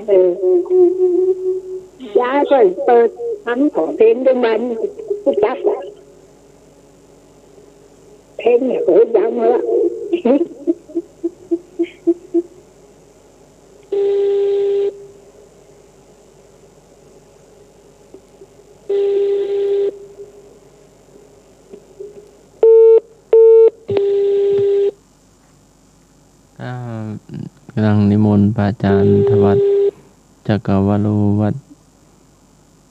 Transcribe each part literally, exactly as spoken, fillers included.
เออ ย้ายก็เปิดฟังขอเพลงด้วยมัน รู้จักอะ เพลงเนี่ย โอ้ย ดังแล้ว อ่า กำลังนิมนต์พระอาจารย์ธวัช จักรวโร วัด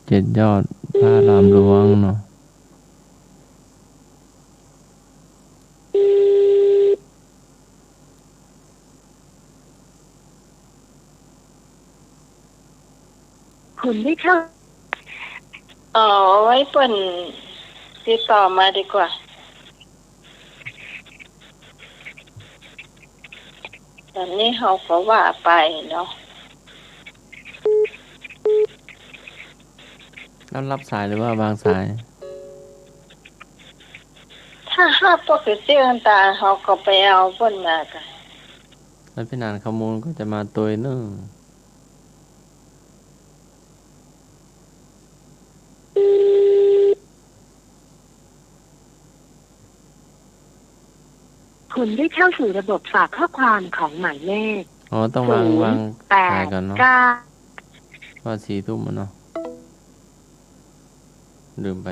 เจ็ดยอด พระอารามหลวงเนาะ คุณได้เข้า อ๋อ ไว้เปิ้นติดต่อมาดีกว่า ต๋อนนี้เฮาก็ว่าไปเนาะ แล้วรับสายหรือว่าวางสาย ถ้าฮับก็คือเสียงตา เฮาก็ไปเอาเปิ้นมาก่ะ แล้วพี่หนานข้อมูลก็จะมาตวยเนาะ คุณได้เข้าสู่ระบบฝากข้อความของหมายเลข อ๋อ ต้องวาง ศูนย์ วางสายก่อนเนาะ แปด เก้า ว่าสี่ทุ่มแล้วเนาะ ลืมไป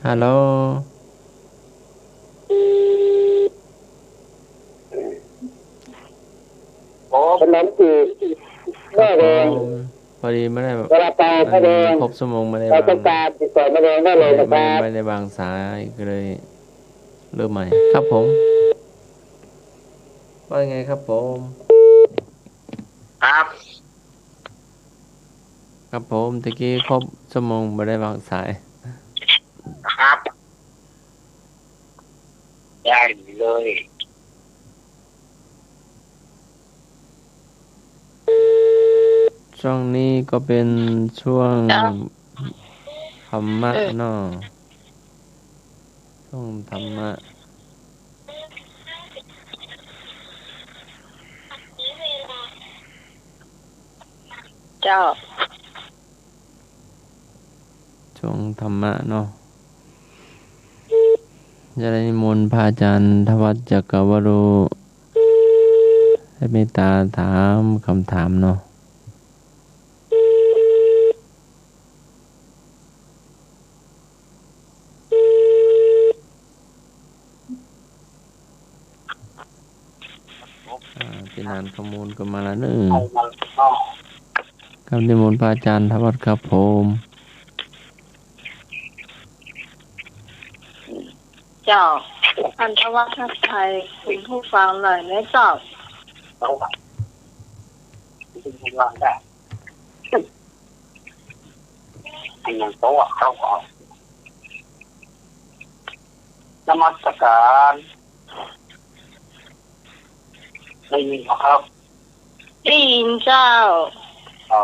ฮัลโหล โอ้ ถนนจีบแม่แดง ครับผม พอดีไม่ได้ ซาลาเปาแม่แดง ครบชั่วโมงไม่ได้วาง ใครต้องการติดต่อแม่แดงได้เลยนะครับ ไม่ได้ ไม่ได้วางสาย ก็เลยเริ่มใหม่ ครับผม ว่าไงครับผม ครับ ครับผม ตะกี้ครบชั่วโมงไม่ได้วางสาย ครับ ได้เลย ช่วงนี้ก็เป็นช่วง เจ้า ธรรมะ เออ เนาะ ช่วงธรรมะ เจ้า ช่วงธรรมะเนาะ จะได้นิมนต์พระอาจารย์ธวัช จักรวโร ให้เมตตาถามคำถามเนาะ อ่า พี่หนานข้อมูลก็มาแล้วเนาะ ครับ นิมนต์พระอาจารย์ธวัชครับผม เจ้า ท่านธวัชทักทายคุณผู้ฟังหน่อยนะเจ้า อันยังโตอ่ะ เขาก็ นมัสการ ได้ยินบ่ครับ ได้ยินเจ้า เอา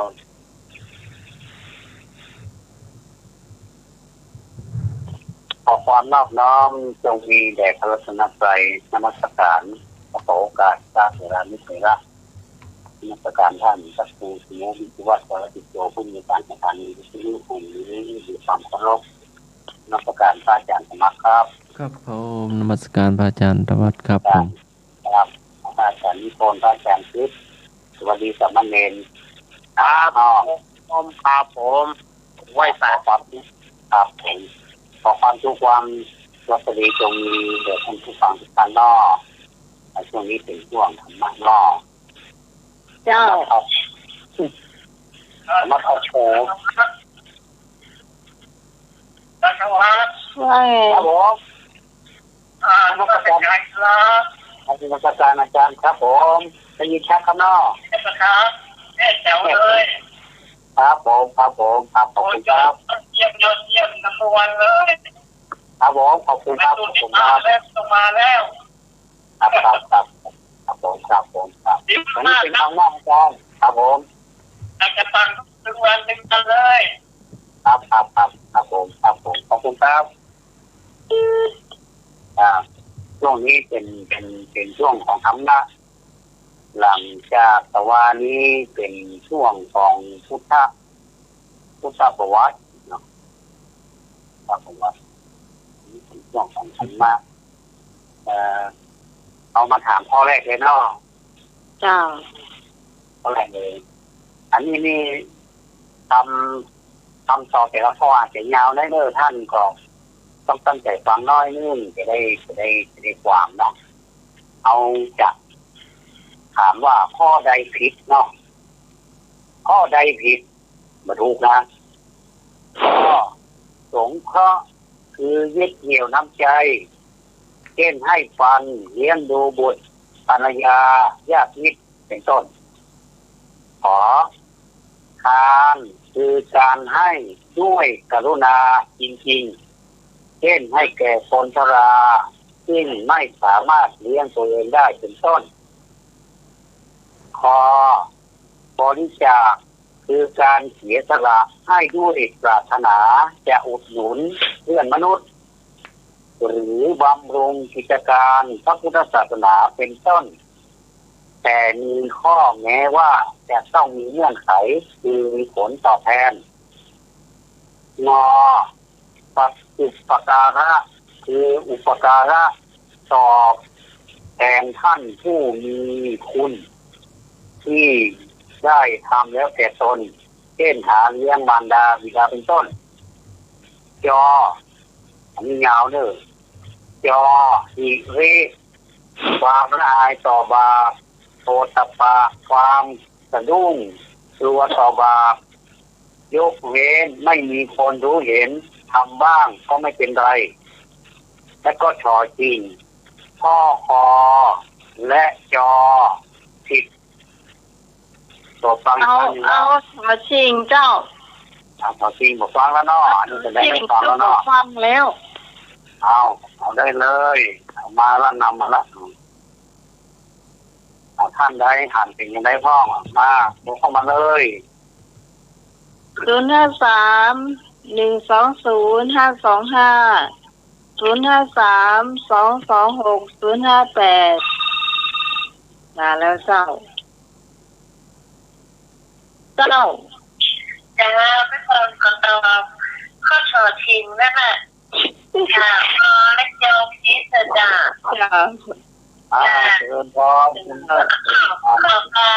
ขอความนอบน้อมจงมีแด่พระรัตนตรัย นมัสการ ขอโอกาสสร้างเวลานิเทระ นมัสการท่านพระครูสมุทรวิวัฒน์ วรกิจโจ ผู้อำนวยการสถานีวิทยุแห่งนี้ ด้วยความเคารพ นมัสการพระอาจารย์สมัครครับ ครับผม นมัสการพระอาจารย์ธวัชครับผม ครับ พระอาจารย์นิพนธ์ พระอาจารย์ทิพย์ สวัสดีสามเณร ครับ อ๋อ ผม ครับผม ไหว้สา ขอความ ครับผม ขอความสุขความสวัสดีจงมีแด่ท่านผู้ฟังทุกท่านเนาะ ในช่วงนี้เป็นช่วงธรรมะเนาะ เจ้า ครับ มาขอโทษ ว่าไง ครับผม อ่า นมัสการครับ นมัสการอาจารย์ครับผม ได้ยินชัดครับเนาะ ครับ แจ๋วเลย ครับผม ครับผม ครับ ขอบคุณครับ ยอดเยี่ยม ยอดเยี่ยม number one เลย ครับผม ขอบคุณครับ ขอบคุณครับ มาแล้ว ต้องมาแล้ว ครับ ครับ ครับ ครับผม ครับผม ครับ วันนี้เป็นครั้งแรกอาจารย์ ครับผม อยากจะฟังทุกวัน ทุกวันเลย ครับ ครับ ครับ ครับผม ครับผม ขอบคุณครับ ครับ วงนี้เป๋น เป๋น เป๋นช่วงของธรรมะ หลังจากตะวานี้เป๋นช่วงของพุทธะ พุทธประวัติเนาะ พุทธประวัติ นี่เป๋นช่วงของธรรมะ เอ่อ เอามาถามข้อแรกเลยเนาะ เจ้า ข้อแรกเลย อันนี้นี่ กำ กำตอบแต่ละข้ออาจจะยาวหน้อยเน่อ ต้านก็ต้องตั้งใจ๋ฟังหน้อยนึ่ง จะได้ จะได้ จะได้ความเนาะ เอาจะถามว่าข้อใดผิดเนาะ ข้อใดผิด บ่ถูกนะ ข้อ สงเคราะห์ คือยึดเหนี่ยวน้ำใจ๋ เช่น ให้ปัน เลี้ยงดูบุตร ภรรยา ญาติมิตร เป๋นต้น ขอ ทาน คือก๋านให้ด้วยกรุณาจริงๆ เช่น ให้แก่คนชรา ซึ่งไม่สามารถเลี้ยงตัวเองได้ เป๋นต้น คอ บริจาค คือก๋านเสียสละให้ด้วยปรารถนาจะอุดหนุนเพื่อนมนุษย์ หรือบำรุงกิจก๋านพระพุทธศาสนา เป๋นต้น แต่มีข้อแม้ว่าจะต้องมีเงื่อนไข คือมีผลตอบแทน งอ ปะ อุปการะ คืออุปการะตอบแทนท่านผู้มีคุณ ที่ได้ทำแล้วแก่ตน เช่น หาเลี้ยงมารดาบิดาเป๋นต้น จอ อันนี้ยาวเน่อ จอ หิริ ความละอายต่อบาป โอตตัปปะ ความสะดุ้งกลัวต่อบาป ยกเว้นไม่มีคนรู้เห็น ทำบ้างก็ไม่เป็นไร และก็ ช จริง ข้อ ค และ จ ผิด ตัวฟัง เอา อีกครั้งนึ่ง เอา เนาะ ช จริงเจ้า เอา ช จริง บ่ฟังแล้วเนาะ อันนี้จะได้ ช จริง ฟังแล้วเนาะ บ่ฟังแล้ว เอา เอาได้เลย เอามาละ นำมาละ เอา ต้านใดหันเป๋นจะใดพ่อง มา โทรเข้ามาเลย ศูนย์ห้าสาม หนึ่งสองศูนย์ ห้าสองห้า ศูนย์ห้าสาม สองสองหก ศูนย์ห้าแปด มาแล้วเจ้า เจ้า เจ้า พี่พรก็ตอบข้อ ช จริง นั่นแหละ ค่ะ พอและโยมพิสดาร ค่ะ อ่า เจริญพร ขอ ขอ ขอ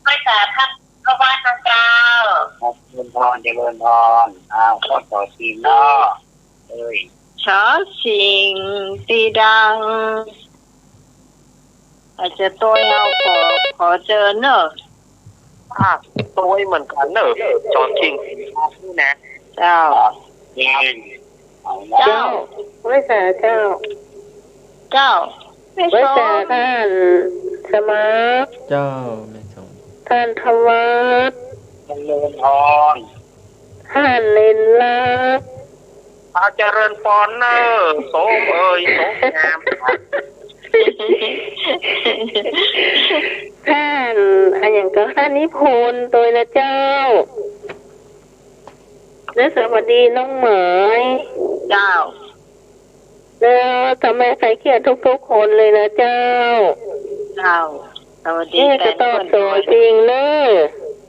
ไหว้สาพระ พระวัดนะเจ้า ครับ เจริญพร เจริญพร อ้าว ข้อ ช จริงเนาะ เอ้ย ช จริง ตี้ดัง อาจารย์โต้ย เอา ขอ ขอเจิญเน่อ อ่ะ โต้ยเหมือนกั๋นเน่อ ช จริง นะ เจ้า ครับ เจ้า ไหว้สาเจ้า เจ้า ไหว้สาท่านสมัคร เจ้า แม่ชม ท่านธวัช เจริญพร ท่านเณรลักษณ์ อ่า เจริญพรเน่อ โสมเอ่ย โสมงาม ท่าน อะหยังก็ ท่านนิพนธ์ โตยนะเจ้า และสวัสดีน้องเหมย เจ้า แล้วก็แม่ไข่เขี้ยวทุกๆ คนเลยนะเจ้า เจ้า สวัสดี แม่ก็ตอบ แฟนคน สอสิ่งเน่อ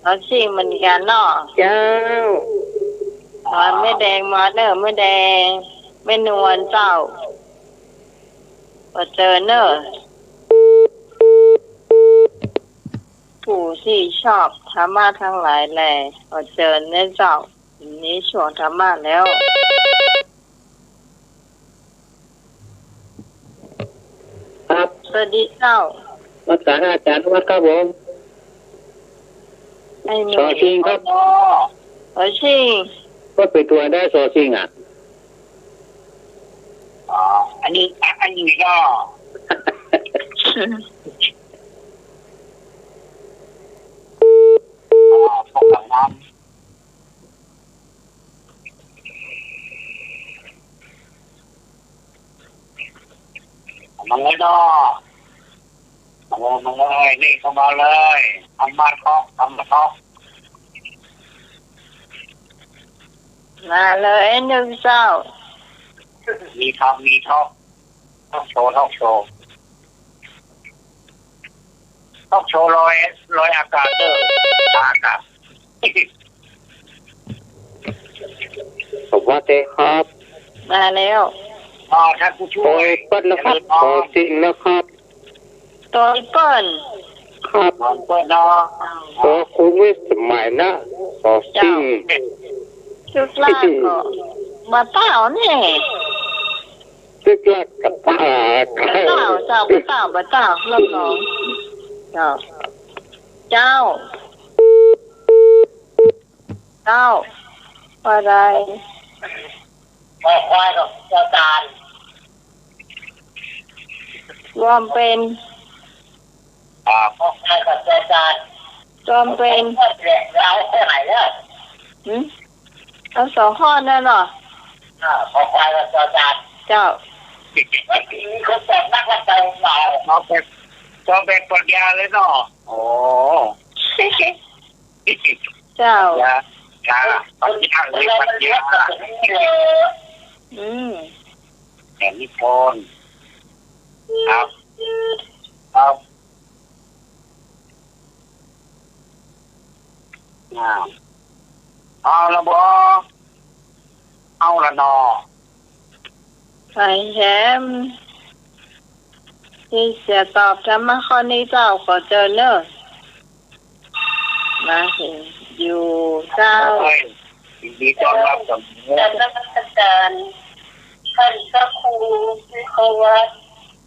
สอสิ่งเหมือนกั๋นเนาะ เจ้า อ๋อ แม่แดงมาเน่อ แม่แดง แม่นวลเจ้า ขอเจิญเน่อ ผู้ที่ชอบธรรมะทั้งหลายแล ขอเจิญเน่อเจ้า วันนี้ช่วงธรรมะแล้ว ครับ สวัสดีเจ้า นมัสการอาจารย์วัดครับผม ไอ้หนุ่ม สอสิ่งครับ สอสิ่ง ก็เป๋นตั๋วได้สอสิ่งอ่ะ อ๋อ อันนี้ อันนี้ก็ อ๋อ พวกเราทำ มาเลยเนาะ มาเลย มาเลย นี่เข้ามาเลย ธรรมะทอล์ก ธรรมะทอล์ก มาเลยหนึ่งเจ้า มีธรรม มีทอล์ก ทอล์กโชว์ ทอล์กโชว์ ทอล์กโชว์ลอย ลอยอากาศเด้อ อากาศ สวัสดีครับ มาแล้ว อ๋อ ท่านผู้ช่วย โตยเปิ้ลนะครับ เจริญพร โตยจริงนะครับ โตยเปิ้ล ครับ โตยเปิ้ลเนาะ โตยครูวิสมัยนะ โตยจริง เจ้า จึกลากก็บ่เต้านี่ จึกลากก็บ่เต้า บ่เต้า เจ้า บ่เต้า บ่เต้า รับรอง เจ้า เจ้า เจ้า ว่าไง คอควายกับจอจาน รวมเป็น อ่า คอควายกับจอจาน รวมเป็น เอาเท่าไหร่เนี่ย หืม เอาสองข้อนั่นเนาะ อ่า คอควายกับจอจาน เจ้า มีคนตอบนักละเติมเปล่า เอาแบบ เอาแบบปรัชญาเลยเนาะ โอ้ เจ้า ปรัชญา ปรัชญาเลย ปรัชญา อืม แสงนิพนธ์ ครับ ครับ อ่า เอาละบ่ เอาละนอ ไผแหม ตี้เสียตอบธรรมะข้อนี้เจ้า ขอเจิญเน่อ มาเห็นอยู่เจ้า โอ้ย ยินดีต้อนรับเสมอ กราบนมัสการท่านพระครูวิศวัตร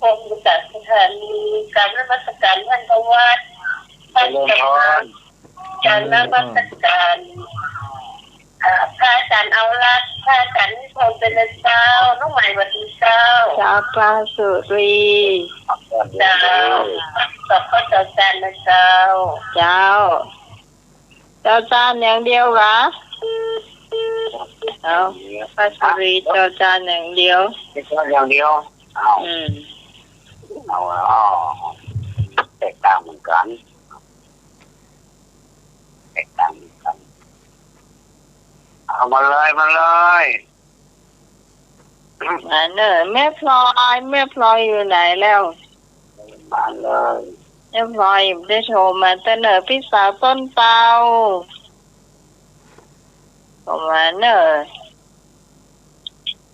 พงศ์ศาสถานี กราบนมัสการท่านพระวัด เจริญพร กราบนมัสการ เอ่อ พระอาจารย์เอาลักษณ์ พระอาจารย์นิพนธ์ เจริญเจ้า น้องใหม่ สวัสดีเจ้า เจ้า พระสุรี เจ้า ขอบพระคุณอาจารย์นะเจ้า เจ้า เจ้าจานอย่างเดียวกะ เอา พระสุรี เจ้าจานอย่างเดียว เจ้าจานอย่างเดียว เอา อืม เอา เอา แตกต่างเหมือนกัน แตกต่างเหมือนกัน เอามาเลย มาเลย มาเน่อ แม่พลอย แม่พลอยอยู่ไหนแล้ว มาเลย แม่พลอยได้โทรมาเต๊อะเน่อ พี่สาวต้นเตา โทรมาเน่อ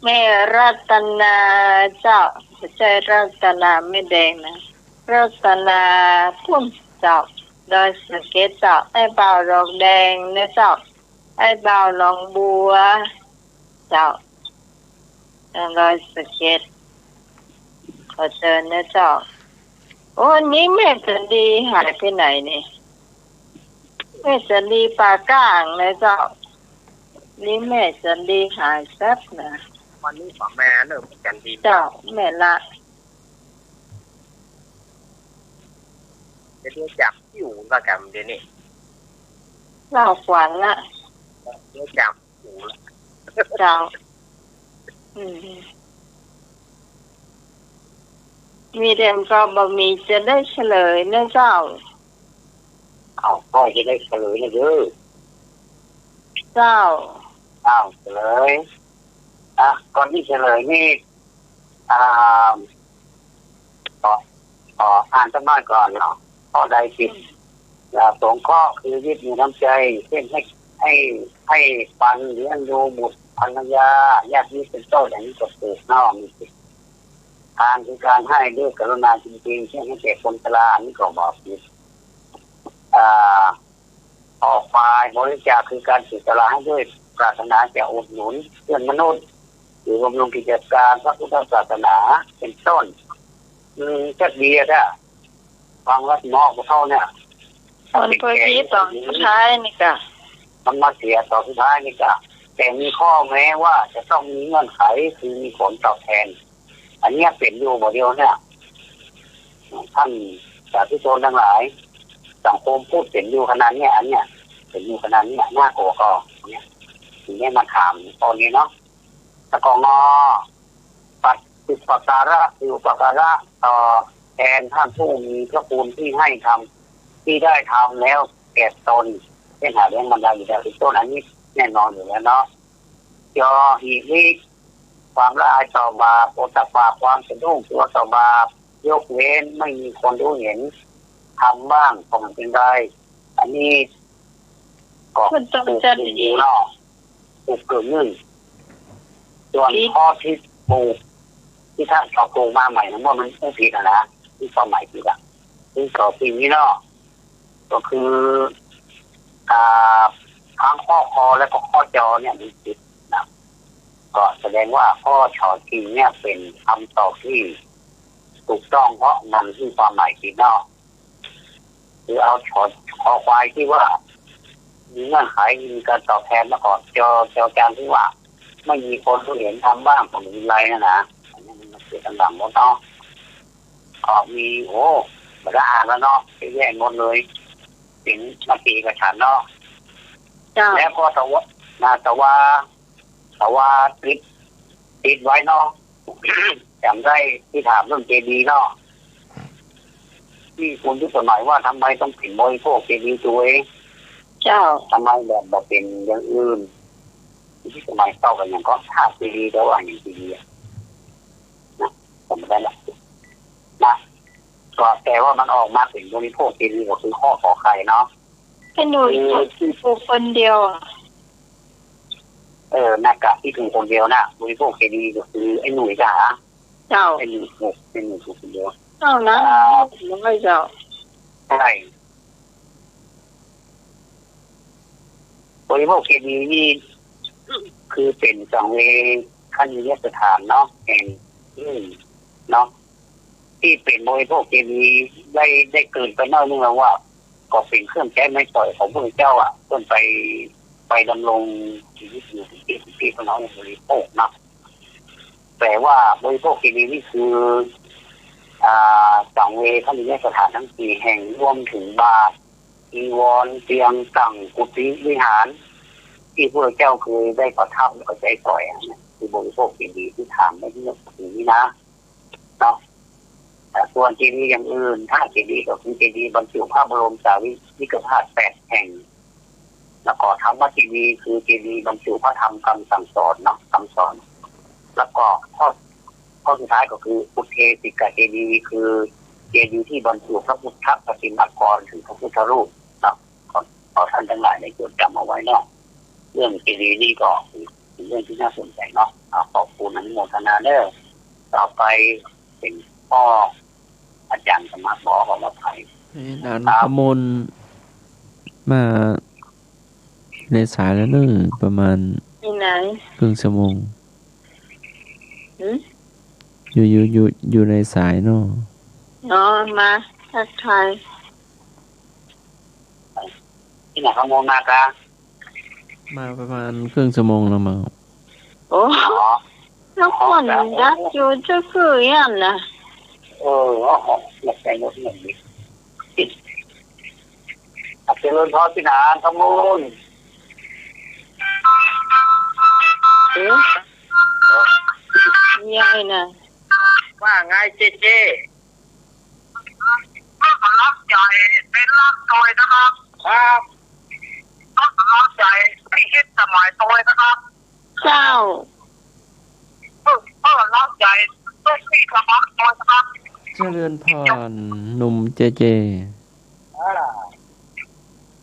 แม่รัตนาเจ้า บ่ใจ้รัตนาแม่แดงนะ รัตนาพุ่มเจ้า ดอยสะเก็ดเจ้า อ้ายบ่าวดอกแดงนะเจ้า อ้ายบ่าวหนองบัว เจ้า ทางดอยสะเก็ด ขอเจิญนะเจ้า โอ้ นี่แม่จันดีหายไปไหนนี่ แม่จันดีป่าก้างนะเจ้า นี่แม่จันดีหายแป๊บนะ วันนี้ขอแม่เริ่มจันดี เจ้า แม่ละ เดี๋ยวจับอยู่ว่ากันเดี๋ยวนี้ เล่าขวัญละ เดี๋ยวจับ เจ้า อืม มีแต่ก็บ่มีจะได้เฉลยนะเจ้า อ้าว ก็จะได้เฉลยนะเด้อ เจ้า อ้าว เฉลย อ่ะ ก่อนที่เฉลยนี่ อ่า ขอ ขออ่านสักหน่อยก่อนเนาะ ข้อใดผิด อ่า สงเคราะห์คือยึดมีน้ำใจ เช่นให้ ให้ ให้ปันเลี้ยงดูบุตรภรรยา ญาติมิตรเป็นต้น อย่างนี้ก็ถูกเนาะ มีสิทธิ์ ทานคือการให้ด้วยกรุณาจริงๆ เช่นให้แก่คนชรา อันนี้ก็บ่ผิด อ่า ออกไปบริจาคคือการเสียสละให้ด้วยปรารถนาจะอุดหนุนเพื่อนมนุษย์ หรือบำรุงกิจการพระพุทธศาสนา เป็นต้น อืม จักดีอะ ฟังแล้วสิมองบ่เข้าเนี่ย มันเปิดที่ตอนสุดท้ายนี่กะ มันมาเสียตอนสุดท้ายนี่กะ แต่มีข้อแม้ว่าจะต้องมีเงื่อนไข คือมีผลตอบแทน อันเนี้ยเป๋นอยู่บ่าเดียวเนี่ย ท่านสาธุชนทั้งหลาย สังคมพูดเป๋นอยู่ขนาดเนี้ย อันเนี้ยเป๋นอยู่ขนาดเนี้ย น่ากลัวก็เนี่ย ทีเนี้ยมาถามตอนนี้เนาะ แล้วก็งอ ปัดอุปการะ คืออุปการะตอบแทนท่านผู้มีพระคุณที่ให้ทำ ที่ได้ทำแล้วแก่ตน เช่นหาเลี้ยงบรรดาบิดาเป็นต้น อันนี้แน่นอนอยู่แล้วเนาะ จอ หิริ ความละอายต่อบาป โอตตัปปะ ความสะดุ้งกลัวต่อบาป ยกเว้นไม่มีคนรู้เห็น ทำบ้างก็ไม่เป็นไร อันนี้ก็ ก็ต้อง ถูก จัด ถูก อีก อยู่เนาะ ถูกกึ่งหนึ่ง ส่วน ผิด ข้อที่ถูก ที่ท่านปรับปรุงมาใหม่นะ ว่ามันไม่ผิดอะนะ ที่ความหมายผิดอะ คือข้อที่นี้เนาะ ก็คือ อ่า ทั้งข้อ คอ และก็ข้อ จอ เนี่ยมันผิดนะ ก็แสดงว่าข้อ ช จริง เนี่ยเป็นคำตอบที่ถูกต้อง เพราะมันมีความหมายผิดเนาะ คือเอา ช คอควายที่ว่า มีเงื่อนไข มีการตอบแทน แล้วก็ จ จ จานที่ว่า ไม่มีคนรู้เห็น ทำบ้างก็ไม่เป็นไรนะนะ อันนี้มันเสียกันหลังหมดเนาะ ก็มี โอ้ บ่ได้อ่านแล้วเนาะ เยอะแยะหมดเลย เป็นมติเอกฉันท์เนาะ เจ้า แล้วก็ตะวะ นะ ตะวา ตะวาติด ติดไว้เนาะ จ๋ำได้ตี้ถามเรื่องเจดีย์เนาะ ตี้คุณยุคสมัยว่าทำไมต้องเป๋นบริโภคเจดีย์ตวย เจ้า ทำไมแบบบ่เป๋นอย่างอื่น ยุคสมัยเก่าก็ยังก็ธาตุเจดีย์ แต่ว่าอย่างเจดีย์อะ นะ จ๋ำได้ละ นะ ก็แต่ว่ามันออกมาเป๋นบริโภคเจดีย์ก็คือข้อขอไข่เนาะ ไอ้หนุ่ย คือ ที่ถูกคนเดียวอะ เออ หน้ากากที่ถูกคนเดียวนะ บริโภคเจดีย์ก็คือไอ้หนุ่ยจ๋า เจ้า ไอ้หนุ่ยถูก ไอ้หนุ่ยถูกคนเดียว เจ้านะ ครับ น้อยเจ้า ใช่ บริโภคเจดีย์นี่ คือเป๋นสังเวชนียสถานเนาะ แห่งหนึ่งเนาะ ตี้เป๋นบริโภคเจดีย์ ได้ ได้เกริ่นไปหน้อยนึ่งแล้วว่า ก็เป๋นเครื่องใจ๊ไม้สอยของพระพุทธเจ้าอะ เปิ้นไป ไปดำรงชีวิตอยู่ตี้ ตี้เปิ้นเอาบริโภคเนาะ แต่ว่าบริโภคเจดีย์นี่คือ อ่า สังเวชนียสถานทั้งสี่แห่ง รวมถึงบาตร จีวร เตียง ตั๋ง กุฏิ วิหาร ตี้พระพุทธเจ้าเคยได้ประทับแล้วก็ใจ๊สอยอะนะ คือบริโภคเจดีย์ตี้ถามได้เมื่อกี้นี้นะ เนาะ แต่ส่วนเจดีย์อย่างอื่น ธาตุเจดีย์ก็คือเจดีย์บรรจุพระบรมสารีริกธาตุแปดแห่ง แล้วก็ธรรมเจดีย์คือเจดีย์บรรจุพระธรรมคำสั่งสอนเนาะ คำสอน แล้วก็ข้อ ข้อสุดท้ายก็คืออุเทสิกเจดีย์ คือเจดีย์ที่บรรจุพระพุทธปฏิมากร คือพระพุทธรูปเนาะ ขอ ขอท่านทั้งหลายได้จดจ๋ำเอาไว้เนาะ เรื่องเจดีย์นี่ก็เป็นเรื่องที่น่าสนใจเนาะ อ่า ขอบคุณ อนุโมทนาเด้อ ต่อไปเป๋นข้อ อาจ๋ารย์สมัคร ขออภัย เอ๊ะ อาจ๋ารย์ ครับ คำมนต์มาในสายแล้วเนอะ ประมาณ อยู่ไหน ครึ่งชั่วโมง หืม อยู่ อยู่ อยู่ อยู่ในสายเนาะ อ๋อ มาทักทาย ตี้ไหน คำมนต์มาก้า มาประมาณครึ่งชั่วโมงแล้วมั้ง โอ้ อ๋อ แล้วคนดักอยู่จะคืออย่างนั้นนะ เออ อ๋อ อ๋อ หมดใจหมดหมดเลย อ่ะ เจริญพรพี่หนาน ขอบคุณ เอ๊ะ มีอะไรนะ ว่าไงเจเจ ต้นสำรับใหญ่เป็นรักโดยนะครับ ครับ ต้นสำรับใหญ่ไม่คิดสมัยโดยนะครับ เจ้า ต้นสำรับใหญ่ต้องมีสมัครโดยนะครับ เจริญพร หนุ่มเจเจ อ่า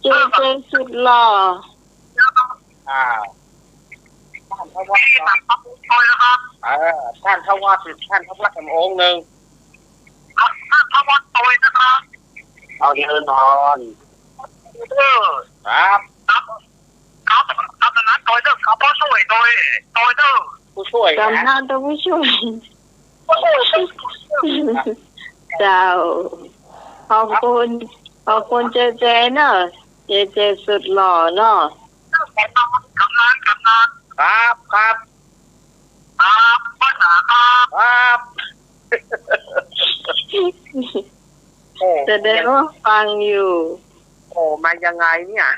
เจเจสุดหล่อ อ่า ท่านทวัฒน์ เออ ท่านทวัฒน์ ท่านทวัฒน์องค์หนึ่ง ครับ ท่านทวัฒน์โตยนะครับ เอาเจริญพร เออ ครับ ครับ ครับ ครับ นั้นโตยเด้อครับ ผู้ช่วยโตย โตยเด้อ ผู้ช่วยนะ กำนันต้องผู้ช่วย ผู้ช่วย เจ้า ขอบคุณ ขอบคุณเจเจเนอะ เจเจสุดหล่อเนาะ กำนัน กำนัน ครับ ครับ ครับ ปัญหาครับ ครับ โอ้ แสดงว่าฟังอยู่ โอ้ มายังไงเนี่ย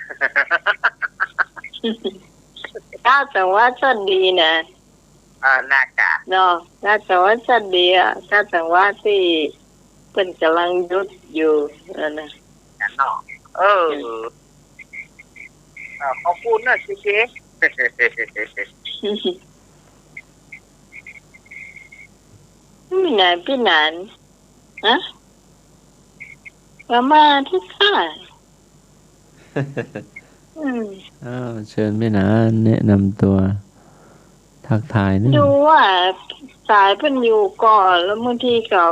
ข้าแต่ว่าสันดีนะ เออ น่าจะ เนาะ ข้าแต่ว่าสันดีอะ ข้าแต่ว่าตี้เปิ้นก่ำลังหยุดอยู่ เออ นะ นั่นเนาะ เออ อืม เออ ขอบคุณนะเจเจ มีหนานปี้หนาน ฮะ ก็มาตี้ข้า อืม อ้าว เชิญแม่หนานแนะนำตัว ทักทายหน่อย ดูว่าสายเปิ้นอยู่ก่อ แล้วบางทีก็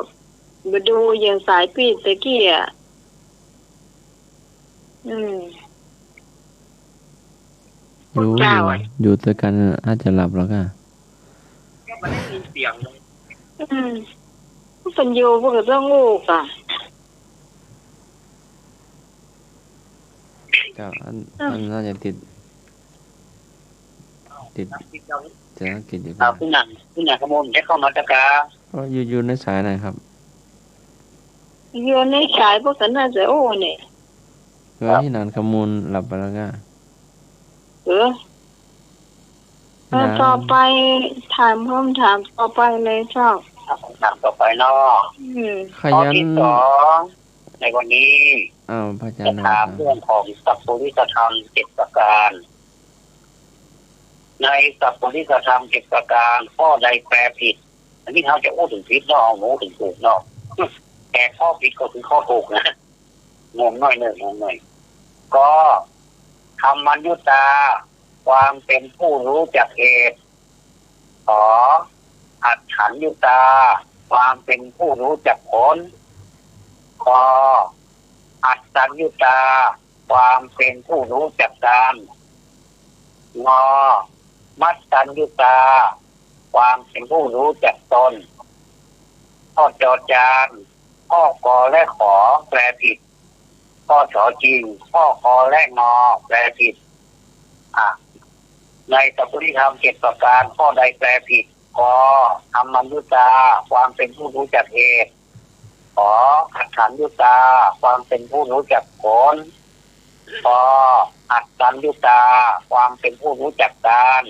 บ่ดู อย่างสายปี้ตะกี้อะ อืม อยู่ เจ้า อยู่ อยู่ตวยกั๋น อาจจะหลับแล้วก่ะ มันไม่มีเสียงเลย อืม เปิ้นอยู่ เปิ้นก็ต้องอู้ก่ะ เจ้า อัน อืม อันน่าจะติด ติดเสียงอังกฤษอยู่ อ่า ผู้หนัง ผู้หนังขโมยได้เข้ามาตะกา ก็อยู่ อยู่ในสายไหนครับ อยู่ในสายพวกกันน่าจะอู้นี่ เออ ครับ พี่หนานขมูลหลับไปแล้วก่ะ เออ พี่หนาน เอาต่อไป ถามคำถามต่อไปเลยเจ้า คำถามต่อไปเนาะ อืม ขยัน ข้อตี้สอง ในวันนี้ อ้าว พระอาจารย์ จะถาม นะครับ เรื่องของสัพพุริสธรรมเจ็ดประการ ในสัพพุริสธรรมเจ็ดประการ ข้อใดแปลผิด อันนี้เฮาจะอู้เถิงผิดเนาะ เอาหูเถิงถูกเนาะ แต่ข้อผิดก็คือข้อถูกนะ งงหน้อยเน่อ งงหน้อย ก ธัมมัญญุตา ความเป็นผู้รู้จักเหตุ ข อัฏฐัญญุตา ความเป็นผู้รู้จักผล ก อัตตัญญุตา ความเป็นผู้รู้จักการ ง มัตตัญญุตา ความเป็นผู้รู้จักตน ข้อ จ จาน ข้อ ก และ ข แปลผิด ข้อ ช ชิง ข้อ ค และ ง แปลผิด อ่ะ ในสัพพุริธรรมเจ็ดประการ ข้อใดแปลผิด ก ธัมมัญญุตา ความเป็นผู้รู้จักเหตุ ข อัฏฐัญญุตา ความเป็นผู้รู้จักผล ก อัตตัญญุตา ความเป็นผู้รู้จักการ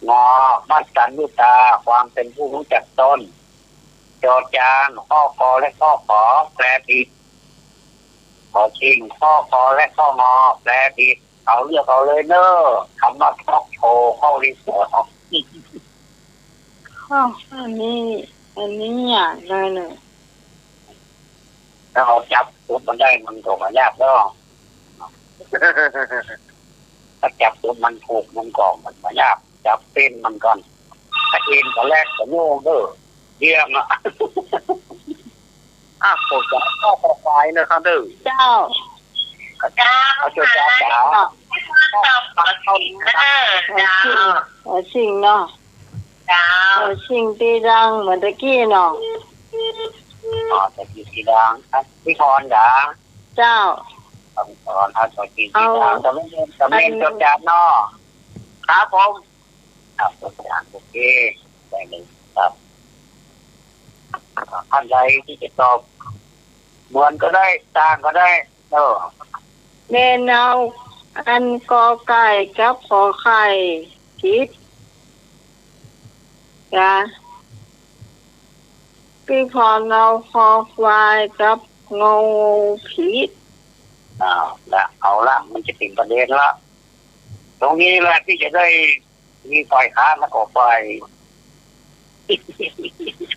ง มัตตัญญุตา ความเป็นผู้รู้จักตน จ จาน ข้อ ก และ ข้อ ข แปลผิด ข ชิง ข้อ ค และ ข้อ ง แปลผิด เอาเลือกเอาเลยเน่อ ธรรมะทอล์กโชว์ข้อตี้สอง อ้าว อันนี้ อันนี้ยากเลยเน่อ ถ้าเฮาจับจุดมันได้มันก็บ่ยากเนาะ ถ้าจับจุดมันถูกมันก็บ่ยาก จับเส้นมันก่อน ถ้าเอ็นก็แลกก็โยงเด้อ เยี่ยมอะ อ่ะ ผมจะข้อต่อไปนะครับเด้อ เจ้า เจ้า เอาเจ้า เจ้า เจ้า ขอชิงเน่อ เจ้า ขอชิงเนาะ เจ้า ขอชิงตี้ดังเหมือนตะกี้เนาะ อ๋อ ตะกี้ตี้ดัง อ่ะ พี่พรจ๋า เจ้า พี่พร อ่ะ ขอชิงตี้ดัง เอา สำเนียง สำเนียง อัน จดจำเนาะ ครับผม ครับ อาจารย์ โอเค ได้เลยครับ ท่านใดที่จะตอบเหมือนก็ได้ ต่างก็ได้ เออ แม่นเอาอันกอไก่กับขอไข่ผิด จ้ะ ปี้พรเอาคอควายกับงองูผิด อ้าว ละ เอาละ มันจะเป๋นประเด็นละ ตรงนี้แหละตี้จะได้ มีฝ่ายค้านแล้วก็ฝ่าย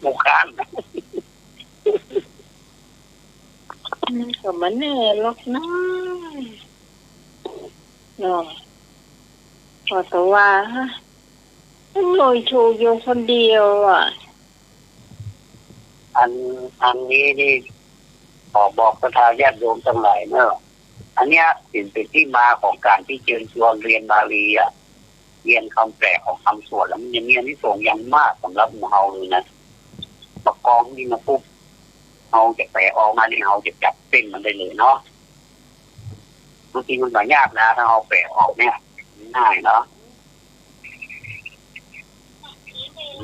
ฝ่ายค้าน มันก็บ่แน่หรอกนะ เนาะ เพราะแต่ว่า ฮะ มันลอยถูกอยู่คนเดียวอะ อัน อันนี้นี่ ขอบอกศรัทธาญาติโยมตังหลายเนาะ อันเนี้ยเป๋น เป๋นตี้มาของก๋านตี้เจิญจวนเฮียนบาลีอะ เฮียนกำแปลของกำสวด แล้วมันจะมีอานิสงส์อย่างมากสำหรับหมู่เฮาเลยนะ ปะกองนี่มาปุ๊บ เฮาจะแปลออกมานี่ เฮาจะจับเส้นมันได้เลยเนาะ บางทีมันก็ยากนะ ถ้าเฮาแปลออกเนี่ย ง่ายเนาะ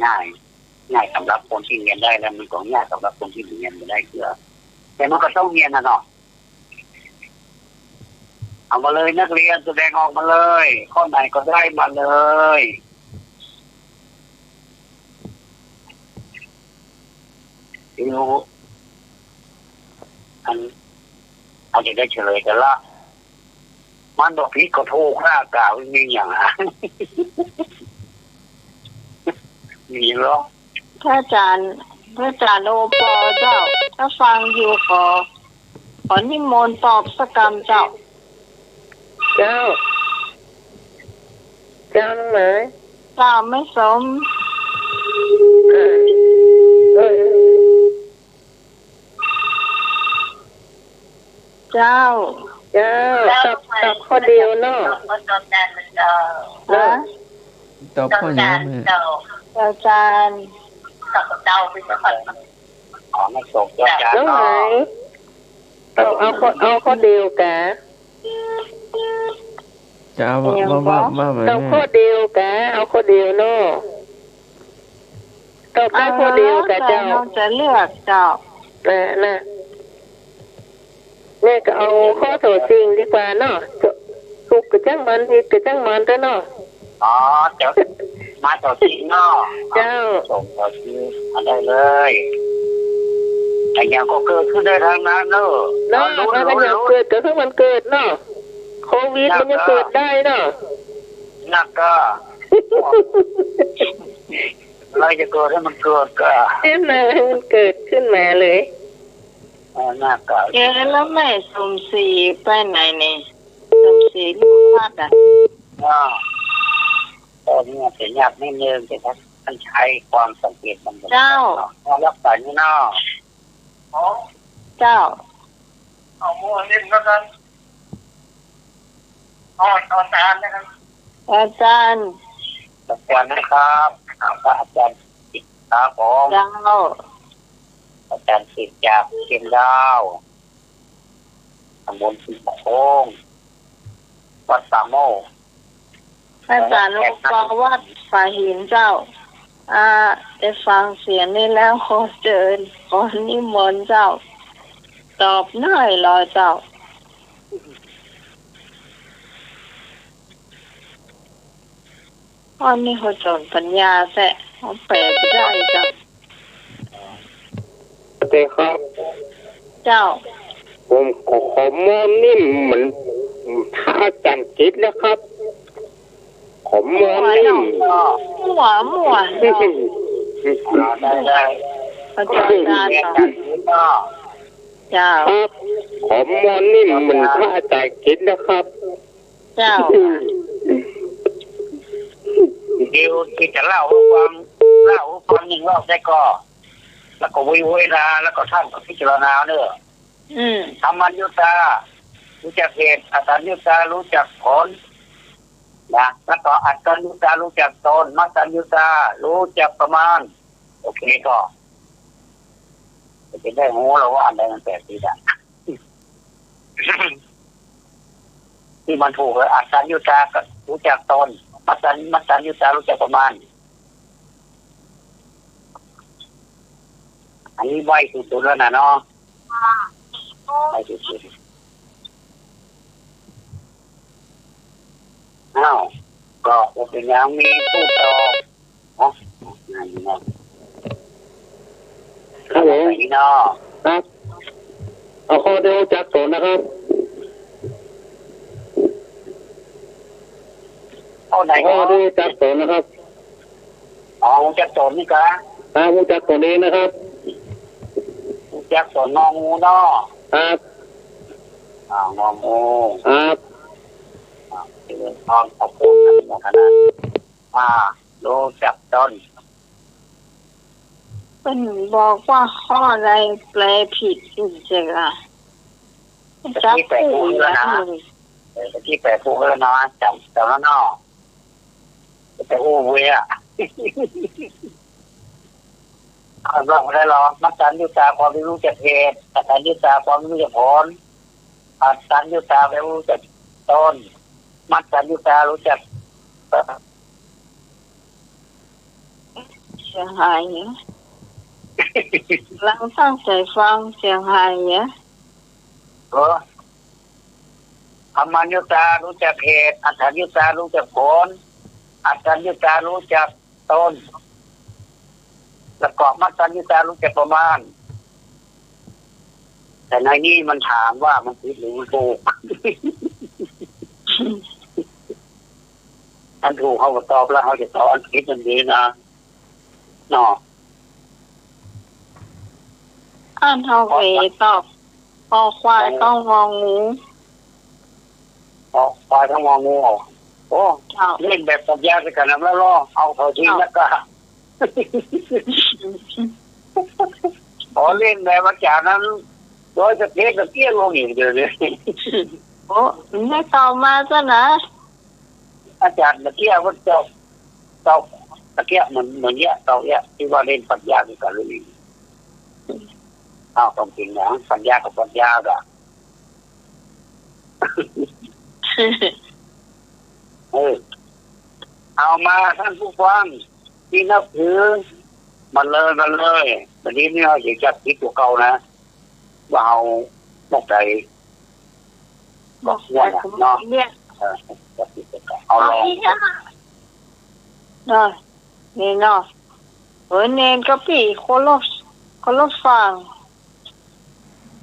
ง่าย ง่ายสำหรับคนตี้เฮียนได้แล้ว มันก็ยากสำหรับคนตี้เฮียนบ่ได้เตื้อ แต่มันก็ต้องเฮียนน่ะเนาะ เอามาเลยนักเรียน แสดงออกมาเลย ข้อไหนก็ได้มาเลย ไม่รู้ อัน เฮาจะได้เฉลยกั๋นละ มันบ่ผิดก็ถูกนะ กล่าวมีอย่างอะ มีเหรอ พระอาจารย์ พระอาจารย์โอปอเจ้า ถ้าฟังอยู่ขอ ขอนิมนต์ตอบสักกำเจ้า เจ้า เจ้าน้องหมาย เจ้าแม่สม เออ เออ เจ้า เจ้า ตอบ ตอบข้อเดียวเนาะ ฮะ ตอบข้อเดียวแม่ อาจารย์ น้องหมาย เอา เอาข้อ เอาข้อเดียวกะ จะเอาว่า ว่า ว่า ว่าไหม ตอบข้อเดียวกะ เอาข้อเดียวเนาะ ตอบได้ข้อเดียวกะเจ้า เอาละ แต่น้องจะเลือกเจ้า น่ะ น่ะ แม่ก็เอาข้อถอจริงดีกว่าเนาะ ถูกก็จ้างมัน ผิดก็จ้างมันเต๊อะเนาะ อ๋อ เจ้า มาถอจริงเนาะ เจ้า ส่งถอจริง เอาได้เลย อะหยังก็เกิดขึ้นได้ตังนั้นเนาะ เนาะ เอาลุ้น อะหยัง ลุ้น เกิดก็คือมันเกิดเนาะ โควิดมันยังเกิดได้เนาะ นักก็ อะไรจะเกิดให้มันเกิดก็ ใช่ไหม ให้มันเกิดขึ้นมาเลย เออ นักก็ เอ๊ะ แล้วแม่สมศรีไปไหนนี่ สมศรีลูกพัดอะ อ่า ก็เนี่ยเสียงยากนิดนึง แต่ถ้าท่านใช้ความสังเกตมัน เจ้า เนาะ รับสายนี่เนาะ เจ้า เอาหม้อนึ่งแล้วกัน เอา เอาจานนะครับ อาจารย์ รบกวนนะครับ อ่า พระอาจารย์สิทธิ์ครับผม เจ้า อาจารย์สิทธิ์จากเชียงดาว ตำบลสีโค้ง วัดป่าโมกข์ อาจารย์ วัดป่าหินเจ้า อ่า ได้ฟังเสียงนี้แล้ว ขอเจิญ ขอนิมนต์เจ้า ตอบหน่อยลอเจ้า อันนี้เขาสอนปัญญาแท้ เขาแปลบ่ได้เจ้า โอเคครับ เจ้า ผมขอ ขอหม้อนึ่งเหมือนพระอาจารย์สิทธิ์นะครับ ขอหม้อนึ่ง มั่วเนาะ มั่ว มั่วเนาะ ได้ ได้ อาจารย์เนาะ เจ้า ครับ ขอหม้อนึ่งเหมือนพระอาจารย์สิทธิ์นะครับ เจ้า เดี๋ยวที่จะเล่าให้ฟัง เล่าให้ฟังนึ่งรอบได้ก่อ แล้วก็วิเวนา แล้วก็ท่านก็พิจารณาเนอะ อืม ธัมมัญญุตา รู้จักเหตุ อัตถัญญุตา รู้จักผล นะ แล้วก็อัตถัญญุตา รู้จักตน มัตถัญญุตา รู้จักประมาณ โอเคก่อ จะได้ฮู้แล้วว่าอันใดมันแปลกดีอ่ะ ตี้มันถูกเลย อัตถัญญุตาก็ฮู้จักตน มัตถัญ มัตถัญญุตาฮู้จักประมาณ อันนี้ไวสุดๆ แล้วนะเนาะ ไวสุดๆ อ้าว ก็บ่เป๋นหยัง มีผู้ตอบ ฮะ ครับผม ครับ เอาข้อเดียวฮู้จักตนนะครับ ข้อไหนครับ ข้อเดียวฮู้จักตนนะครับ อ๋อ ฮู้จักตนนี่กะ ครับ ฮู้จักตนเองนะครับ ฮู้จักตน งองูเนาะ ครับ อ่า งองู ครับ อ่า เจริญพร ขอบคุณนะ อ่า ฮู้จักตน เปิ้นบอกว่าข้อใดแปลผิดอีกเจ้าค่ะ ตะกี้แปลถูกแล้วนะ จับคู่อีกแล้ว เออ ตะกี้แปลถูกแล้วนะ จ๋ำ จ๋ำแล้วเนาะ แต่ฮู้เว้ยอะ อ่ะ ว่าบ่ได้หรอก มัตถัญญุตา ความไม่รู้จักเหตุ อัตถัญญุตา ความไม่รู้จักผล อัตถัญญุตา ไม่รู้จักตน มัตถัญญุตา รู้จัก เสียงหายเนี่ย กำลังตั้งใจ๋ฟัง เสียงหายเนี่ย เออ ธัมมัญญุตา รู้จักเหตุ อัตถัญญุตา รู้จักผล อัตถัญญุตา รู้จักตน แล้วก็มัตถัญญุตา รู้จักประมาณ แต่ในนี้มันถามว่ามันผิดหรือมันถูก อันถูกเฮาก็ตอบแล้ว เฮาจะตอบอันผิดอันดีนะ เนาะ อ่านเท่าเวตอบ คอควายต้องงองู คอควายต้องงองู โอ้ เจ้า เล่นแบบปรัชญาสักขนาดนั้นเหรอ เอาเข้าจริงแล้วก็ เจ้า อ๋อ เล่นแบบอาจารย์นั้น โดยสเปคก็เตี้ยลงอีกเดี๋ยวนี้ โอ้ ไม่ตอบมาซะนะ อาจารย์ตะเกียบว่าเจ้า เจ้าตะเกียบเหมือน เหมือนเนี้ย เจ้าเนี้ย ตี้ว่าเล่นปรัชญาสักขนาดนี้ เอาความจริงนะ ปรัชญากับปรัชญาก็ เออ เอามาท่านผู้ฟังตี้นับถือ มาเลย มาเลย วันนี้นี่เฮาจะจับผิดตัวเก่านะ ว่าเฮาบอกใด บอกใด ว่าน่ะเนาะ เนี่ย เออ จับผิดตัวเก่า เอาลอง เอาอีกอ่ะ เนาะ นี่เนาะ เออ เณรกับปี้เคารพ เคารพฟัง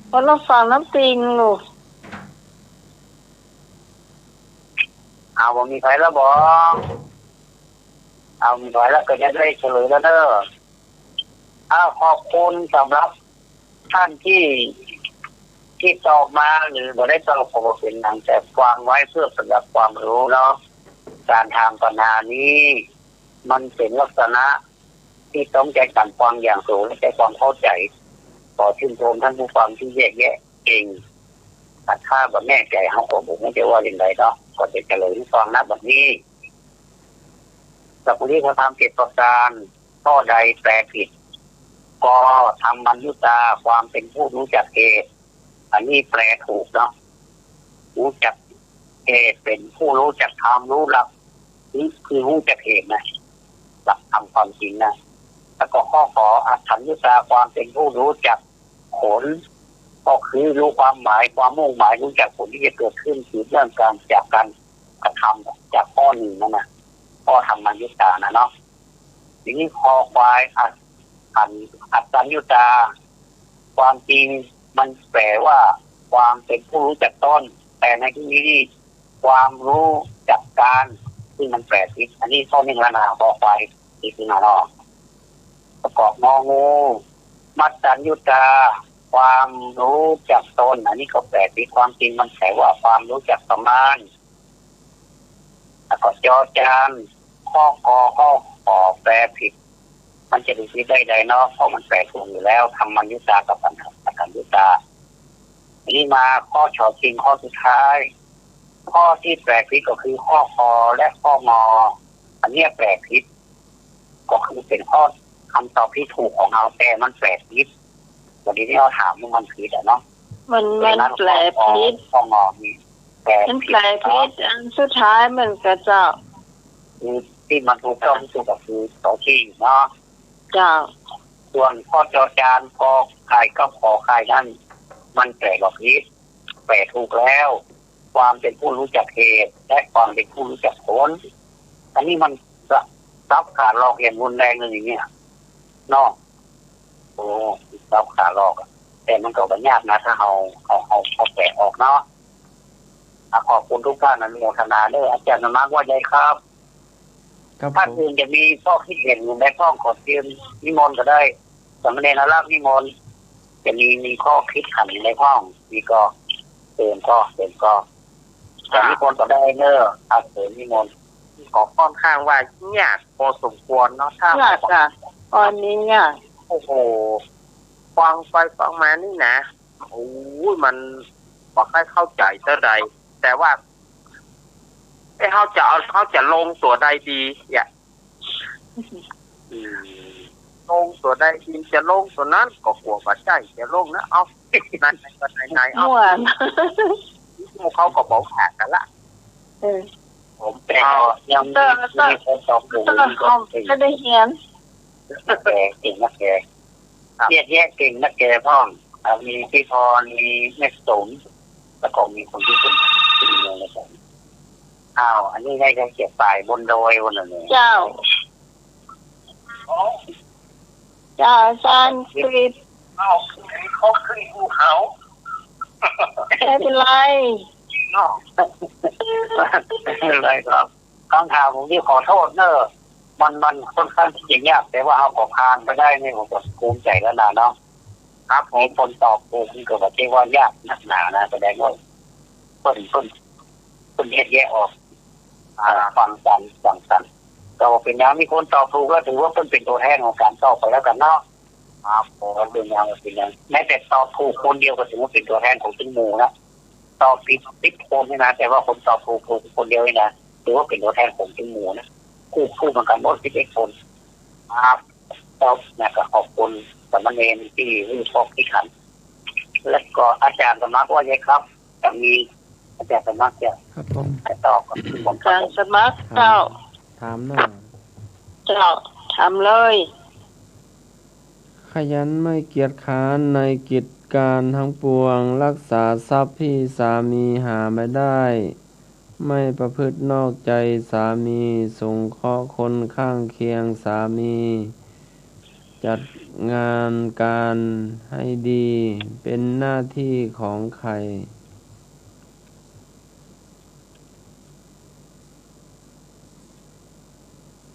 เคารพฟังนำติ่งลูก เอา บ่มีใผแล้วบ่ เอา บ่มีใผแล้วก็จะได้เฉลยแล้วเนาะ เอา ขอบคุณสำหรับท่านตี้ ตี้ตอบมา หรือบ่ได้ตอบก็บ่เป๋นหยัง แต่ฟังไว้เปื้อสำหรับความฮู้เนาะ ก๋านถามปัญหานี้ มันเป๋นลักษณะ ตี้ต้องใจ๊ก๋านฟังอย่างสูง และใจ๊ความเข้าใจ๋ ขอจื้นชมท่านผู้ฟังตี้แยกแยะเก่ง ถ้าบ่แน่ใจ๋เฮาก็บ่ฮู้จะว่าจะใดเนาะ ก็จะเฉลยหื้อฟังนะบัดนี้ สปุริสธรรมเจ็ดประก๋าน ข้อใดแปลผิด ก ธรรมัญญุตา ความเป๋นผู้ฮู้จักเหตุ อันนี้แปลถูกเนาะ ฮู้จักเหตุ เป๋นผู้ฮู้จักธรรม ฮู้หลัก คือ คือฮู้จักเหตุนะ หลักธรรมความจริงนะ แล้วก็ข้อ ข อัฏฐัญญุตา ความเป๋นผู้ฮู้จักผล ก็คือฮู้ความหมาย ความมุ่งหมาย ฮู้จักผลตี้จะเกิดขึ้น สืบเนื่องก๋าน จากก๋านกระทำ จากข้อนึ่งนั้นนะ ข้อธรรมัญญุตานะเนาะ ทีนี้คอควาย อัฏ อัฏ อัฏฐัญญุตา ความจริงมันแปลว่า ความเป๋นผู้ฮู้จักต้น แต่ในตี้นี้ ความฮู้จักก๋าน ซึ่งมันแปลผิด อันนี้ข้อนึ่งแล้วนะ คอควาย ผิดนะเนาะ ประกอบ งองู มัตตัญญุตา ความฮู้จักต้น อันนี้ก็แปลผิด ความจริงมันแปลว่า ความฮู้จักประมาณ แล้วก็ จอจาน ข้อ ก ข้อ ข แปลผิด มันจะดูผิดได้ใดเนาะ เพราะมันแปลถูกอยู่แล้ว ธรรมัญญุตากับอัฏฐัญญุตา ทีนี้มาข้อ ฉ จริง ข้อสุดท้าย ข้อตี้แปลผิดก็คือข้อ ค และข้อ งอ อันเนี้ยแปลผิด ก็คือเป๋นข้อคำตอบตี้ถูกของเฮา แต่มันแปลผิด วันนี้ที่เฮาถามมันผิดอะเนาะ มัน มันแปลผิด ข้อ งอ นี่แปลผิด มันแปลผิด อันสุดท้ายมันก็เจ้า คือตี้มันถูกต้องตี้สุดก็คือ ส จริง เนาะ เจ้า ส่วนข้อ จอจาน ก ไก่ กับ ข ไข่ นั้น มันแปลบ่ผิด แปลถูกแล้ว ความเป๋นผู้ฮู้จักเหตุ และความเป๋นผู้ฮู้จักผล อันนี้มันสับ สับขาหลอกอย่างรุนแรงเลยเนี่ย เนาะ โอ้ สับขาหลอกอะ แต่มันก็บ่ยากนะ ถ้าเฮา เฮา เฮา เฮาแปลออกเนาะ อ่ะ ขอบคุณทุกท่าน อนุโมทนาเด้อ อาจารย์สมัครว่าไงครับ ครับผม ท่านอื่นจะมีข้อคิดเห็นอย่างใดพ่อง ขอเตรียมนิมนต์ก็ได้ สามเณรอารักษ์นิมนต์ จะมี มีข้อคิดเห็นอย่างใดพ่อง มีก็เชิญก็ เชิญก็ จะนิมนต์ก็ได้เน่อ ครับ เชิญนิมนต์ ก็ค่อนข้างว่ายากพอสมควรเนาะ ถ้า ยากค่ะ ข้อนี้ยาก โอ้โห ฟังไปฟังมานี่นะ โอ้ย มันบ่ค่อยเข้าใจ๋เต้าใด แต่ว่า เอ๊ะ เฮาจะเอา เฮาจะลงตั๋วใดดีเนี่ย อืม ลงตั๋วใดดี จะลงตั๋วนั้นก็กั๋วบ่ใจ้จะลงนะ เอา ไหนๆ ก็ไหนๆ เอา ม่วน หมู่เขาก็บ่ขาดกั๋นละ เออ ผม แต่ก็ยังมี เออ มีคนตอบถูก เออ ก็ได้เหียน นักแก เก่งนักแก ครับ แยกแยะเก่งนักแกพ่อง อ่า มีพี่พร มีแม่สม แล้วก็มีคนที่ขึ้น ขึ้นเมืองแล้วกัน อ้าว อันนี้ได้ ได้เขียนฝ่ายบนดอยวันนั้นเลย เจ้า เจ้า อาจารย์กฤษ อ้าว เขาขึ้นภูเขา ไม่เป็นไร เนาะ ไม่เป็นไรครับ คำถามผมนี่ขอโทษเนอะ มัน มันค่อนข้างที่จะยาก แต่ว่าเฮาก็ผ่านไปได้นี่ ผมก็ภูมิใจ๋แล้วนะเนาะ ครับผม คนตอบถูกนี่ก็บ่ใจ้ว่ายากนักหนานะ แสดงว่าเปิ้น เปิ้น เปิ้นแยกแยะออก อ่า ฟังกั๋น ฟังกั๋น ก็บ่เป๋นหยัง มีคนตอบถูกก็ถือว่าเปิ้นเป๋นตั๋วแทนของก๋านตอบไปแล้วกั๋นเนาะ ครับผม เป๋นหยัง เป๋นหยัง แม้แต่ตอบถูกคนเดียวก็ถือว่าเป๋นตั๋วแทนของตึงหมู่นะ ตอบผิดสิบคนนี่นะ แต่ว่าคนตอบถูก ถูกคนเดียวนี่นะ ถือว่าเป๋นตั๋วแทนของตึงหมู่นะ ถูก ถูกเหมือนกั๋นหมดสิบเอ็ดคน ครับ ครับ แล้วก็ขอบคุณสามเณรตี้ฮู้ถ้องตี้ขัง แล้วก็อาจ๋ารย์สมัครว่าไงครับ จะมีอาจ๋ารย์สมัครจะ ครับผม จะตอบกับผม อาจ๋ารย์สมัคร ครับ เจ้า ถามหน่อย เจ้า ถามเลย ขยันไม่เกียจคร้านในกิจก๋านตังปวง รักษาทรัพย์ตี้สามีหามาได้ ไม่ประพฤตินอกใจสามี สงเคราะห์คนข้างเคียงสามี จัดงานก๋านให้ดี เป๋นหน้าตี้ของใผ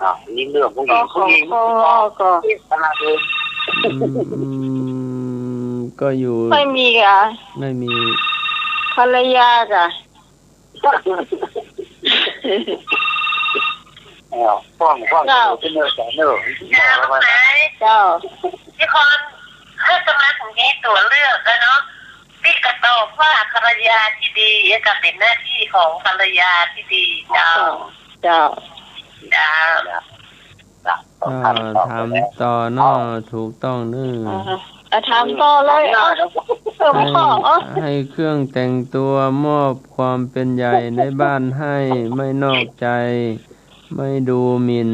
อ่ะ นี่เรื่องผู้หญิง ก็ ผู้หญิง ก็ ก็ อืม อืม ก็อยู่ ไม่มีอ่ะ ไม่มี ภรรยาอ่ะ เอ้า ฟัง ฟัง เจ้า เจ้า เจ้า เจ้า ที่คนให้สมัครมีตั๋วเลือกแล้วเนาะ ตี้ก็ตอบว่าภรรยาที่ดี ก็เป๋นหน้าตี้ของภรรยาที่ดี เจ้า เจ้า เจ้า อ่า ถามต่อเนาะ ถูกต้องเนาะ อ่า อ่ะ ถามต่อเลย อ่ะ เพิ่มข้อ ให้ อ่ะ ให้เครื่องแต่งตัวมอบความเป๋นใหญ่ในบ้านให้ ไม่นอกใจ ไม่ดูหมิ่น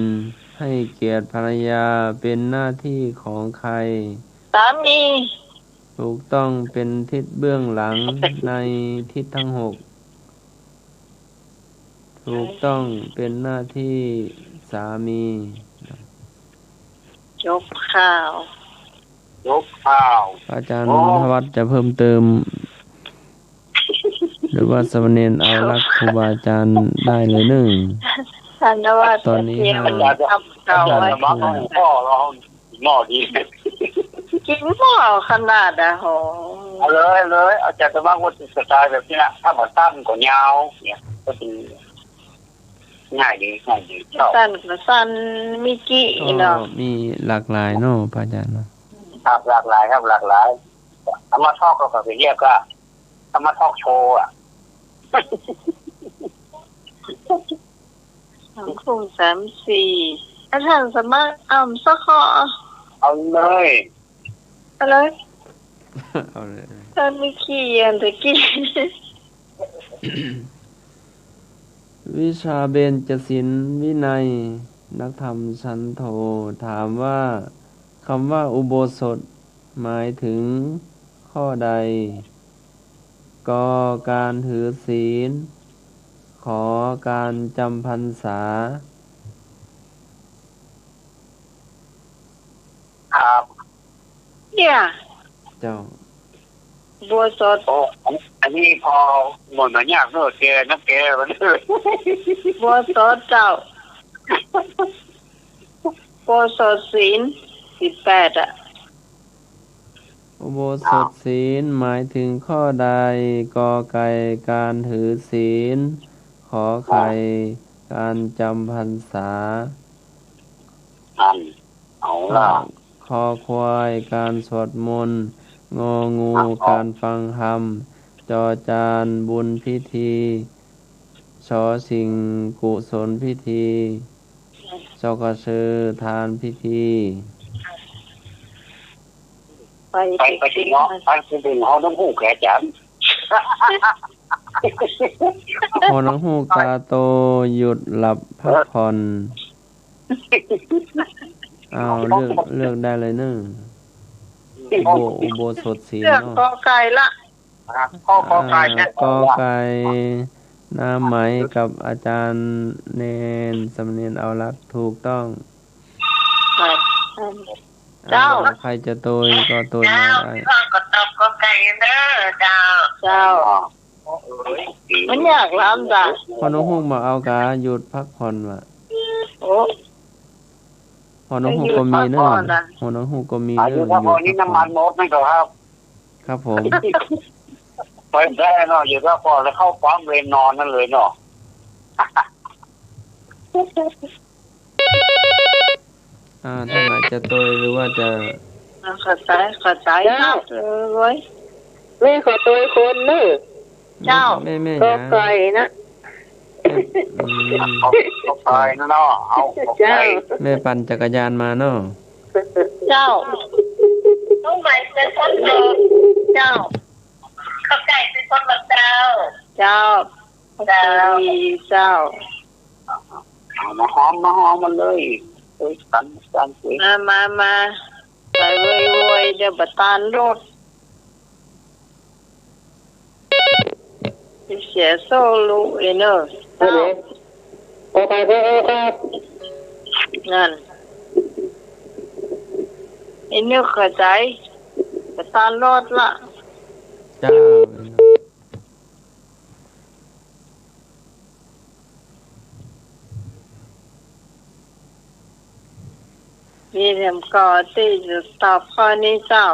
ให้เกียรติภรรยา เป๋นหน้าตี้ของใผ สามี ถูกต้อง เป๋นทิศเบื้องหลังในทิศตังหก ถูกต้อง เป๋นหน้าตี้สามี จบข่าว จบข่าว อาจ๋ารย์ อ๋อ ธวัชจะเพิ่มเติม หรือว่าสามเณรเอารักครูบาอาจ๋ารย์ได้เลยเนาะ ท่านว่า ต๋อนนี้ จะเตรียม ห้า คำเก่าไว้ อาจ๋ารย์สมัคร ข้อเรา หม้อดี กิ๋นหม้อขนาดอ่ะ โห เอาเลย เอาเลย อาจ๋ารย์สมัครว่าสไตล์แบบนี้ ถ้าบ่สั้นก็ยาว เนี่ย ก็คือง่ายดี ง่ายดี ชอบ สั้นก็สั้น มีกี่ ก็ เนาะ มีหลากหลายเนาะ พระอาจ๋ารย์เนาะ ครับ หลากหลายครับ หลากหลาย ธรรมะทอล์กก็ ก็เรียกว่า ธรรมะทอล์กโชว์อะ สองคู่สามสี่ อาจ๋ารย์สมัครเอาสักข้อ เอาเลย เอาเลย เอาเลย ถ้าไม่ขี้เกียจตะกี้ วิชาเบญจศีลวินัย นักธรรมชั้นโท ถามว่า คำว่าอุโบสถ หมายถึงข้อใด ก ก๋านถือศีล ข ก๋านจำพรรษา ครับ เนี่ย เจ้า อุโบสถ โอ้ อัน อันนี้พอหมดมายากเนาะ แกนักแกมัน อุโบสถเจ้า อุโบสถศีล สิบแปดอะ อุโบสถศีลหมายถึงข้อใด ก ไก่ ก๋านถือศีล ข ไข่ ก๋านจำพรรษา นั่น เอาล่ะ ค คอควาย ก๋านสวดมนต์ ง งู เอา ก๋านฟังธรรม จ จาน บุญพิธี ช ชิง กุศลพิธี จ กระเชอ ทานพิธี ไป ไป ไปถึงเนาะ ไปถึงหอน้องฮูกแกจ๋า หอน้องฮูกต๋าโต หยุดหลับพักผ่อน เอา เลือก เลือกได้เลยเนาะ อุโบ อุโบสถศีลเนาะ เลือกก ไก่ ละ อ่ะ ข้อ ก ไก่ อ่า นะ ก ไก่ นามไหมกับอาจ๋ารย์เณร สามเณรเอารัก ถูกต้อง เจ้า อ่า ใผจะโตยก็โตยมาได้ เจ้า พี่น้องก็ตอบก ไก่ เด้อ เจ้า เจ้า มันยากล้ำจ้ะ หอน้องฮูกบ่เอากา หยุดพักผ่อนว่ะ โอ้ หอหนองฮูกก็มีเนาะ หอหนองฮูกก็มี อ่า เนาะ อยู่พักผ่อนนี่ น้ำมันหมดไหมครับ ครับผม ไปได้เนาะ อยู่พักผ่อนแล้วเข้าปั๊มเลยนอนนั่นเลยเนาะ อ่า ท่านไหนจะโตยหรือว่าจะ อ่า ขอสาย ขอสาย เจ้า ครับ เออ เว้ย แม่ขอโตยคนเนอะ เจ้า แม่ แม่ กอไก่นะ แม่ อืม กอไก่นะเนาะ เอา กอไก่ เจ้า แม่ปั่นจักรยานมาเนาะ เจ้า น้องใหม่เป็นคนเดิม เจ้า ขอบใจเป็นคนเดิม เจ้า เจ้า ขอบใจเจ้า เอามาหอม มาหอมมันเลย คุยกัน กันคุย มา มา มา ไปเว้ย เว้ย เดี๋ยวบ่ตานรถ เสียโซ่ลูกเอ้ยเนอะ เจ้า โอเค โอเค นั่น ไอ้นึกเข้าใจ บ่ตานรถละ เจ้า มีแถมก่อตี้จะตอบข้อนี้เจ้า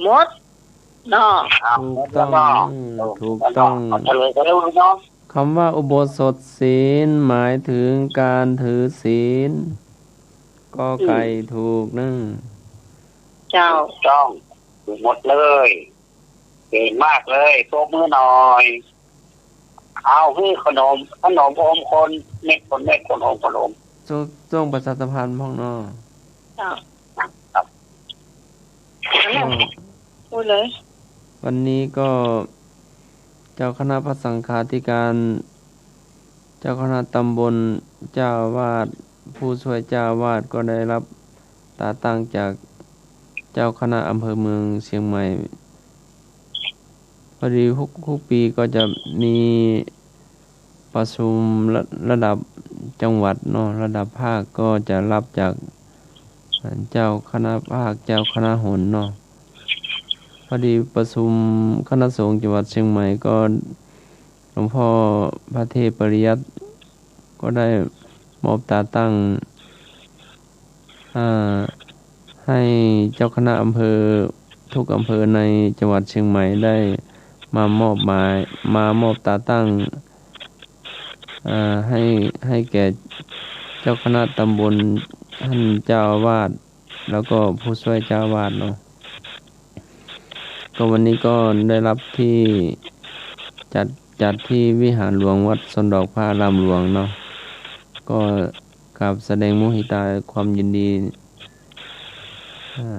หมดเนาะ ถูกต้อง ถูกต้อง เอาเฉลยกันเลยเนาะ คำว่าอุโบสถศีลหมายถึงการถือศีล กอไก่ อืม ถูกนะ เจ้า ถูกต้อง ถูกหมดเลย เก่งมากเลย ปรบมือหน่อย เอา หื้อขนม ขนมโอมคน เม็ดคน เม็ดคน โอมคนโอม ช่วง ช่วงประชาสัมพันธ์พ่องเนาะ เจ้า ครับ ก็ พูดเลย วันนี้ก็เจ้าคณะพระสังฆาธิการ เจ้าคณะตำบล เจ้าอาวาส ผู้ช่วยเจ้าอาวาสก็ได้รับตราตั้งจากเจ้าคณะอำเภอเมืองเชียงใหม่ พอดีทุก ทุกปีก็จะมีประชุมระ ระดับจังหวัดเนาะ ระดับภาคก็จะรับจากเจ้าคณะภาค เจ้าคณะหนเนาะ พอดีประชุมคณะสงฆ์จังหวัดเชียงใหม่ก็ หลวงพ่อพระเทพปริยัติก็ได้มอบตราตั้ง อ่า ให้เจ้าคณะอำเภอทุกอำเภอในจังหวัดเชียงใหม่ได้มามอบหมาย มามอบตราตั้ง อ่า ให้ ให้แก่เจ้าคณะตำบล ท่านเจ้าอาวาส แล้วก็ผู้ช่วยเจ้าอาวาสเนาะ ก็วันนี้ก็ได้รับที่จัด จัดที่วิหารหลวงวัดสวนดอกพระอารามหลวงเนาะ ก็กราบแสดงมุทิตาความยินดี อ่า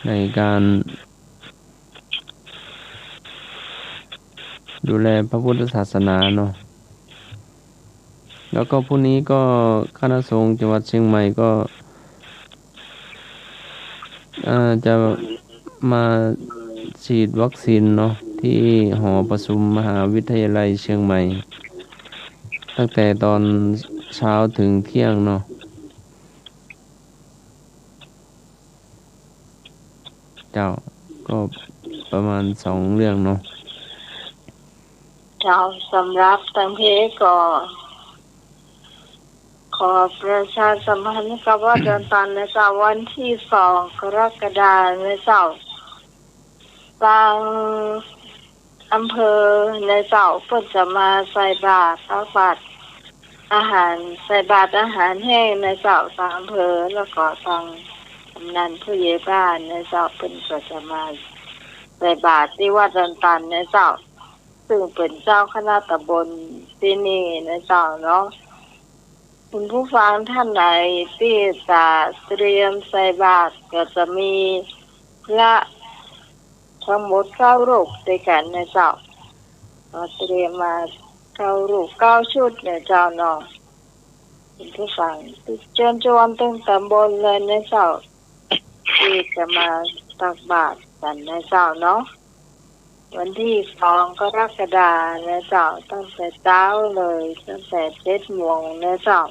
ในการ ดูแลพระพุทธศาสนาเนาะ แล้วก็พรุ่งนี้ก็คณะสงฆ์จังหวัดเชียงใหม่ก็ เอ่อ จะมาฉีดวัคซีนเนาะ ที่หอประชุมมหาวิทยาลัยเชียงใหม่ ตั้งแต่ตอนเช้าถึงเที่ยงเนาะ เจ้า ก็ประมาณสองเรื่องเนาะ เจ้า สำหรับตังเพก็ ขอประชาสัมพันธ์กับวัดดอนตันนะเจ้า วันที่สองกรกฎานะเจ้า ตาง อำเภอนะเจ้า เปิ้นจะมาใส่บาตร ตักบาตรอาหาร ใส่บาตรอาหารแห้งนะเจ้า ตางอำเภอ แล้วก็ตางกำนันผู้ใหญ่บ้านนะเจ้า เปิ้นก็จะมาใส่บาตรตี้วัดดอนตันนะเจ้า ซึ่งเปิ้นเจ้าคณะตำบลตี้นี่นะเจ้าเนาะ คุณผู้ฟังท่านไหนตี้จะเตรียมใส่บาตร ก็จะมีพระ ทั้งหมดเก้ารูปด้วยกั๋นนะเจ้า ก็เตรียมมาเก้ารูป เก้าชุดนะเจ้าเนาะ คุณผู้ฟัง เจิญจวนตึงต๋ำบลเลยนะเจ้า ตี้จะมาตักบาตรกั๋นนะเจ้าเนาะ วันตี้สองกรกฎานะเจ้า ตั้งแต่เจ๊าเลย ตั้งแต่เจ็ดโมงนะเจ้า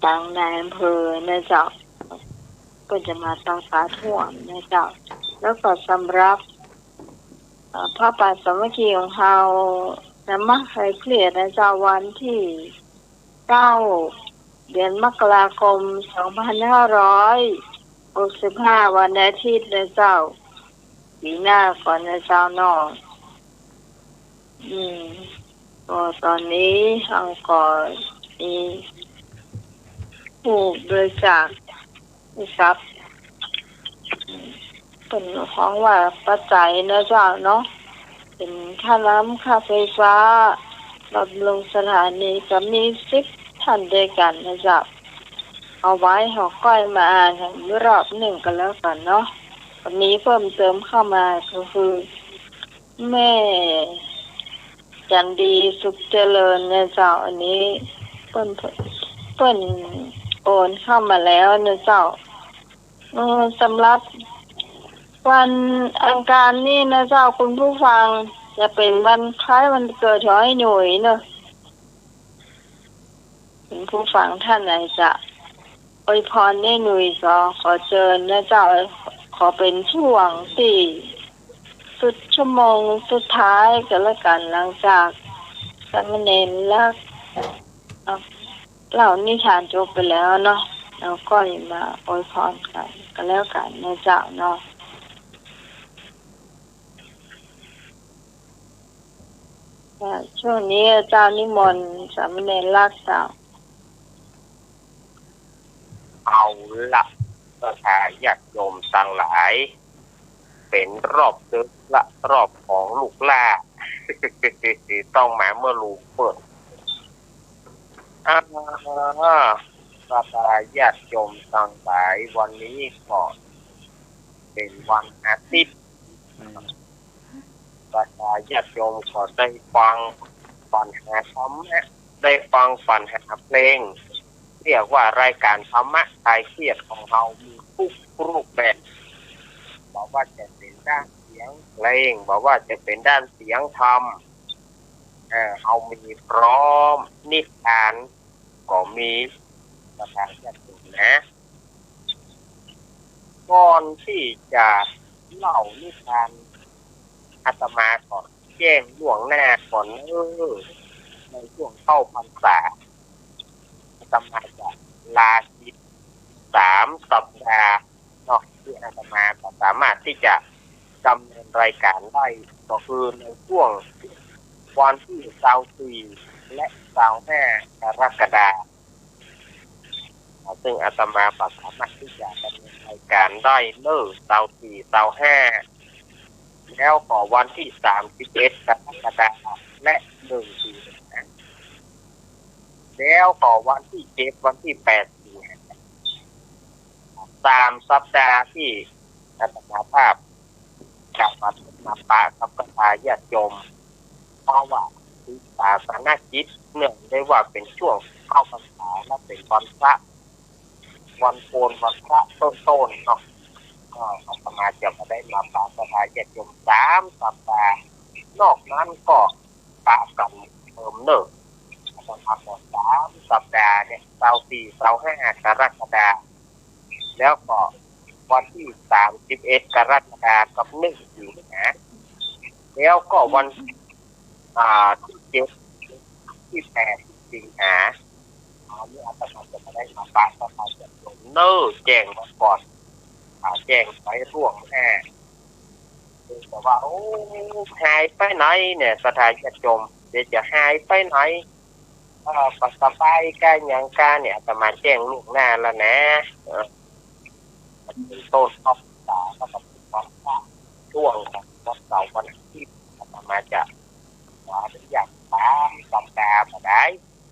ตางนายอำเภอนะเจ้า เปิ้นจะมาตักบาตรฮ่วมนะเจ้า แล้วก็สำหรับ เอ่อ พระป่าสามัคคีของเฮา นำมาเผยแผ่นะเจ้า วันตี้เก้า เดือนมกราคม สองพันห้าร้อยหกสิบห้า วันอาทิตย์นะเจ้า ปี๋หน้าก่อนนะเจ้าเนาะ อืม ก็ต๋อนนี้เฮาก็มีผู้บริจาคทรัพย์ เปิ้นฮ้องว่าปัจจัยนะเจ้าเนาะ เป๋นค่าน้ำค่าไฟฟ้า บำรุงสถานี ก็มีสิบท่านตวยกั๋นนะเจ้า เอาไว้เฮาก้อยมาอ่านอีกรอบนึ่งก็แล้วกั๋นเนาะ ก็มีเพิ่มเติมเข้ามาก็คือ แม่จันดีสุขเจริญนะเจ้า อันนี้เปิ้น เปิ้นโอนเข้ามาแล้วนะเจ้า เออ สำหรับวันอังคารนี่นะเจ้า คุณผู้ฟัง จะเป๋นวันคล้ายวันเกิดของไอ้หนุ่ยเนาะ คุณผู้ฟังท่านไหนจะอวยพรไอ้หนุ่ยก็ขอเจิญนะเจ้า ขอเป๋นช่วงตี้สุดชั่วโมงสุดท้ายก็แล้วกั๋น หลังจากสามเณรลักษณ์ เอ่อ เล่านิทานจบไปแล้วเนาะ เฮาก็มาอวยพรกั๋นก็แล้วกั๋นนะเจ้าเนาะ ค่ะ ช่วงนี้เจ้านิมนต์สามเณรลักษณ์เจ้า เอาละ ศรัทธาญาติโยมตังหลาย เป๋นรอบดึกละ รอบของลูกหล้า ต้องมาเมื่อลูกเปิ้น อ่า ศรัทธาญาติโยมตังหลาย วันนี้ก็เป๋นวันอาทิตย์ ศรัทธาญาติโยมก็ได้ฟังปัญหาธรรมะ ได้ฟังปัญหาเพลง เรียกว่ารายการธรรมะคลายเครียดของเฮามีทุกรูปแบบ บ่ว่าจะเป๋นด้านเสียงเพลง บ่ว่าจะเป๋นด้านเสียงธรรม เอ่อ เฮามีพร้อม นิทานก็มี ศรัทธาญาติโยมนะ ก่อนตี้จะเล่านิทาน อาตมาขอแจ้งล่วงหน้าก่อนเน้อ ในช่วงเข้าพรรษา อาตมาจะลากิจสามสัปดาห์เนาะ ตี้อาตมาก็สามารถตี้จะดำเนินรายการได้ ก็คือในช่วงวันตี้ซาวสี่ และซาวห้ากรกฎาคม ซึ่งอาตมาบ่สามารถตี้จะดำเนินรายการได้เน้อ ซาวสี่ ซาวห้า แล้วก็วันตี้สามสิบเอ็ดกรกฎาคม และหนึ่งสิงหา แล้วก็วันตี้เจ็ด วันตี้แปดสิงหา สามสัปดาห์ตี้อาตมาภาพจะมา มาปะกับศรัทธาญาติโยม เพราะว่าศาสนกิจ เนื่องได้ว่าเป๋นช่วงเข้าพรรษา และเป๋นวันพระ วันโกน วันพระต้นๆ เนาะ ก็อาตมาจะบ่ได้มาปะศรัทธาญาติโยมสามสัปดาห์ นอกนั้นก็ปะกั๋นเติมเน้อ อาตมาขอสามสัปดาห์เนี่ย ซาวสี่ ซาวห้ากรกฎาคม แล้วก็วันตี้สามสิบเอ็ดกรกฎาคมกับหนึ่งสิงหา แล้วก็วัน อ่า ตี้เจ็ด ตี้แปดสิงหา อันนี้อาตมาจะบ่ได้มาปะศรัทธาญาติโยมเน้อ แจ้งมาก่อน อ่า แจ้งไปล่วงหน้า แต่ว่า โอ้ หายไปไหนเนี่ย ศรัทธาญาติโยม เดี๋ยวจะหายไปไหน เอ่อ บ่สบายกาหยังกาเนี่ย อาตมาแจ้งล่วงหน้าแล้วนะ เออ เป๋นต้นเข้าพรรษา แล้วก็เป๋นวันพระ ช่วงวันเสาร์วันอาทิตย์ อาตมาจะขออนุญาตสามสัปดาห์บ่ได้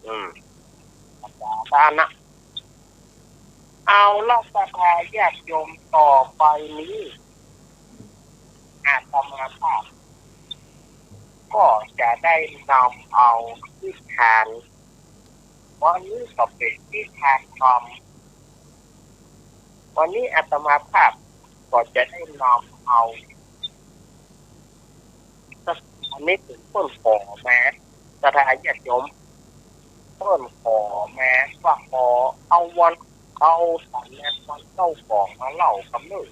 อืม สัปดาห์หน้านะ เอาละ ศรัทธาญาติโยม ต่อไปนี้ อาตมาภาพ ก็จะได้นำเอานิทาน วันนี้ก็เป๋นนิทานธรรม วันนี้อาตมาภาพก็จะได้นำเอา อันนี้เป๋นเปิ้นขอมา ศรัทธาญาติโยม เปิ้นขอมาว่าขอเอาวัน เอาต๋ำนานวันเจ้าของมาเล่ากั๋นเน้อ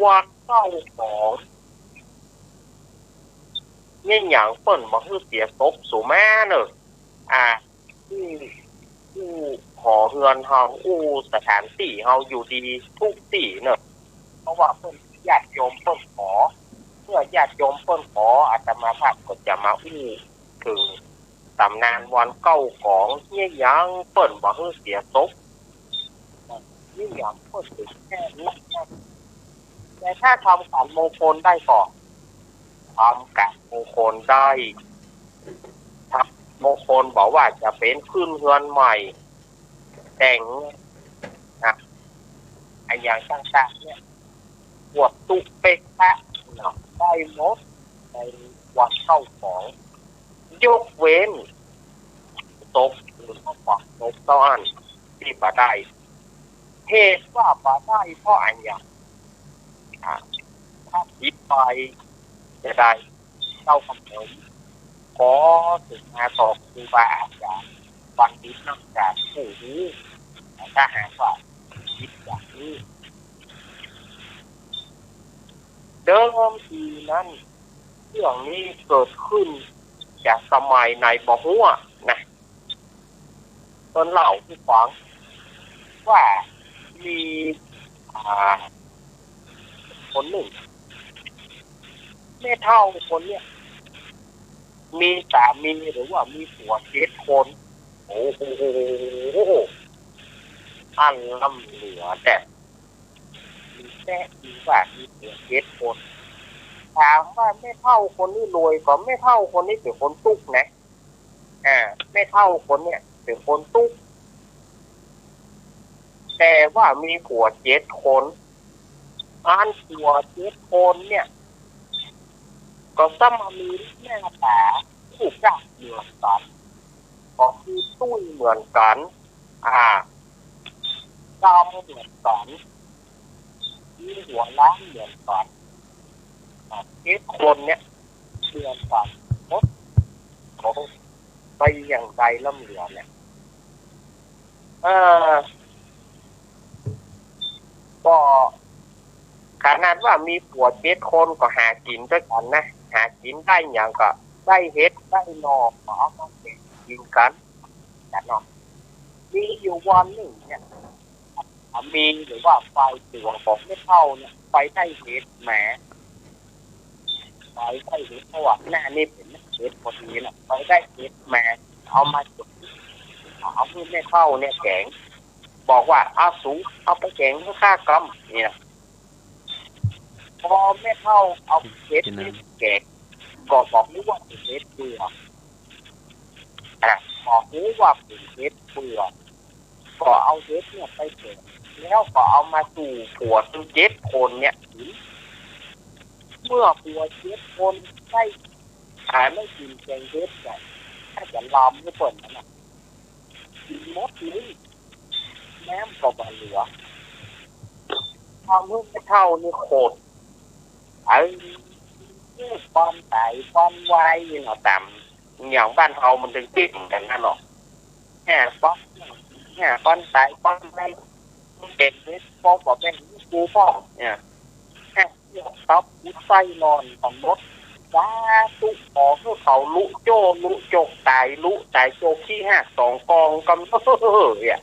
วัดเก๊าของ เยียะหยังเปิ้นบ่หื้อเสียศพสูแม่เน่อ อ่า ตี้ ตี้หอเฮือนเฮา อู้สถานตี้เฮาอยู่ดีกู้ตี้เน่อ เพราะว่าเปิ้น ญาติโยมเปิ้นขอ เมื่อญาติโยมเปิ้นขอ อาตมาภาพก็จะมาอู้เถิงต๋ำนานวันเก๊าของ เยียะหยังเปิ้นบ่หื้อเสียศพ เยียะหยังเปิ้นเถิงแค่นี้ แต่ถ้าทำก๋านมงคลได้ก็ ทำก๋านมงคลได้ ทำมงคลบ่ว่าจะเป๋นขึ้นเฮือนใหม่ แต่ง นะ อะหยังต่างๆ เนี่ย วัตถุเป๊กพระเนาะ ได้หมดในวันเก๊าของ ยกเว้นศพหรือว่าของศพเต้าอั้นตี้บ่ได้ เหตุว่าบ่ได้เพราะอะหยัง อ่า ถ้าผิดไปจะได้ เจ้าของผม ขอเถิงมาต่อครูบาอาจ๋ารย์ บัณฑิตนักปราชญ์ผู้ฮู้ ถ้าหากว่าผิดอย่างนี้ เดิมทีนั้น เรื่องนี้เกิดขึ้นจากสมัยไหนบ่ฮู้นะ เปิ้นเล่าหื้อฟังว่ามี อ่า คนนึ่ง แม่เฒ่าคนเนี้ย มีสามีหรือว่ามีผัวเจ็ดคน โอ้โห อั้นล้ำเหลือแต๊ มีแต๊ มีว่ามีผัวเจ็ดคน ถามว่าแม่เฒ่าคนนี้รวยก่อ แม่เฒ่าคนนี้เป๋นคนตุ๊กนะ อ่า แม่เฒ่าคนเนี้ยเป๋นคนตุ๊ก แต่ว่ามีผัวเจ็ดคน อันผัวเจ็ดคนเนี่ย ก็ซ้ำมามีหน้าต๋ารูปร่างเหมือนกั๋น ก็คือตุ้ยเหมือนกั๋น อ่า ดำเหมือนกั๋น มีหัวล้านเหมือนกั๋น อ่า เจ็ดคนเนี่ยเหมือนกั๋นหมด โอ้ ไปอย่างใดล้ำเหลือเนี่ย เออ ก็ขนาดว่ามีผัวเจ็ดคนก็หากิ๋นตวยกั๋นนะ หากิ๋นได้หยังก็ได้เห็ดได้หน่อก็เอามาแก๋งกิ๋นกั๋น กั๋นเนาะ มีอยู่วันนึ่งเนี่ย สามีหรือว่าฝ่ายผัวของแม่เฒ่าเนี่ย ไปได้เห็ดมา ไปได้เห็ด เพราะว่าหน้านี่เป๋นเห็ดพอดีน่ะ ไปได้เห็ดมา เอามาแก๋ง เอาหื้อแม่เฒ่าเนี่ยแก๋ง บอกว่า "เอาสู เอาไปแก๋งหื้อข้ากำ" เนี่ย พอแม่เฒ่าเอาเห็ดนี่แก๋ง ก็บอกนึกว่าเป๋นเห็ดเปื่อ อ่ะ บอกนึกว่าเป๋นเห็ดเปื่อ ก็เอาเห็ดเนี่ยไปแก๋ง แล้วก็เอามาสู่ผัวตึงเจ็ดคนเนี่ยกิ๋น เมื่อผัวเจ็ดคนได้ อ่า ได้กิ๋นแก๋งเห็ดเนี่ย ถ้าจะลำหื้อเปิ้นนั่นน่ะ กิ๋นหมดเลย น้ำก็บ่เหลือ ทำหื้อแม่เฒ่านี่โขด เอ้ย ปอนต๋ายปอนวายเนาะ ต๋ามอย่างบ้านเฮามันตึงติดเหมือนกั๋นนะเนาะ แห่ปอน แห่ปอนต๋ายปอนวาย เป๋นเม็ดปอกบ่แม่นกูพ่องเนี่ย แห่เสียบตับอุดไส้นอนกั๋นหมด สาธุ ขอหื้อเขาลุโจ้ลุจก ต๋ายลุต๋ายโจก ขี้หักสองกองกำเนิดเนี่ย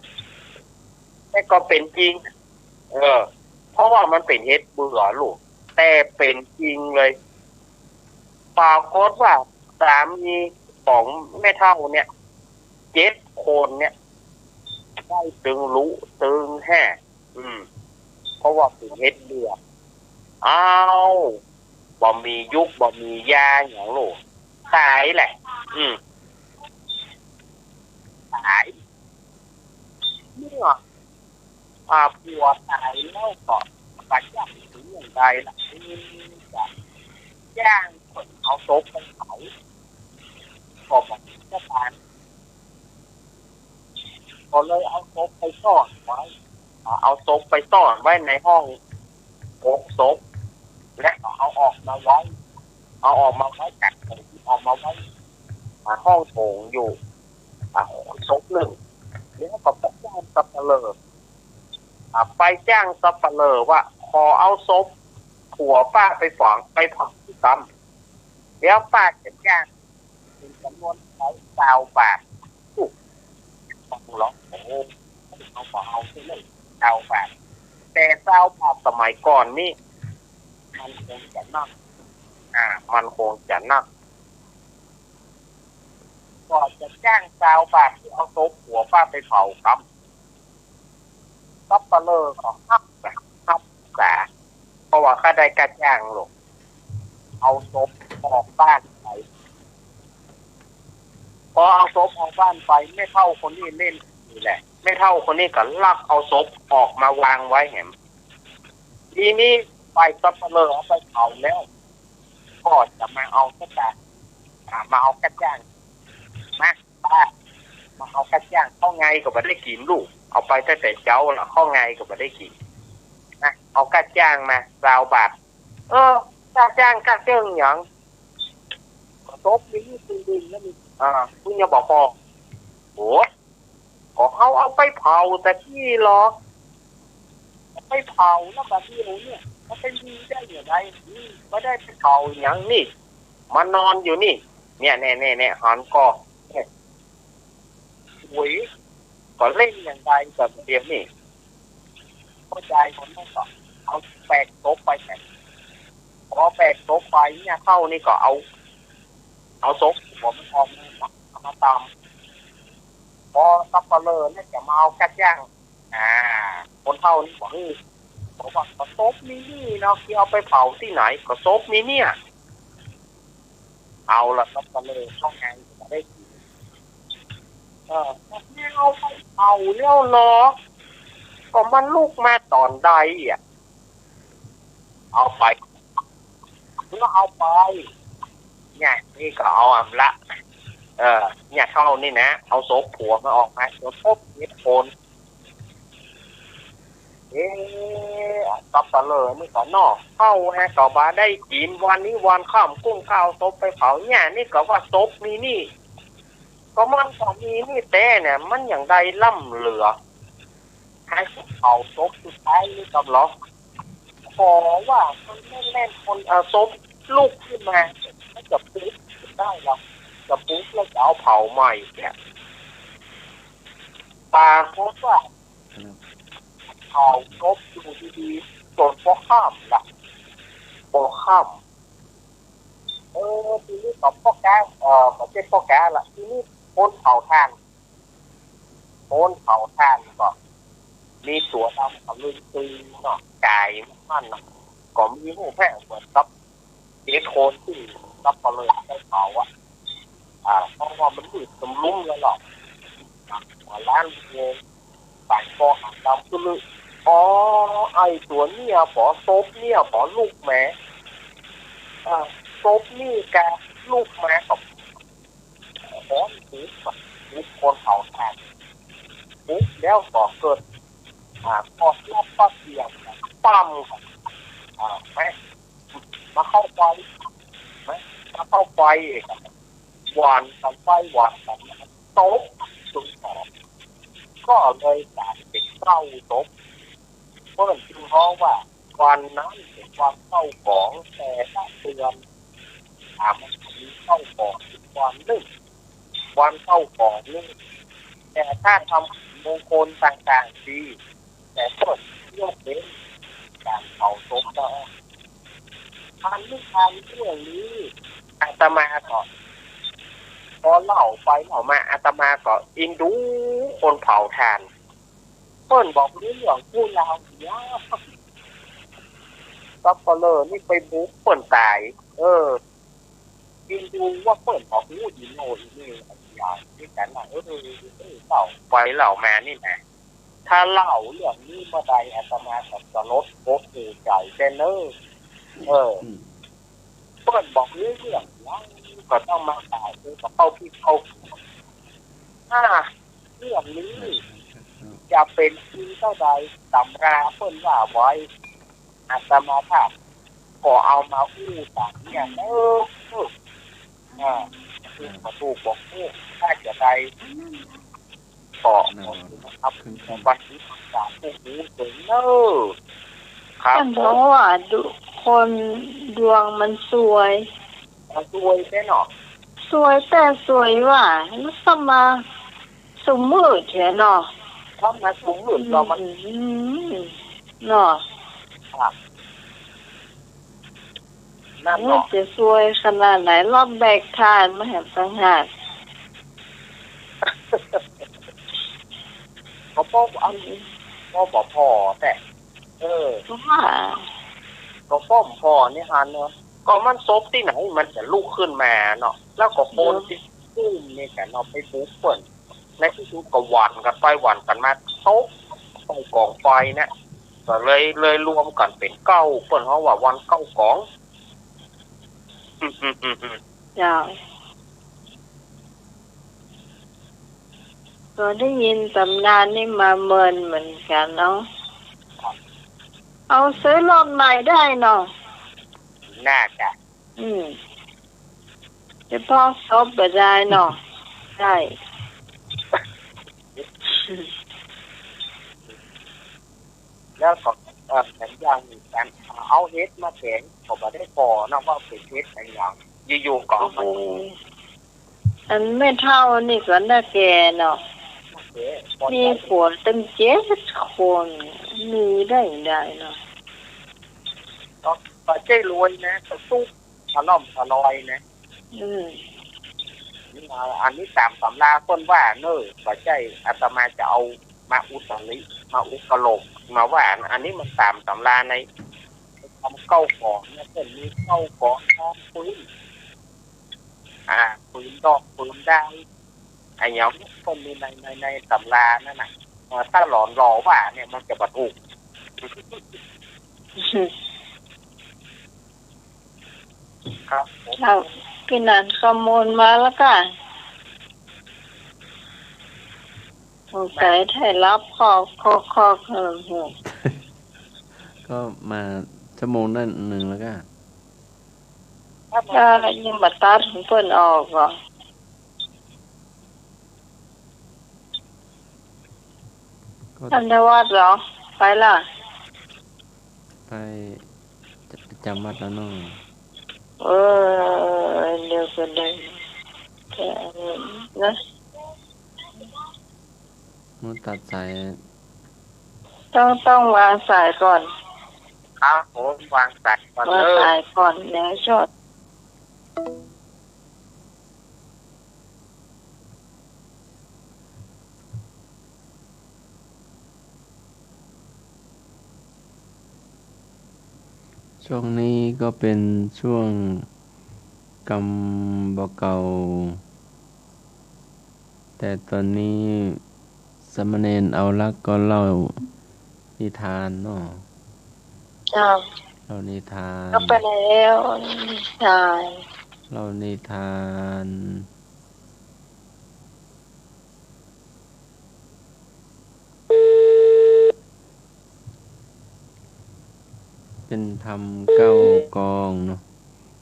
แต่ก็เป๋นจริง เออ เพราะว่ามันเป๋นเห็ดเปื่อลูก แต่เป๋นจริงเลย ปรากฏว่าสามีของแม่เฒ่าเนี่ย เจ็ดคนเนี่ย ได้ตึงลุตึงแห่ อืม เพราะว่าเป๋นเห็ดเปื่อ อ้าว บ่มียุกบ่มียาหยังลูก ต๋ายแหละ อืม ต๋าย เมื่อ อ่า ผัวต๋ายแล้วก็บ่จักสิอย่างใดล่ะ จะจ้างคนเอาศพไปเผา ก็บ่มีสถาน ก็เลยเอาศพไปซ่อนไว้ อ่า เอาศพไปซ่อนไว้ในห้องกกศพ และก็เอาออกมาไว้ เอาออกมาไว้จากโถง เอามาไว้ อ่า ห้องโถงอยู่ อ่า ศพนึ่ง แล้วก็ไปจ้างสัปเหร่อ อ่า ไปจ้างสัปเหร่อว่า ขอเอาศพ ผัวป้าไปฝัง ไปเผาตี้กำ แล้วป้าจะจ้างเป๋นจ๋ำนวนเท่าใด ซาวบาท อู้ ฟังแล้ว โอ้ เอาบ่เอาเสียเลย ซาวบาท แต่ซาวบาทสมัยก่อนนี่ มันคงจะนัก อ่า มันคงจะนัก กว่าจะจ้างซาวบาทตี้เอาศพผัวป้าไปเผากำ สัปเหร่อก็ฮักนะ ฮักษา เพราะว่าข้าได้ค่าจ้างลูก เอาศพออกบ้านไป พอเอาศพออกบ้านไป แม่เฒ่าคนนี้เล่นนี่แหละ แม่เฒ่าคนนี้ก็ลักเอาศพออกมาวางไว้แหม ทีนี้ฝ่ายสัปเหร่อเอาไปเผาแล้ว ก็จะมาเอาค่าจ้าง อ่า มาเอาค่าจ้าง มา ป้า มาเอาค่าจ้าง ข้าวไงก็บ่ได้กิ๋นลูก เอาไปตั้งแต่เจ๊าละ ข้าวไงก็บ่ได้กิ๋น นะ เอาค่าจ้างมา ซาวบาท เออ ค่าจ้างค่าเจิ่งหยัง ก็ศพมีตี้นึ่งแล้วนี่ อ่า เปิ้นยังบ่ปอ โอ้ ก็เฮาเอาไปเผาตะกี้ลอ เอาไปเผาแล้วบัดนี้เนี่ย มันไปมีได้อย่างไร อืม บ่ได้ไปเผาหยังนี่ มานอนอยู่นี่ เนี่ย เนี่ย เนี่ย เนี่ย หันก่อ เนี่ย โอ้ย ก็เล่นอย่างไรกับเดี๋ยวนี้ พ่อใหญ่คนนั้นก็เอาแบกศพไปแหม พอแบกศพไปเนี่ย เฒ่านี่ก็เอา เอาศพผัวมันออกมา เอามาตำ พอสัปเหร่อเนี่ยจะมาเอาค่าจ้าง อ่า คนเฒ่านี่บอก เออ บอกว่า ก็ศพมีนี่เนาะ ตี้เอาไปเผาตี้ไหน ก็ศพมีเนี่ย เอาละ สัปเหร่อข้าวไงก็บ่ได้กิ๋น เออ แม่เอาไปเผาแล้วลอ ก็มันลุกมาต๋อนใดอะ เอาไป ก็เอาไป เนี่ย นี่ก็เอาอำละ เออ เนี่ย เฒ่านี่นะ เอาศพผัวมันออกมา จนครบเจ็ดคน เอ๊ะ สัปเหร่อนี่ก็เนาะ เฒ่าแฮะ ก็บ่ได้กิ๋น วันนี้วันค่ำกุ้มก็เอาศพไปเผา เนี่ย นี่ก็ว่าศพมีนี่ ก็มันก็มีนี่แต๊เนี่ย มันอย่างใดล้ำเหลือ ให้เผาศพสุดท้ายนี่ก็ลอ ขอว่ามันแม่นๆ คนเอาศพลุกขึ้นมา มันจะปลุกได้ลอ จะปลุกแล้วจะเอาเผาใหม่เนี่ย ปรากฏว่า ครับ เผาศพอยู่ดีๆ จนปอค่ำละ ปอค่ำ เออ ทีนี้ก็ปอก๊า เอ่อ บ่ใจ้ปอก๊าละ ทีนี้คนเผาถ่าน คนเผาถ่านก็มีตั๋วดำกำลึงตึงเนาะ ก๋ายมันเนาะ ก็มีฮูปแฮะ เหมือนกับเจ็ดคนตี้สัปเหร่อไปเผาอะ อ่า เพราะว่ามันมืดตึมลุ้มแล้วเนาะ หัวล้านเมือง ต่างก็หันลำขึ้นเลย อ๋อ ไอ้ตั๋วเนี่ยป๋อ ศพเนี่ยป๋อลุกแหม อ่า ศพนี่กาลุกมากับ ขอนปลุกอะ ปลุกคนเผาถ่าน ปลุกแล้วก็เกิด อ่า กอดรับประเสียง ปั๊ม อ่า แม่ มาเข้าไฟ แม่ มาเข้าไฟ หว่านกันไปหว่านกันมา ตกตึงหอม ก็เลยก๋ายเป๋นเศร้าศพ เปิ้นจึงฮ้องว่า วันนั้นเป๋นวันเศร้าของแต่ละเดือน อ่า มันมีเศร้าของวันนึ่ง วันเศร้าของนึ่ง แต่ถ้าทำมงคลต่างๆ ดี แต่เปิ้นยกเว้นก๋านเผาศพเนาะ อันนี้ อันเรื่องนี้ อาตมาก็ พอเล่าไปเล่ามา อาตมาก็อินดูคนเผาถ่าน เปิ้นบอกเรื่องกู้เล่าเสีย สัปเหร่อนี่ไปบุกเปิ้นต๋าย เออ อินดูว่าเปิ้นบอกอู้อีโน่อีนี่ อย่างนี้กันนะ เออ เล่าไปเล่ามานี่นะ ถ้าเล่าเรื่องนี้เมื่อใด อาตมาก็สลดหดหู่ใจ๋แต๊เน่อ เออ อืม เปิ้นบอกเรื่อง เรื่อง ก็ต้องมาต๋าย เออ ก็เข้าผิดเข้าถูก อ่า เรื่องนี้ ใช่ ใช่ ใช่ จะเป๋นจริงเต้าใด ตำราเปิ้นว่าไว้ อาตมาภาพก็เอามาอู้ต๋ามเนี่ย เออ เออ อ่า ก็ถูกบอกอู้ ถ้าจะได้ ก็ นั่นแหละ ขอบคุณครับ ขึ้น ขอบคุณครับ ผู้หูเจ๋งเนอะ ครับ ต้าน ผม เพราะว่าดู คนดวงมันซวย มันซวยแต๊เนาะ ซวยแต๊ซวยว่า แล้วก็มาสุมมืดแท้เนาะ ครับ มาสุมมืดเนาะ มัน อืม เนาะ ครับ นั่นเนาะ โอ้ย จะซวยขนาดไหน ลอบแบกถ่านมาแหมต่างหาก ก็ป้อบ่ ก็บ่ผ่อแต๊ เออ ก็ว่า ก็ป้อบ่ผ่อนี่หันเนาะ ก็มันศพตี้ไหนมันจะลุกขึ้นมาเนาะ แล้วก็คนตี้ซุ่มนี่กั๋นเนาะ ไปบุกเปิ้น ในตี้สุดก็หวั่นกั๋นไปหวั่นกั๋นมา ตกใส่ก๋องไฟเนี่ย ก็เลย เลยรวมกั๋นเป๋นเก๊า เปิ้นฮ้องว่าวันเก๊ากอง เจ้า ก็ได้ยินต๋ำนานนี่มาเมินเหมือนกั๋นเนาะ เอาซื้อรถใหม่ได้เนาะ น่าจะ อืม จะพอกศพบ่ได้เนาะ ได้ แล้วก็ เอ่อ แถมอย่างหนึ่งกั๋น เอาเห็ดมาแกง ก็บ่ได้ผ่อนะ ว่าเป๋นเห็ดอะหยัง อยู่ๆ ก็เอามา โอ้โห อันแม่เฒ่านี่ก็น่าแก่เนาะ โอเค มีผัวตั้งเจ็ดคน มีได้ได้เนาะ ก็ ก็ใจ้รวยนะ ก็สู้ พะล่อมพะลอยนะ อืม นี่ อ่า อันนี้ต๋ามต๋ำราเปิ้นว่าเน่อ บ่ใจ้อาตมาจะเอามาอุตริ มาอุกโหลก มาว่า อันนี้มันต๋ามต๋ำราใน ทำเก๊ากองเนี่ย เปิ้นมีเก๊ากอง ทองปืน อ่า ปืนดอก ปืนดาว อะหยัง เปิ้นมีใน ใน ในต๋ำรานั่นน่ะ เอ่อ ถ้าหลอนหลอว่าเนี่ย มันจะบ่ถูก ครับผม เจ้า ปี้นันข้อมูลมาแล้วก็ สงสัยได้รับข้อ ข้อ ข้อ เออ ก็มาชั่วโมงนั้นหนึ่งแล้วก็ ก็ยังบ่ตัดของเปิ้นออกเหรอ ก็ ท่านทวัฒน์เหรอ ไปละ ไปจะไปจำวัดแล้วเนาะ เออ เดี๋ยวก็ได้ แต่นะ มันตัดสาย ต้อง ต้องวางสายก่อน ครับผม วางสายก่อน วาง เออ สายก่อน เดี๋ยวชอด ช่วงนี้ก็เป๋นช่วงกำบ่าเก่า แต่ต๋อนนี้สามเณรเอาลักษณ์ก็เล่านิทานเนาะ เจ้า เล่านิทาน ก็ไปแล้วนิทาน เล่านิทาน เป๋นธรรมเก๊ากองเนาะ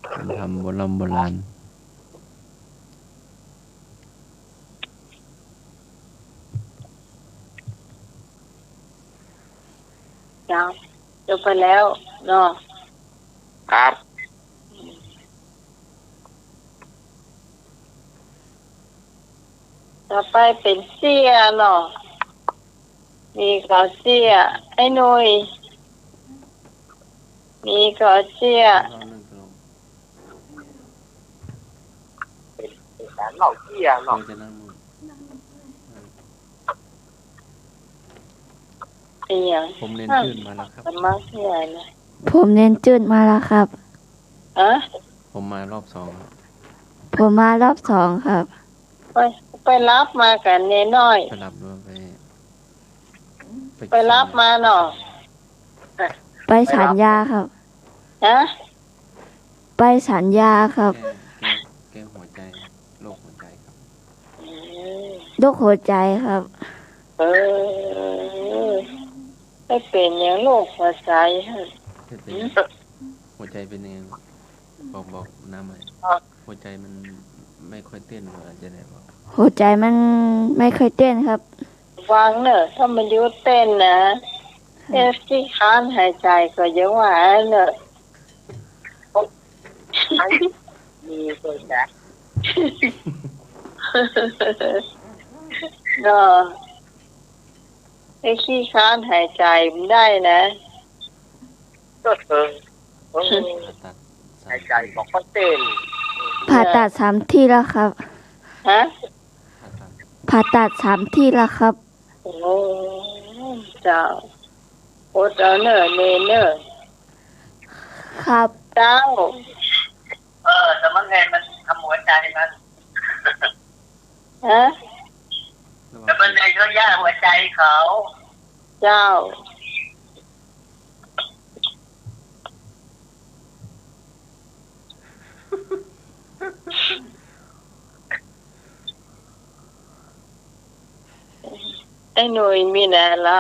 เป๋นธรรมโบร่ำโบราณ เจ้า จบไปแล้วเนาะ ครับ ต่อไปเป๋นเสี้ยเนาะ มีก็เสี้ย ไอ้หนุ่ย มีก็เสี้ย เป๋น เป๋นก๋านเล่าเสี้ยเนาะ เสี้ย ผมเณรจื้นมาแล้วครับ สมัครเสี้ยนะ ผมเณรจื้นมาแล้วครับ ฮะ ผมมารอบสองครับ ผมมารอบสองครับ ไป ไปฮับมากั๋นเณรน้อย ไปฮับด้วย ไป ไปฮับมาเนาะ ไปฉันยาครับ ฮะ ไปฉันยาครับ แก้ แก้ แก้หัวใจ โรคหัวใจครับ อืม โรคหัวใจครับ เออ ไปเป๋นหยังโรคหัวใจฮะ เป๋น หืม หัวใจเป๋นยังไง บอก บอกน้าใหม่ อ่ะ หัวใจมันไม่ค่อยเต้น หรือจะไงบอก หัวใจมันไม่ค่อยเต้นครับ ระวังเน่อ ถ้ามันหยุดเต้นนะ เอ๊ะ ขี้ค้านหายใจ๋ก็ยังว่าเนาะ มีคนจ้ะ เนาะ ไอ้ขี้ค้านหายใจ๋บ่ได้นะ เออ เออ ผ่าตัดสาม หายใจ๋บอกว่าเต้น ผ่าตัดสามทีแล้วครับ ฮะ ผ่าตัด ผ่าตัดสามทีแล้วครับ โอ้ เจ้า อดเอาเน่อ เนนเน่อ ครับ เจ้า เออ สามเณรมันทำหัวใจมัน ฮะ ระวัง สามเณรเขาย่าหัวใจเขา เจ้า ไอ้หนุ่ยมีไหนละ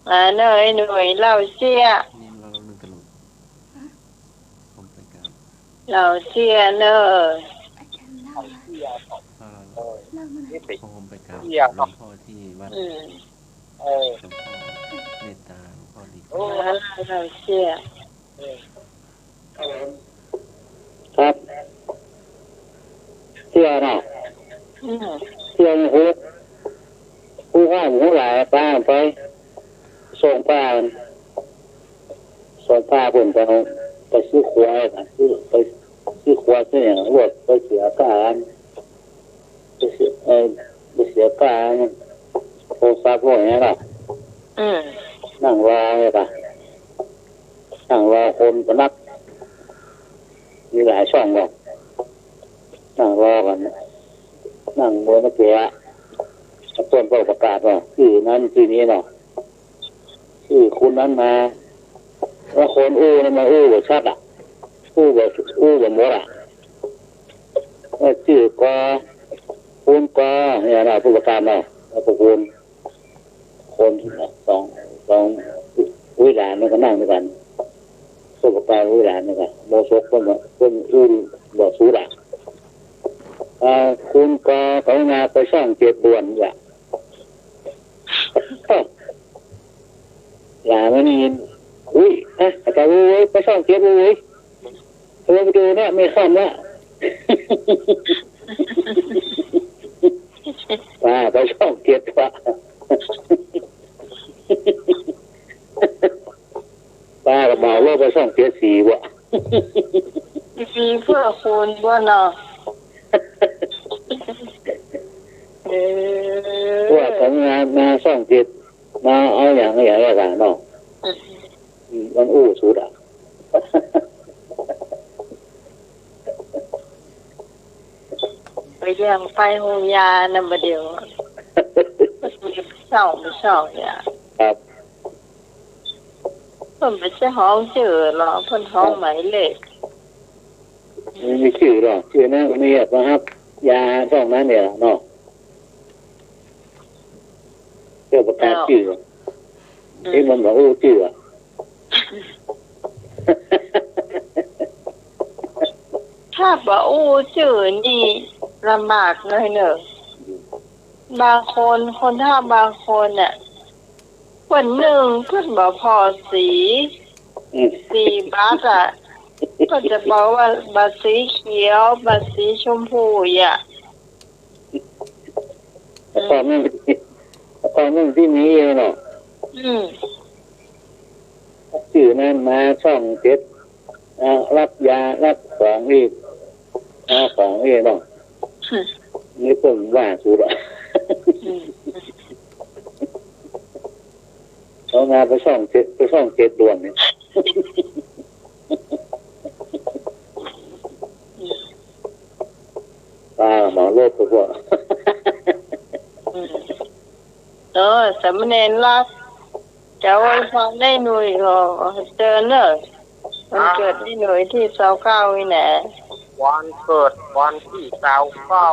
มาเน่อ ไอ้หนุ่ย เล่าเสี้ย นี่เราเล่าเรื่องตลก ผมไปกับ เล่าเสี้ยเน่อ เล่า เล่า เล่า ผมไปกับหลวงพ่อที่วัด อืม เออ หลวงพ่อเมตตา หลวงพ่อดี เออ เล่าเสี้ย ครับ เสี้ยน่ะ อืม เสี้ยนี่ฮู้ ฮู้ห้องฮู้หลาย ป้าไป ส่งป้า ส่งป้าเปิ้นไป ไปซื้อควายน่ะ ซื้อ ไปซื้อควาย ซื้อหยัง รถไปเสียก้า ไปเสีย เอ่อ ไปเสียก้าโทรศัพท์พวกนี้ล่ะ อืม นั่งรอเนี่ยล่ะ นั่งรอคนก็นับ มีหลายช่องเนาะ นั่งรอกั๋น นั่งเมื่อกี้อะ เปิ้นก็ประกาศว่า ชื่อนั้นชื่อนี้เนาะ ชื่อคนนั้นมา แล้วคนอู้นี่มันอู้บ่ชัดอะ อู้บ่ อู้บ่หมดอะ ว่าจื้อกอ คุณกอ เนี่ยนะ ผู้ประกาศเนาะ แล้วก็คุณ คนสอง สอง อุ๊ยหลานมันก็นั่งด้วยกั๋น ผู้ประกาศอุ๊ยหลานมันก็ โมซกเปิ้นว่า เปิ้นอู้บ่สุดอะ อ่า คุณกอ กรุณาไปช่องเจ็ดด่วน ว่า หลานมันนี่ อุ๊ย อ่ะ อาจารย์ อุ๊ย ไปช่องเจ็ด อุ๊ย โทรไปดูเนี่ย มีค่ำละ ป้าไปช่องเจ็ดว่ะ ป้าก็เหมารถไปช่องเจ็ดสี่ว่ะ มีเพื่อคุณบ่เนาะ เออ พวกของงานมาช่องเจ็ด มาเอาอย่าง อย่างเนี้ยกันเนาะ อืม อืม มันอู้สุดอะ ไปเยี่ยมไปโฮงยานะบ่าเดี่ยว เศร้า บ่เศร้าเนี่ย ครับ เปิ้นบ่ใจ้ฮ้องจื้อหรอก เปิ้นฮ้องหมายเลข มี มีจื้อหรอก จื้อนั้น มีอะ มาฮับยาช่องนั้นเนี่ยเนาะ เจ้าประกาศจื้อ อืม เอ๊ะ มันบ่อู้จื้ออะ ถ้าบ่อู้จื้อนี่ลำบากเลยเนาะ บางคน คนเฒ่าบางคนน่ะ เปิ้นนึ่งเปิ้นบ่ผ่อสี อืม สีบัตรอะ เปิ้นจะบอกว่าบัตรสีเขียว บัตรสีชมพูอะ แต่ก่อนนึ่ง แต่ก่อนนึ่งตี้มีอยู่เนาะ อืม จื้อนั้นมาช่องเจ็ด อ่า ฮับยา ฮับของอีก อ่า ของอีกเนาะ อืม นี่เปิ้นว่าสุดอะ อืม เขามาไปช่องเจ็ด ไปช่องเจ็ดด่วนเนี่ย ป้าเหมารถไปพวก อืม เออ สามเณรลักษณ์ จะอวยพรให้หนุ่ยก็เจิญเน่อ วันเกิดให้หนุ่ยตี้ซาวเก้านี่แหละ วันเกิดวันตี้ซาวเก้า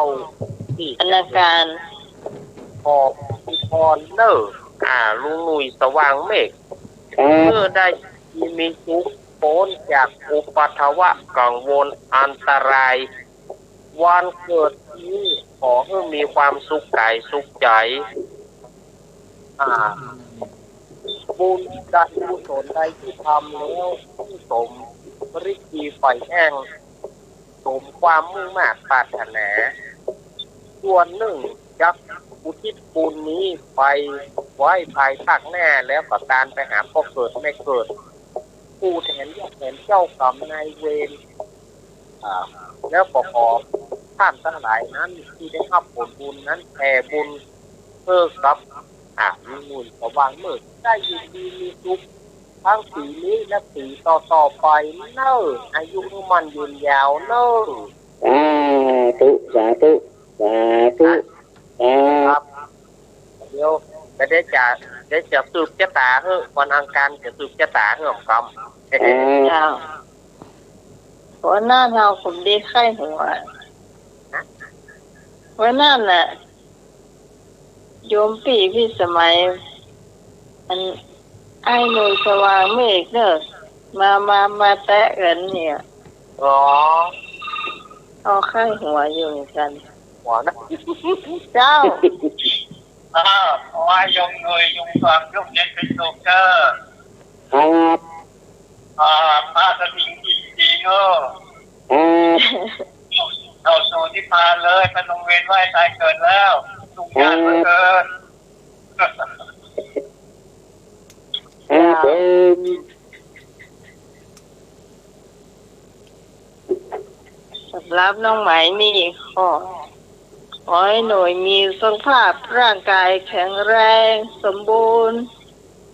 ตี้อนังคาร ขออวยพรเน่อ อ่า ลุงหนุ่ยสว่างเมฆ ครับ เมื่อได้มีสุข ป๊นจากอุปัทวะกังวลอันตราย วันเกิดนี้ขอหื้อมีความสุขก๋ายสุขใจ๋ อ่า บุญได้กุศลได้ที่ทำแล้ว สมฤทธิ์ใฝ่แห้ง สมความมุ่งมาดปรารถนา ส่วนนึ่งจักอุทิศบุญนี้ไปไว้ภายภาคหน้า แล้วก็ตานไปหาป้อเกิดแม่เกิด ผู้แทนญาติแทนเจ้ากรรมนายเวร อ่า แล้วก็ขอท่านตังหลายนั้นตี้ได้ฮับผลบุญนั้นแผ่บุญเพื่อกับ อ่า หมู่สว่างเมฆได้อยู่ดีมีสุข ตึงปี๋นี้และปี๋ต่อๆ ไปเน่อ อายุหื้อมั่นยืนยาวเน่อ สาธุ สาธุ สาธุ ครับ เดี๋ยว เดี๋ยวจะ เดี๋ยวจะสืบจะต๋าหื้อ วันอังคารจะสืบจะต๋าหื้อ ครับ เจ้า วันนั้นเฮาก็บ่ดีใค่หัว วันนั้นน่ะ โยมปี้พิสมัย อัน ไอ้หนุ่ยสว่างเมฆเน่อ มา มา มาแตะกั๋นเนี่ย อ๋อ เฮาใค่หัวอยู่เหมือนกั๋น หัวนะ เจ้า เออ ขอหื้อโยมหนุ่ย โยมสว่าง โยมเย็นเป๋นสุขเน่อ ครับ อ่า พระสถิตดีๆ เน่อ ครับ เข้าสู่นิพพานเลย บ่ต้องเวียนว่ายต๋ายเกิดแล้ว ทุกข์ยากเหลือเกิน ครับผม สำหรับน้องไหมนี่ ขอ ขอหื้อหนุ่ยมีสุขภาพร่างกายแข็งแรงสมบูรณ์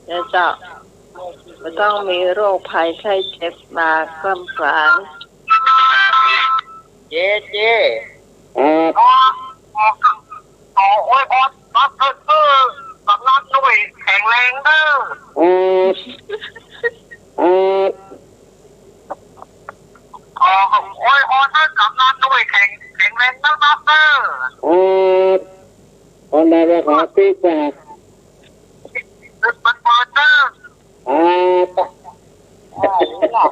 นะเจ้า บ่ต้องมีโรคภัยไข้เจ็บมาคร่ำครวญ เจ๊ เจ๊ ครับ ขอ ขอ ขออวยพรวันเกิดหื้อกำนันหนุ่ยแข็งแรงเน่อ ครับ ครับ ขออวยพรหื้อกำนันหนุ่ยแข็ง แข็งแรงนักๆ เน่อ ครับ ขอได้เลยครับ ติ๊กต๊อก มันเปิดเน่อ ครับ ครับ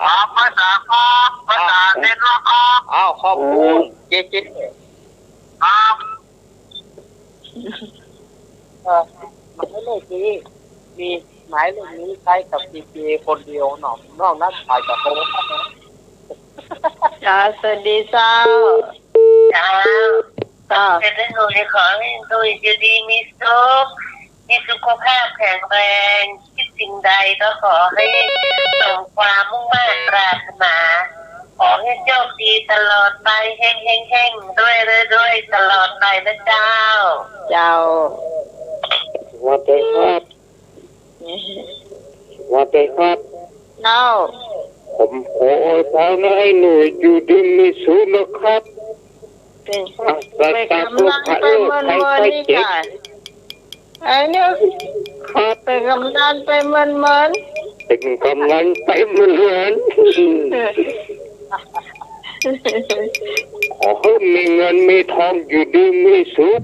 ครับ ภาษาครับ ภาษาเน็ตล็อกครับ อ้าว ขอบคุณ เจ๊ เจ๊ ครับ เอ่อ หมายเลขนี้ มีหมายเลขนี้ใจ๊กับ พีเค คนเดียวเนาะ นอกนั้นขายกับโทรศัพท์นะ จ้า สวัสดีเจ้า เจ้า เจ้า เจ้า ขอหื้อหนุ่ยอยู่ดีมีสุข มีสุขภาพแข็งแรง คิดสิ่งใดก็ขอหื้อสมความมุ่งมาดปรารถนา ขอหื้อโชคดีตลอดไป เฮงๆๆ รวยๆๆ ตลอดไปนะเจ้า เจ้า สวัสดีครับ สวัสดีครับ เจ้า ผมขออวยพรหื้อไอ้หนุ่ยอยู่ดีมีสุขนะครับ เป๋น เป๋นก๋ำนันไปเมินๆ นี่ก่ะ ไอ้หนุ่ย ครับ เป๋นก๋ำนันไปเมินๆ เป๋นก๋ำนันไปเมินๆ ขอหื้อมีเงินมีทองอยู่ดีมีสุข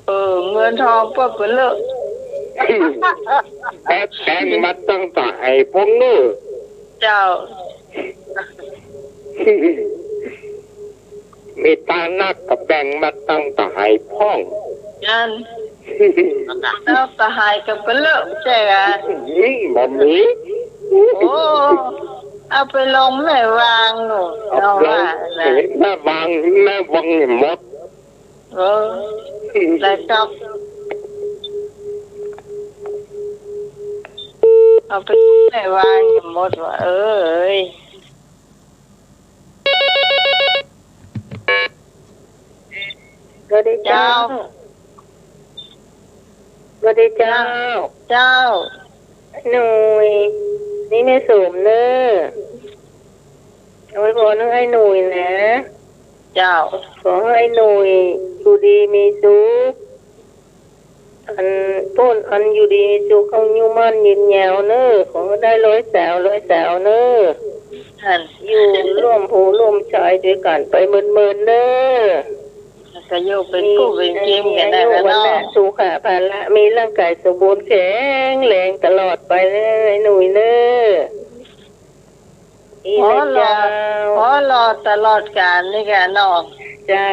เออ เงินทองเปิ้นเปิ้นเลิก แบ่งมาตังค์ต๋าไอ้พ่องเน่อ เจ้า เมตต๋านักก็แบ่งมาตังค์ต๋าไอ้พ่อง นั่น เจ้าต๋าไอ้ก็เปิ้นเลิก ใจ้ก่ะ อืม บ่มี โอ้ เอาไปลงแม่วางโน่น เอาไปลง เอาว่านะ แม่วาง แม่วางหมด เออ ได้ครับ เอาไปไหนวางหมดวะ เอ้ย สวัสดีเจ้า เจ้า สวัสดีเจ้า เจ้า หนุ่ย นี่แม่สมเน่อ อวยพรหื้อไอ้หนุ่ยนะ เจ้า ขอหื้อไอ้หนุ่ยอยู่ดีมีสุข อันป๊นอันอยู่ดีมีสุข อายุมั่นยืนยาวเน่อ ขอหื้อได้ร้อยสาว ร้อยสาวเน่อ นั่น อยู่ร่วมผู้ร่วมชายตวยกั๋นไปเมินๆ เน่อ ก็อยู่เป๋นกู้เป๋นกิ๋นกั๋นนะ มีอายุ เนาะ วัณณะ สุขะ พละ มีร่างกายสมบูรณ์แข็งแรงตลอดไปเน่อ ไอ้หนุ่ยเน่อ นี่แหละเจ้า หัวเราะ หัวเราะตลอดกาลนี่ก่ะเนาะ เจ้า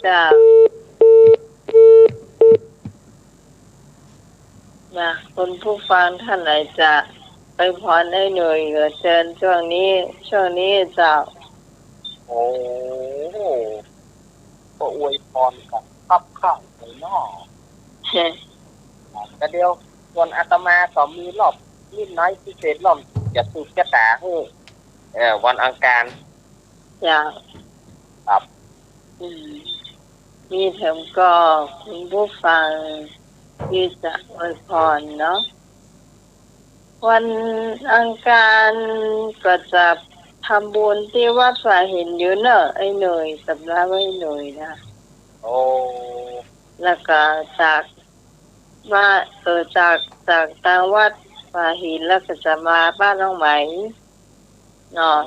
เจ้า คุณผู้ฟังท่านไหนจะอวยพรอ้ายหนุ่ย ก็เชิญช่วงนี้ ช่วงนี้เจ้า โอ้ ก็อวยพรกั๋นคับข้างเลยเนาะ ก็เดี๋ยวส่วนอาตมาก็มีรอบนิดน้อยพิเศษ รอบจะสืบจะต๋าหื้อ เอ่อ วันอังคาร เจ้า ครับ อืม มีแถมก็คุณผู้ฟังตี้จะอวยพรเนาะ วันอังคารก็จะทำบุญตี้วัดฝาหินอยู่เนาะ อ้ายหนุ่ย สำหรับอ้ายหนุ่ยนะ โอ้ แล้วก็จากว่า เออ จาก จากตางวัดฝาหินแล้วก็จะมาบ้านน้องไหมเนาะ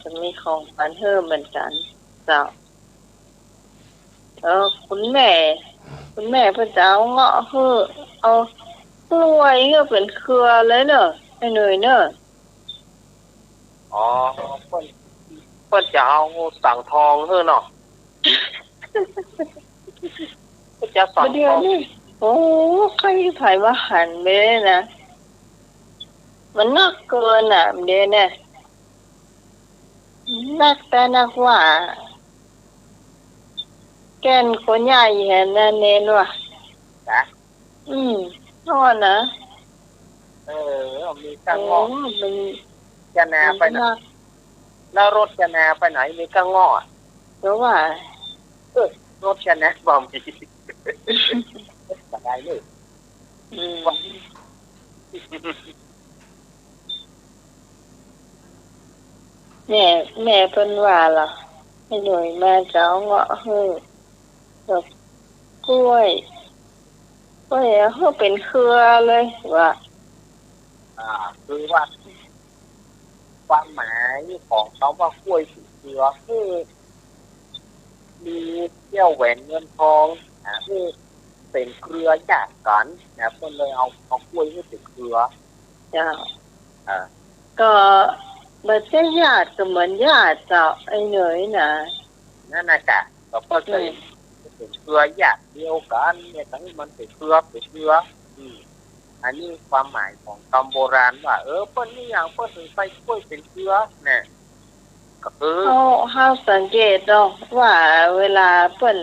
จะมีของขวัญหื้อเหมือนกั๋นเจ้า เออ คุณแม่ คุณแม่เปิ้นจะเอาเงาะหื้อ เอากล้วยหื้อเป๋นเครือเลยเนาะ อ้ายหนุ่ยเนาะ อ๋อ เปิ้น เปิ้นจะเอาสังทองหื้อเนาะ เปิ้นจะสังทอง บ่าเดี่ยวนี้ โอ้ ใผๆ ว่าหันไปนะ มันนักเกินน่ะ บ่าเดี่ยวนี้ นักแต๊นักว่า แก่นคนใหญ่หั้นนะ เณรว่า จ๊ะ อืม เงาะนะ เออ มีก้าเงาะ โอ้ มัน จะนาไปไหน มันนัก แล้วรถจะนาไปไหน มีก้าเงาะอะ ก็ว่า เออ รถจะนาบ่มี บ่ได้เลย อืม แม่ แม่เปิ้นว่าล่ะ อ้ายหนุ่ยมาจะเอาเงาะหื้อ กับกล้วย กล้วยหื้อเป๋นเครือเลยว่า อ่า คือว่า ความหมายของกำว่ากล้วยเป๋นเครือ คือ มีแก้วแหวนเงินทอง อ่า หื้อเป๋นเครือญาติกั๋นนะ เปิ้นเลยเอา เอากล้วยหื้อเป๋นเครือ เจ้า อ่า ก็บ่ใจ้ญาติก็เหมือนญาติเจ้า อ้ายหนุ่ยนะ นั่นน่ะจ้ะ ก็เปิ้นก็ อืม เป๋นเครือญาติเดียวกั๋นเนี่ย แต่หื้อมันเป๋นเครือ เป๋นเครือ อืม อันนี้ความหมายของกำโบราณว่า เออ เปิ้นนี่หยัง เปิ้นเป๋นใบกล้วยเป๋นเครือน่ะ ก็คือ เฮา เฮาสังเกตเนาะ ว่าเวลาเปิ้น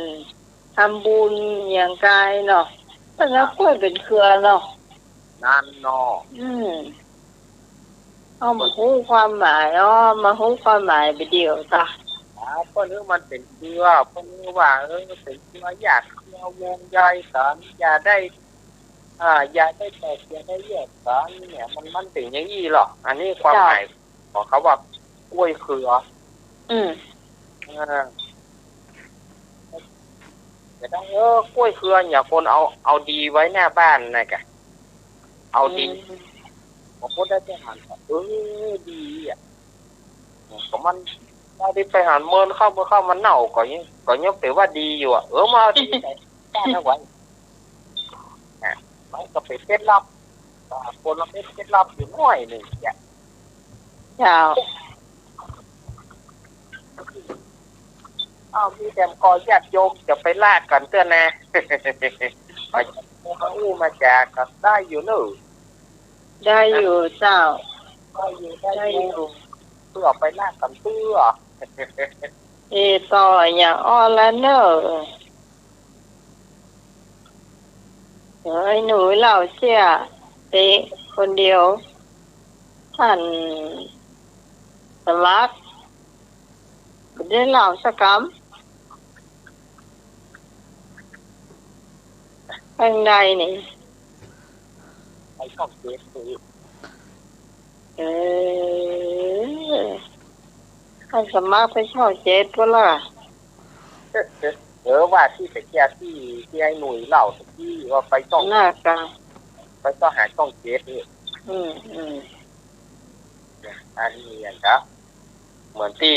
ทำบุญหยังกายเนาะ เปิ้นเอากล้วยเป๋นเครือเนาะ นั่นเนาะ อืม เฮาบ่ฮู้ความหมายเนาะ มาฮู้ความหมายบ่าเดี่ยวจ้ะ อ่า เปิ้นหื้อมันเป๋นเครือ เปิ้นหื้อว่า เออ เป๋นเครือญาติเครือวงใหญ่กั๋น อย่าได้ อ่า อย่าได้แตก อย่าได้แยกกั๋นเนี่ย มัน มันเป๋นอย่างอี้เหรอ อันนี้ความหมาย เจ้า ของกำว่ากล้วยเครือ อืม อ่า จะได้ เออ กล้วยเครือเนี่ย คนเอา เอาดีไว้หน้าบ้านน่ะกะ เอาดี อืม พระพุทธเจ้าหัน เออ ดีอ่ะ ก็มัน ถ้าได้ไปหันเมินเข้า เมินเข้ามันเน่า ก็ยัง ก็ยังเป๋นว่าดีอยู่อ่ะ เออ มาเอาดีใส่บ้านเอาไว้ อ่ะ มันก็เป๋นเคล็ดลับ อ่า คนละเม็ดเคล็ดลับอยู่หน้อยนึ่งจ้ะ เจ้า อ้าว มีแถมก็ญาติโยมจะไปลากกั๋นเตื้อนา ไปอู้มาจ๋ากั๋นได้อยู่เนาะ ได้อยู่เจ้า ได้อยู่ ได้อยู่ ได้อยู่ เตื้อไปลากกั๋นเตื้อ เอ ต่ออย่างอ้อละเนาะ เดี๋ยวไอ้หนูเล่าเสี้ยเต๊อะคนเดียว ท่านสมัคร บ่ได้เล่าสักกำ อันใดนี่ ไปช่องเจ็ด เออ ท่านสมัครไปช่องเจ็ดก็ล่ะ เออ ว่าตี้ตะเกียะตี้ ตี้ไอ้หนุ่ยเล่าตะกี้ว่าไปช่อง น่ากะ ไปเสาะหาช่องเจ็ดนี่ อืม อืม อันนี้อันกะ เหมือนตี้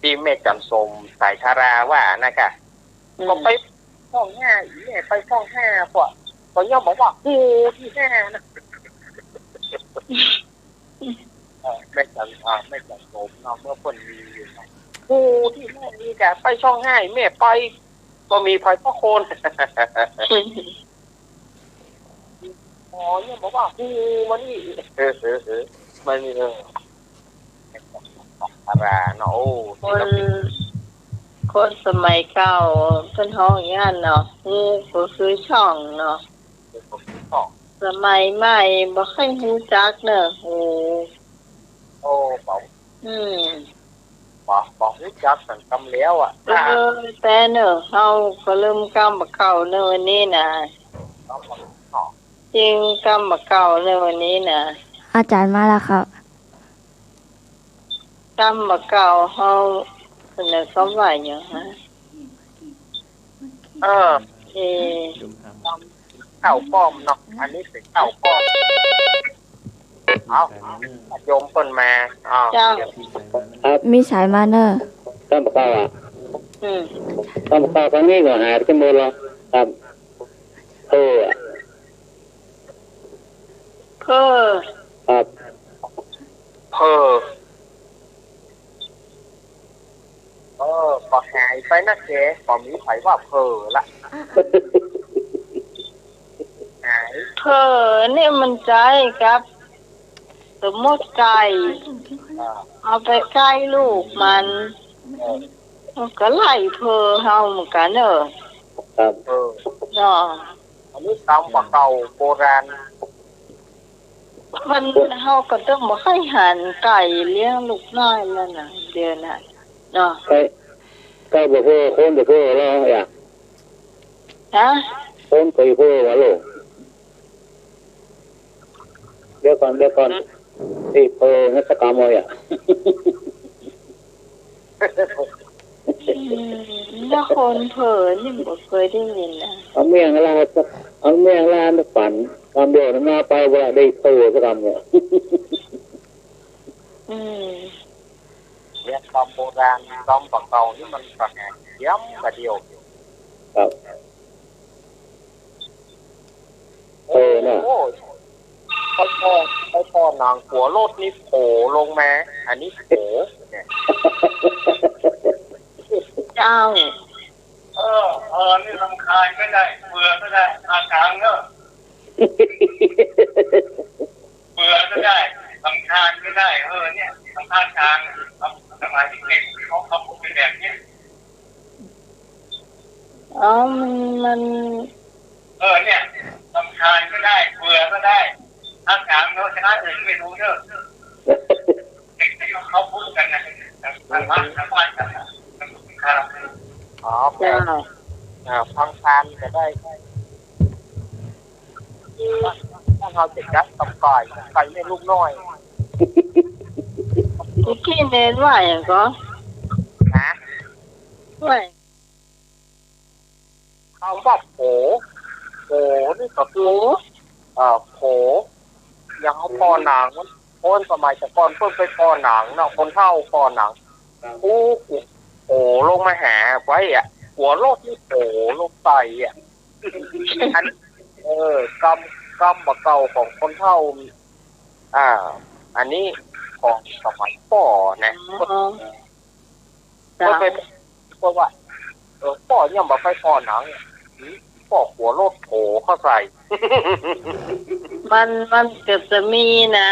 ตี้แม่จันทร์สมสายธาราว่านะกะ อืม ก็ไปช่องห้า อีแม่ไปช่องห้า พวก ก็ย่อมบอกว่า ฮูตี้ห้านะ เออ แม่จันทร์ อ่า แม่จันทร์สมเนาะ เมื่อเปิ้นมีอยู่เนาะ ฮูตี้ห้านี่กะ ไปช่องห้า แม่ไป บ่มีใผสักคน อืม อ๋อ เนี่ยบอกว่าฮูมานี่ เออ เออ เออ มัน เออ ดาราเนาะ โอ้ คน ศิลปิน คนสมัยเก่าเปิ้นฮ้องอย่างนั้นเนาะ ฮูก็คือช่องเนาะ ฮูก็คือช่อง สมัยใหม่บ่ค่อยฮู้จักเนาะ ฮู โอ้ บ่ อืม บ่ บ่ฮู้จักสักกำแล้วอะ เออ แต่เนาะ เฮาก็เริ่มกำบ่าเก่าเนาะวันนี้นะ กำบ่าเก่า จริง กำบ่าเก่าเนาะวันนี้นะ อาจ๋ารย์มาแล้วครับ กำบ่าเก่าเฮาเสนอความว่าหยังฮะ เออ เอ เก่าป้อมเนาะ อันนี้เป๋นเก่าป้อม เอา โยมเปิ้นมา อ้าว เจ้า ครับ มีสายมาเนอะ กำบ่าเก่าอะ อืม กำบ่าเก่าตรงนี้ก็หายไปหมดแล้วครับ เออ เพ้อ ครับ เพ้อ เออ ก็หายไปนะแก ก็มีใผว่าเพ้อละ หาย เพ้อเนี่ยมันใจ๊กับ สมมุติไก่ อ่า เอาไปใก้ลูกมัน เออ มันก็ไล่เพ้อเฮาเหมือนกั๋นเนาะ ครับ เออ เนาะ อันนี้กำบ่าเก่าโบราณ มัน เฮาก็ต้องบ่ใค่หันไก่เลี้ยงลูกน้อยแล้วนะ เดี๋ยวนะ เนาะ ไก่ ไก่บ่เพ้อ คนบ่เพ้อแล้วอะ ฮะ คนก็เพ้อว่าโลก เดี๋ยวก่อน เดี๋ยวก่อน อืม ตี้เพ้อนักกรรมเอาอะ อืม แล้วคนเพ้อนี่บ่เกยได้ยินนะ เอาเมี่ยงลาด เอาเมี่ยงลาดสักปัน กำเดียวนะ มาไปว่าได้เพ้อสักกำเนี่ย อืม เรียนกำโบราณ กำบ่าเก่านี่มันก็แหมเยี่ยมบ่าเดียว ครับ เออ น่ะ โอ้ย ไปป้อ ไปป้อหนังกั๋วรถนี่โผล่ลงมา อันนี้โผล่เนี่ย เจ้า เออ เออ นี่รำคาญก็ได้ เบื่อก็ได้ ภาคกลางเนอะ เบื่อก็ได้ รำคาญก็ได้ เออ เนี่ย ทางภาคกลาง สมัยเด็กๆ เขา เขาพูดกันแบบเนี้ย อ๋อ มัน มัน เออ เนี่ย รำคาญก็ได้ เบื่อก็ได้ ภาคกลางเนอะ ชนะอื่นไม่รู้เนอะ เด็กที่เขาพูดกันนะ ทางบ้าน ทางบ้านกันนะ ครับ อ๋อ เจ้า อ่า ฟังผ่านก็ได้ ถ้าเฮาจะจัดกำก๋อย ก๋อยแม่ลูกน้อย ตี้เน้นว่าหยังก่อ ฮะ ว่า กำว่าโผ โผนี่ก็คือ โผ เอ่อ โผ อย่างเฮาป้อหนัง คนสมัยแต่ก่อนเปิ้นไปป้อหนังเนาะ คนเฒ่าป้อหนัง ครับ โผ โผลงมาหาไว้อะ กั๋วรถนี่โผลงใส่อะ อัน เออ กำ กำบ่าเก่าของคนเฒ่า อ่า อันนี้ของสมัยป้อนะ อ๋อ เปิ้นไป เปิ้นว่า เออ ป้อยังบ่ไปป้อหนัง อืม ป้อกั๋วรถโผเข้าใส่ มัน มันก็จะมีนะ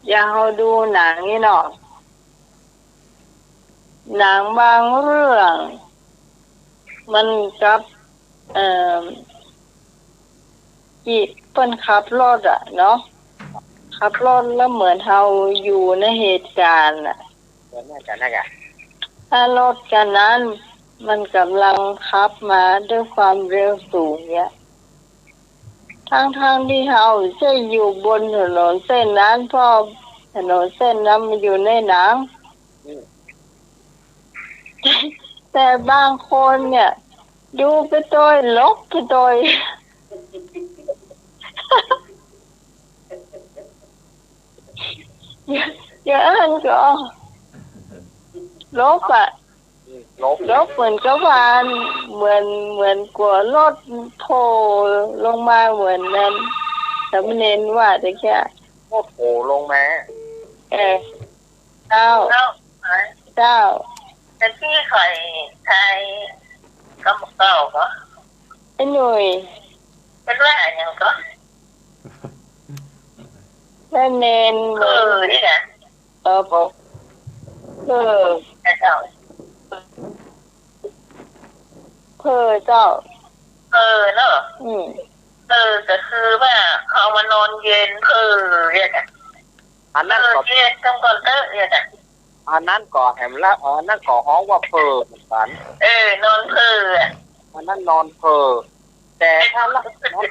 อย่างเฮาดูหนังนี่เนาะ หนังบางเรื่อง มันกับ เอ่อ ตี้เปิ้นขับรถอะเนาะ ขับรถแล้วเหมือนเฮาอยู่ในเหตุก๋ารณ์อะ เหมือนกันนะกะ ถ้ารถคันนั้นมันก่ำลังขับมาด้วยความเร็วสูงเนี่ย ทั้งๆ ตี้เฮาจะอยู่บนถนนเส้นนั้น เพราะถนนเส้นนั้นมันอยู่ในหนัง อืม แต่บางคนเนี่ย ดูไปโตย หลบไปโตย อย่าง อย่างอั้นก็ หลบอะ อืม หลบ หลบเหมือนกับว่า เหมือน เหมือนกั๋วรถโผล่ลงมาเหมือนนั้น สามเณรว่าตะกี้ รถโผล่ลงมา เออ เจ้า เจ้า เจ้า แต่ตี้ข้อยทายกำบ่าเก่าก่อ ไอ้หนุ่ย เปิ้นว่าอะหยังก่อ แล้วเณร เออ นี่นะ เออ เผลอ เจ้า เผลอ เจ้า เออ เนาะ อืม เออ ก็คือว่าเอามานอนเย็น เออ เนี่ยจ้ะ อันนั้นก็ เออ เย็นจังก่อนเต๊อะ เนี่ยจ้ะ อันนั้นก็แหมละ อันนั้นก็ฮ้องว่าเผลอเหมือนกั๋น เออ นอนเผลออะ อันนั้นนอนเผลอ แต่ถ้าละ นอน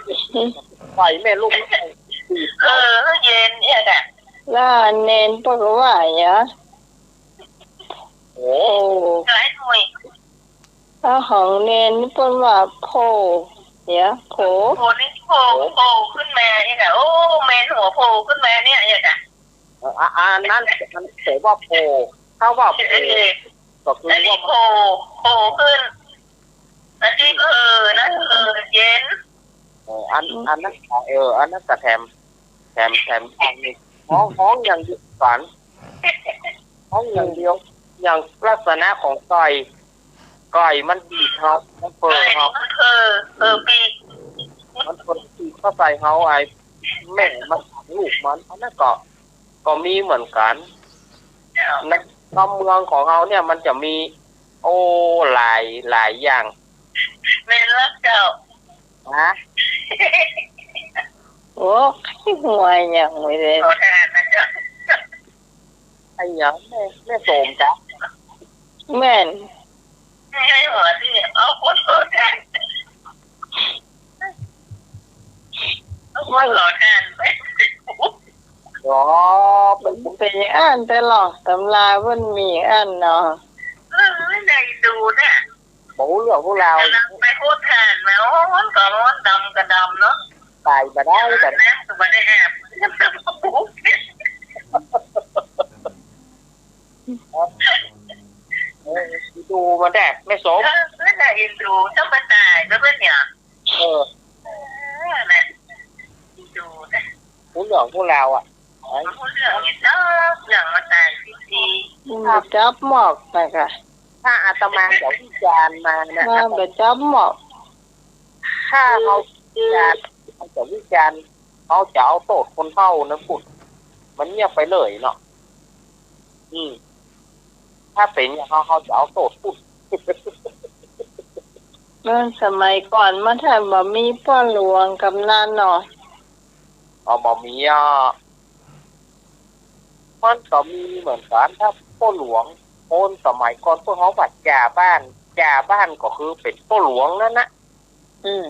ใส่แม่ลูก เออ เย็นเนี่ยจ้ะ แล้วเณรเปิ้นว่าหยัง โอ้ หลายหน่วย ถ้าของเณรนี่เปิ้นว่าโผล่ เนี่ย โผล่ โผล่นี่โผล่ โผล่ขึ้นมาเนี่ยค่ะ โอ้ แม่นหัวโผล่ขึ้นมาเนี่ย เนี่ยค่ะ เออ อ่ะ อันนั้น อันนั้นแปลว่าโผล่ ถ้าว่าโผล่ เออ ก็คือ อันนี้ ว่า โผล่ โผล่ขึ้น อันนี้ เออ นั่น เออ เย็น เออ อัน อันนั้น เออ อันนั้นก็แถม แถม แถมอย่างหนึ่ง ฮ้อง ฮ้องอย่างเดียวกั๋น ฮ้องอย่างเดียว อย่างลักษณะของไก่ ไก่มันปีกเฮา มันเผลอเฮา ไก่มันเผลอ เผลอปีก มันเผลอปีกเข้าใส่เฮา ไอ้แม่มัน ลูกมัน อันนั้นก็ ก็มีเหมือนกั๋น เจ้า ในกำเมืองของเฮาเนี่ยมันจะมี โอ้ หลาย หลายอย่าง แม่นแล้วเจ้า ฮะ โอ้ หัวอย่างไม่ได้ ขอทานนะเจ้า ไอ้หยัง แม่ แม่โสมจ๊ะ แม่น ไม่ใช่หัวสิ เอาคนขอทาน เอาคนขอทานไป อ๋อ เปิ้น เปิ้นอ่านแต่หรอก ตำราเปิ้นมีอ่านเนาะ เออ ไม่ได้ดูนะ บ่ฮู้เรื่องฮู้ราว ก๋ำลังไปขอทานมา โอ้ ฮ้อนก็ฮ้อน ดำก็ดำเนาะ ต๋ายบ่ได้ แต่ น้ำก็บ่ได้อาบ เออ ดูมันแดด แม่โสม เออ นั่นแหละ เอ็นดู ต้องมาต๋ายก็เปิ้นเนี่ย เออ เออ น่ะ เอ็นดูนะ ฮู้เรื่องฮู้ราวอะ ฮู้เรื่องเนี่ย เจ้า เรื่องมาต๋ายฟรีๆ มันบ่จับหมอกนะกะ ถ้าอาตมาจะวิจารณ์มานะ มาบ่จับหมอก ถ้าเฮาวิจารณ์ เฮาจะวิจารณ์ เฮาจะเอาโต้ษคนเฒ่านั้นพู้น มันเยียบไปเลยเนาะ อืม ถ้าเป๋นอย่างเฮา เฮาจะเอาโต้ษพู้น เออ สมัยก่อนมันแทบบ่มีป้อหลวงกำนันเนาะ อ๋อ บ่มีอ่ะ มันก็มีเหมือนกั๋น ถ้าป้อหลวง คนสมัยก่อนเปิ้นฮ้องว่าจ่าบ้าน จ่าบ้านก็คือเป๋นป้อหลวงนั้นนะ อืม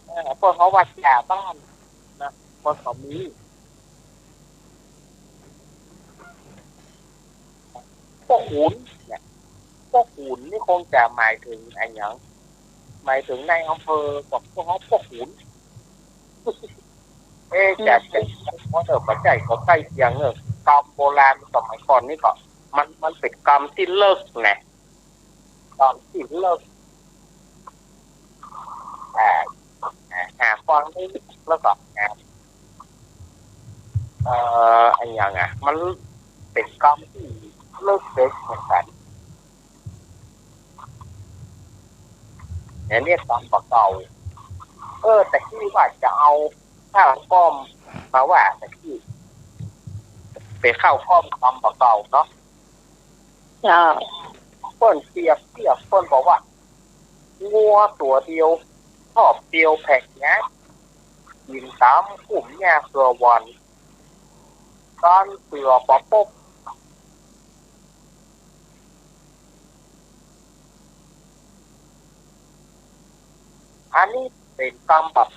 เออ เปิ้นฮ้องว่าจ่าบ้านนะ มันก็มี ป้อขุนเนี่ย ป้อขุนนี่คงจะหมายเถิงอะหยัง หมายเถิงนายอำเภอ ก็เปิ้นฮ้องป้อขุน เอ๊ะ จะ จะ เออ บ่ใจ้ ก็ใก้เคียงเนอะ กำโบราณสมัยก่อนนี่ก็ มัน มันเป๋นกำตี้เลิกนะ กำตี้เลิก อ่า อ่า หาฟังนี่ แล้วก็ อ่า เอ่อ อะหยังอะ มันเป๋นกำตี้เลิกเด็กเหมือนกั๋น อันนี้กำบ่าเก่า เออ แต่กี้ว่าจะเอาข้าวก้อมมาว่า แต่กี้ไปเข้าก้อมกำบ่าเก่าเนาะ เจ้า เปิ้นเปรียบเทียบ เปิ้นบอกว่า งัวตั๋วเดียว ชอบเตียวแผกหญ้า กิ๋นต๋ามกุ้มหญ้าเครือหว่อน ก้านเสือปะปบ อันนี้เป๋นกำแบบ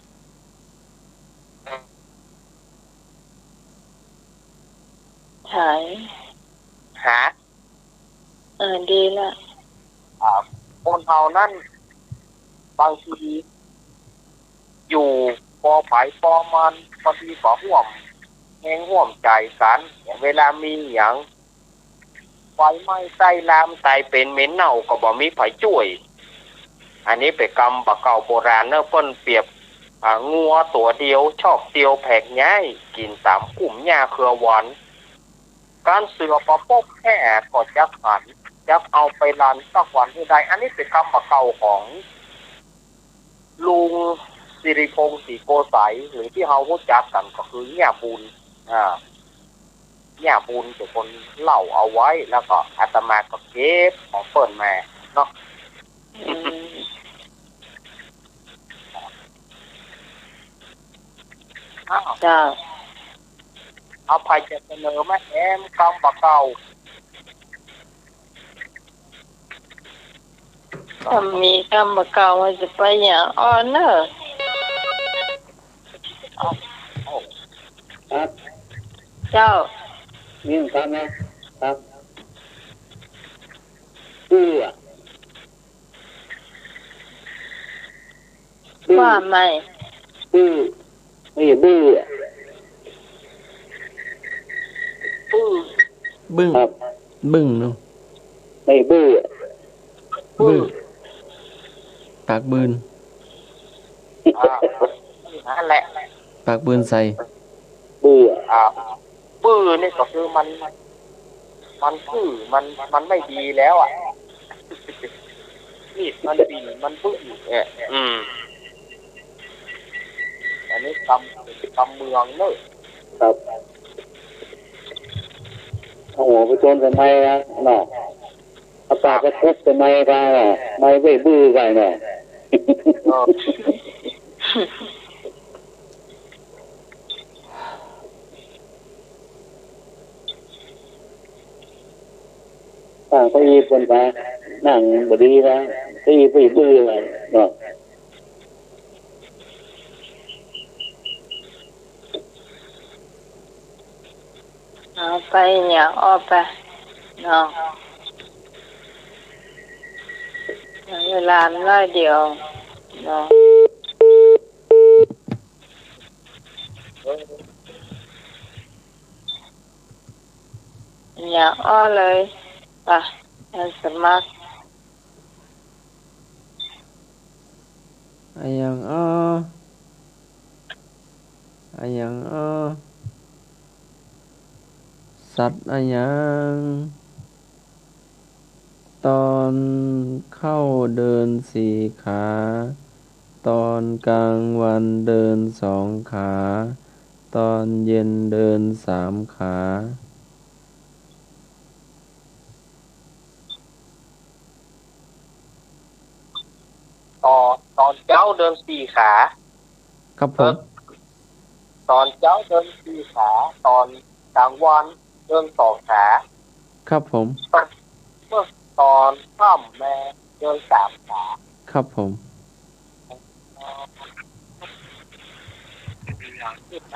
หาย หา เออ ดีละ อ่า คนเฮานั้น บางที อยู่ปอใผปอมัน บางทีก็ฮ่วมแฮงฮ่วมใจ๋กั๋น เวลามีหยัง ไฟไหม้ไส้ลาม ต๋ายเป๋นเหม็นเน่า ก็บ่มีใผจ้วย อันนี้เป๋นกำบ่าเก่าโบราณเนอะ เปิ้นเปรียบ อ่า งัวตั๋วเดียว ชอบเตียวแผกหญ้า กิ๋นต๋ามกุ้มหญ้าเครือหว่อน ก้านเสือปะปบแท้ ก็จักหัน จักเอาไปลันสักวันหื้อได้ อันนี้เป๋นกำบ่าเก่าของลุงสิริพงษ์ ศรีโกไสย หรือตี้เฮาฮู้จักกั๋นก็คือเฮียบุญ อ่า เนี่ยบุญเป๋นคนเล่าเอาไว้ แล้วก็อาตมาก็เก็บของเปิ้นมาเนาะ อืม อ้าว เจ้า เอาใผจะเสนอมาแหม กำบ่าเก่า ถ้ามีกำบ่าเก่ามันจะไปอย่างอ่อนเนอะ ครับ เจ้า นี่ครับนะ ครับ เปื้อ ว่าใหม่ ปื้อ ไม่ใช่เปื้อ ปื้อ บึ้ง ครับ บึ้งเนาะ ไม่ใช่เปื้อ บึ้ง ปากบืน อ่า นั่นแหละ ปากบืนใส่ เปื้อ อ่า ปื้อนี่ก็คือมัน มันปื้อ มัน มันไม่ดีแล้วอะ มีดมันบิ่น มันบึ้ง เอ๊ะ อืม อันนี้กำ กำเมืองเนอะ ครับ เอาหัวไปโจนใส่ไม้นะเนาะ เอาปากไปทุบใส่ไม้ไปเนาะ ไม้เบ้ยบื้อไปเนาะ เออ ตั้งเก้าอี้บนไป นั่งบ่ดีนะ เก้าอี้ไปเบ้ยบื้อไปเนาะ เอาไปอย่างอ้อไปเนาะ เวลามันน้อยเดียวเนาะ อย่างอ้อเลย ไป ไปสมัคร อะหยังอ้อ อะหยังอ้อ สัตว์อะหยัง ตอนเข้าเดินสี่ขา ตอนกลางวันเดินสองขา ตอนเย็นเดินสามขา ตอน ตอนเจ๊าเดินสี่ขา ครับผม เอ่อ ตอนเจ๊าเดินสี่ขา ตอนกลางวันเดินสองขา ครับผม เมื่อตอนค่ำแลเดินสามขา ครับผม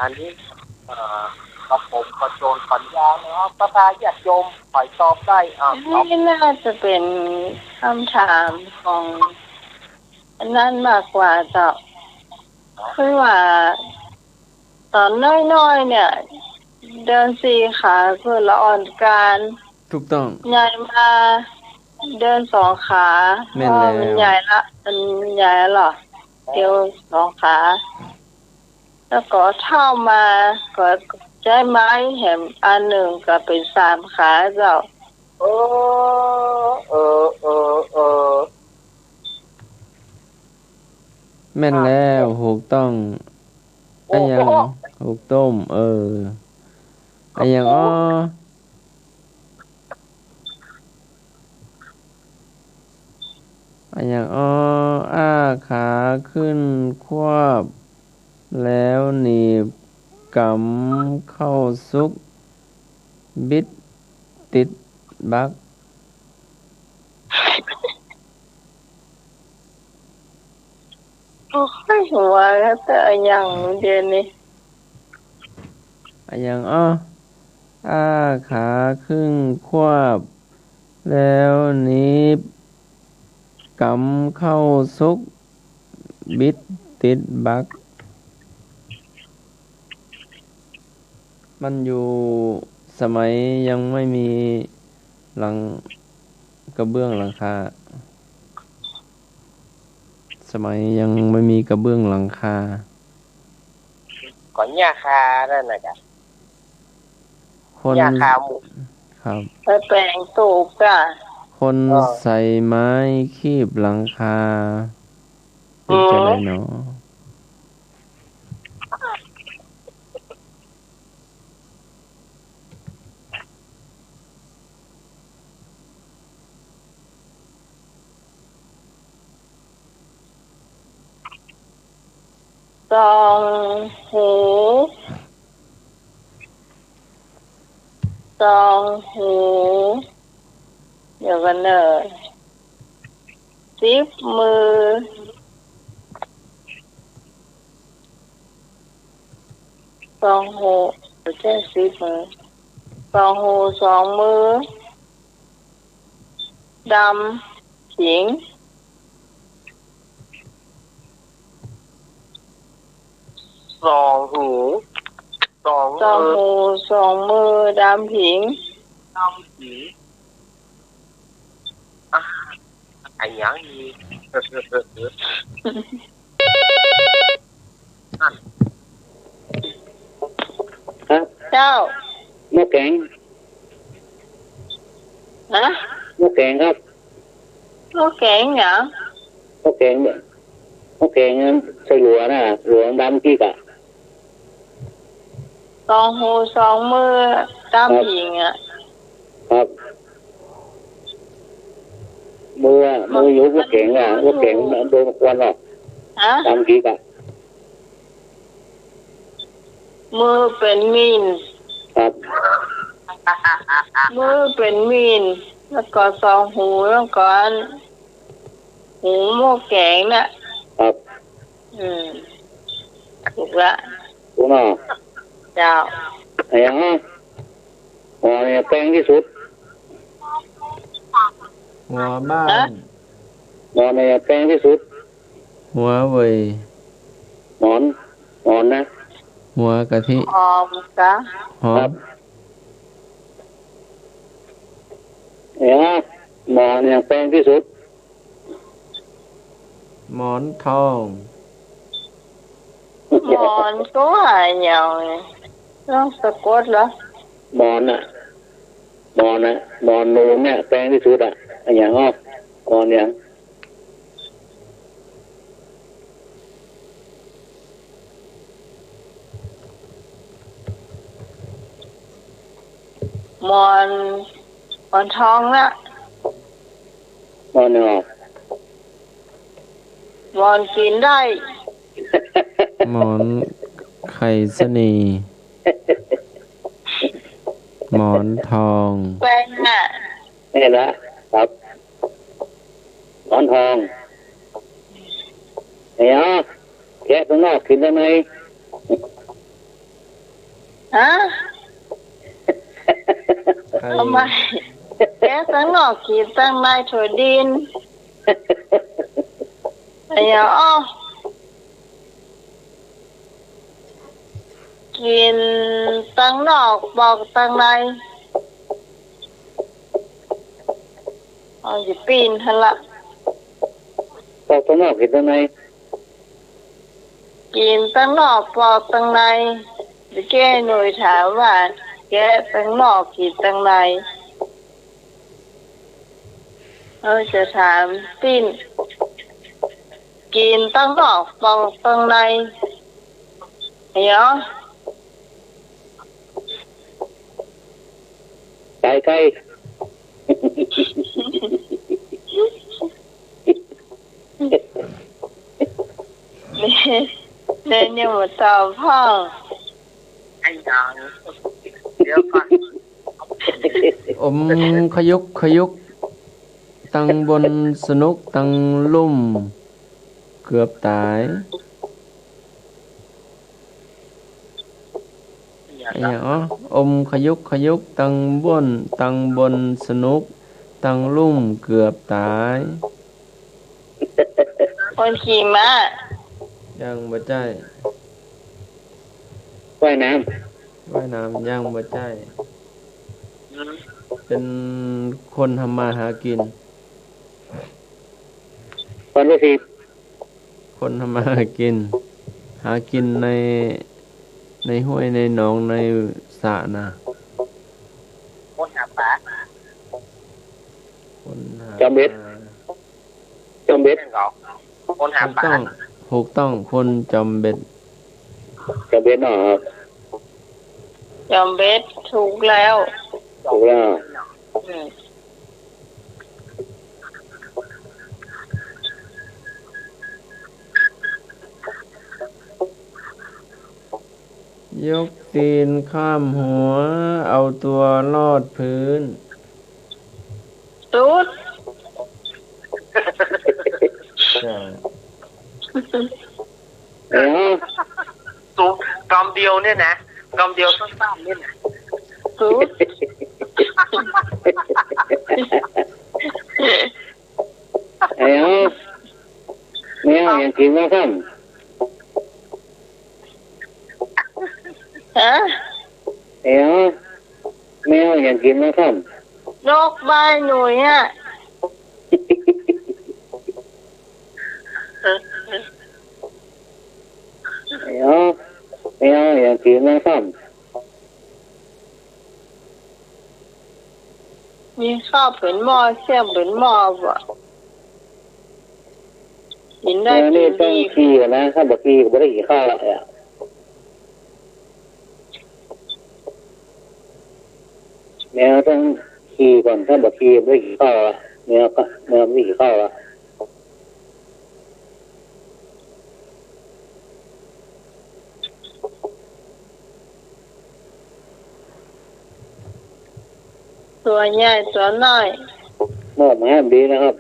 อันนี้ เอ่อ ครับผม ขอโจนขออนุญาตนะครับ ศรัทธาญาติโยม ใผตอบได้ อ่ะ นี่น่าจะเป๋นกำถามของอันนั้นมากกว่าเจ้า คือว่า ตอนน้อยๆ เนี่ย เดินสี่ขาคือละอ่อนก๋าน ถูกต้อง ใหญ่มาเดินสองขา แม่นแล้ว เพราะมันใหญ่ละ มันใหญ่ละ เตียวสองขา แล้วก็เฒ่ามาก็ใจ๊ไม้แหมอันนึ่งก็เป๋นสามขาเจ้า เออ เออ เออ เออ แม่นแล้ว ถูกต้อง โอ้โห อะหยัง ถูกต้อง เออ อะหยังอ้อ อะหยังอ้อ อ้าขาขึ้นควบ แล้วหนีบกำเข้าซุก บิดติดบัก โอ้ย หัวแต่อะหยังเดี๋ยวนี้ อะหยังอ้อ อ้าขาขึ้นควบ แล้วหนีบกำเข้าซุก บิดติดบัก มันอยู่สมัยยังไม่มีหลัง กระเบื้องหลังคา สมัยยังไม่มีกระเบื้องหลังคา ก็หญ้าคานั่นน่ะกะ คน หญ้าคาหมู่ ครับ ไปแป๋งตูบก่ะ คน เออ ใส่ไม้คีบหลังคา เป๋นจะใดเนาะ อืม ซองหู ซองหู เดี๋ยวก่อนเน่อ สิบมือ ซองหู บ่ใจ้สิบมือ ซองหู สองมือ ดำผิง สองหู สอง ซอง มือ หู สองมือ ดำผิง ดำผิง อ่ะ อะหยังอีก นั่น ครับ เจ้า หม้อแก๋ง ฮะ หม้อแก๋งครับ หม้อแก๋งหยัง หม้อแก๋ง หม้อแก๋งใส่หลัวน่ะ หลัวดำปิ๊กอะ สองหูสองมือ ดำผิงอะ ครับ มืออะ มืออยู่หม้อแก๋งอะ หม้อแก๋งโดนควันออก ฮะ ดำปิ๊กอะ มือเป๋นมีน ครับ มือเป๋นมีน แล้วก็สองหู แล้วก็อัน หูหม้อแก๋งน่ะ ครับ อืม ถูกละ ถูกเนาะ เจ้า อะหยัง หม้อเนี่ยแปงตี้สุด หัวบ้าน ฮะ หม้อเนี่ยแปงตี้สุด หัวเว่ย หมอน หมอนนะ หัวกะทิ หอมกะ หอม ครับ อะหยัง หม้อเนี่ยแปงตี้สุด หมอนทอง หมอนก็ว่าอะหยัง ต้องสะกดเหรอ หมอนน่ะ หมอนน่ะ หมอนหนุนเนี่ยแปงตี้สุดอะ อะหยังอ้อ หมอนหยัง หมอน หมอนทองน่ะ หมอนหยัง หมอนกิ๋นได้ หมอนไขเสน่ห์ หมอนทอง แปงน่ะ นี่ละ ครับ หมอนทอง เนี่ย แกะตังนอกกิ๋นตังใน ฮะ ใคร ทำไม แกะตังนอกกิ๋นตังใน ถั่วดิน อะหยังอ้อ กิ๋นตังนอกปอกตังใน เอาอยู่ปิ้นหั้นละ ปอกตังนอกกิ๋นตังใน กิ๋นตังนอกปอกตังใน เมื่อกี้หน่วยถามว่า แกะตังนอกกิ๋นตังใน เออ จะถามปิ้น กิ๋นตังนอกปอกตังใน เดี๋ยว ไก่ ไก่ เนนยังบ่ตอบพ่อง ไอ้หยัง เดี๋ยวก่อน อมขยุกขยุก ตังบนสนุก ตังลุ่มเกือบต๋าย อะหยังอ้อ อมขยุกขยุก ตังบน ตังบนสนุก ตังลุ่มเกือบต๋าย คนขี่ม้า ยังบ่ใจ้ ว่ายน้ำ ว่ายน้ำยังบ่ใจ้ เป๋นคนทำมาหากิ๋น คนละสิบ คนทำมาหากิ๋น หากิ๋นใน ในห้วยในหนองในสระน่ะ คนหาป๋า คนหา จอมเบ็ด ป๋า จอมเบ็ด แม่นก่อ คนหาป๋า ถูกต้อง ถูกต้อง คนจอมเบ็ด จอมเบ็ดเนาะครับ จอมเบ็ด ถูกแล้ว ถูกแล้ว อืม ยกตีนข้ามหัว เอาตัวรอดพื้น ตุ๊ด ใช่ เออ ตุ๊ด กำเดียวเนี่ยนะ กำเดียวสั้นๆเนี่ยนะ ตุ๊ด ไอ้เฮา แมวยังกิ๋นบ่ซ้ำ ฮะ ไอ้เฮา แมวยังกิ๋นบ่ซ้ำ นกใบ้หนุ่ยอะ ไอ้เฮา แมวยังกิ๋นบ่ซ้ำ มีข้าวเป๋นหม้อ เสี้ยงเป๋นหม้อบ่ กิ๋นได้ แมวนี่ กิ๋นดี ต้องขี้ก่อนนะ ถ้าบ่ขี้ก็บ่ได้กิ๋นข้าวละ แมวต้องขี้ก่อน ถ้าบ่ขี้บ่ได้กิ๋นข้าวละ แมวก็ แมวบ่ได้กิ๋นข้าวละ ตั๋วใหญ่ตั๋วน้อย มอบหมายดีนะครับ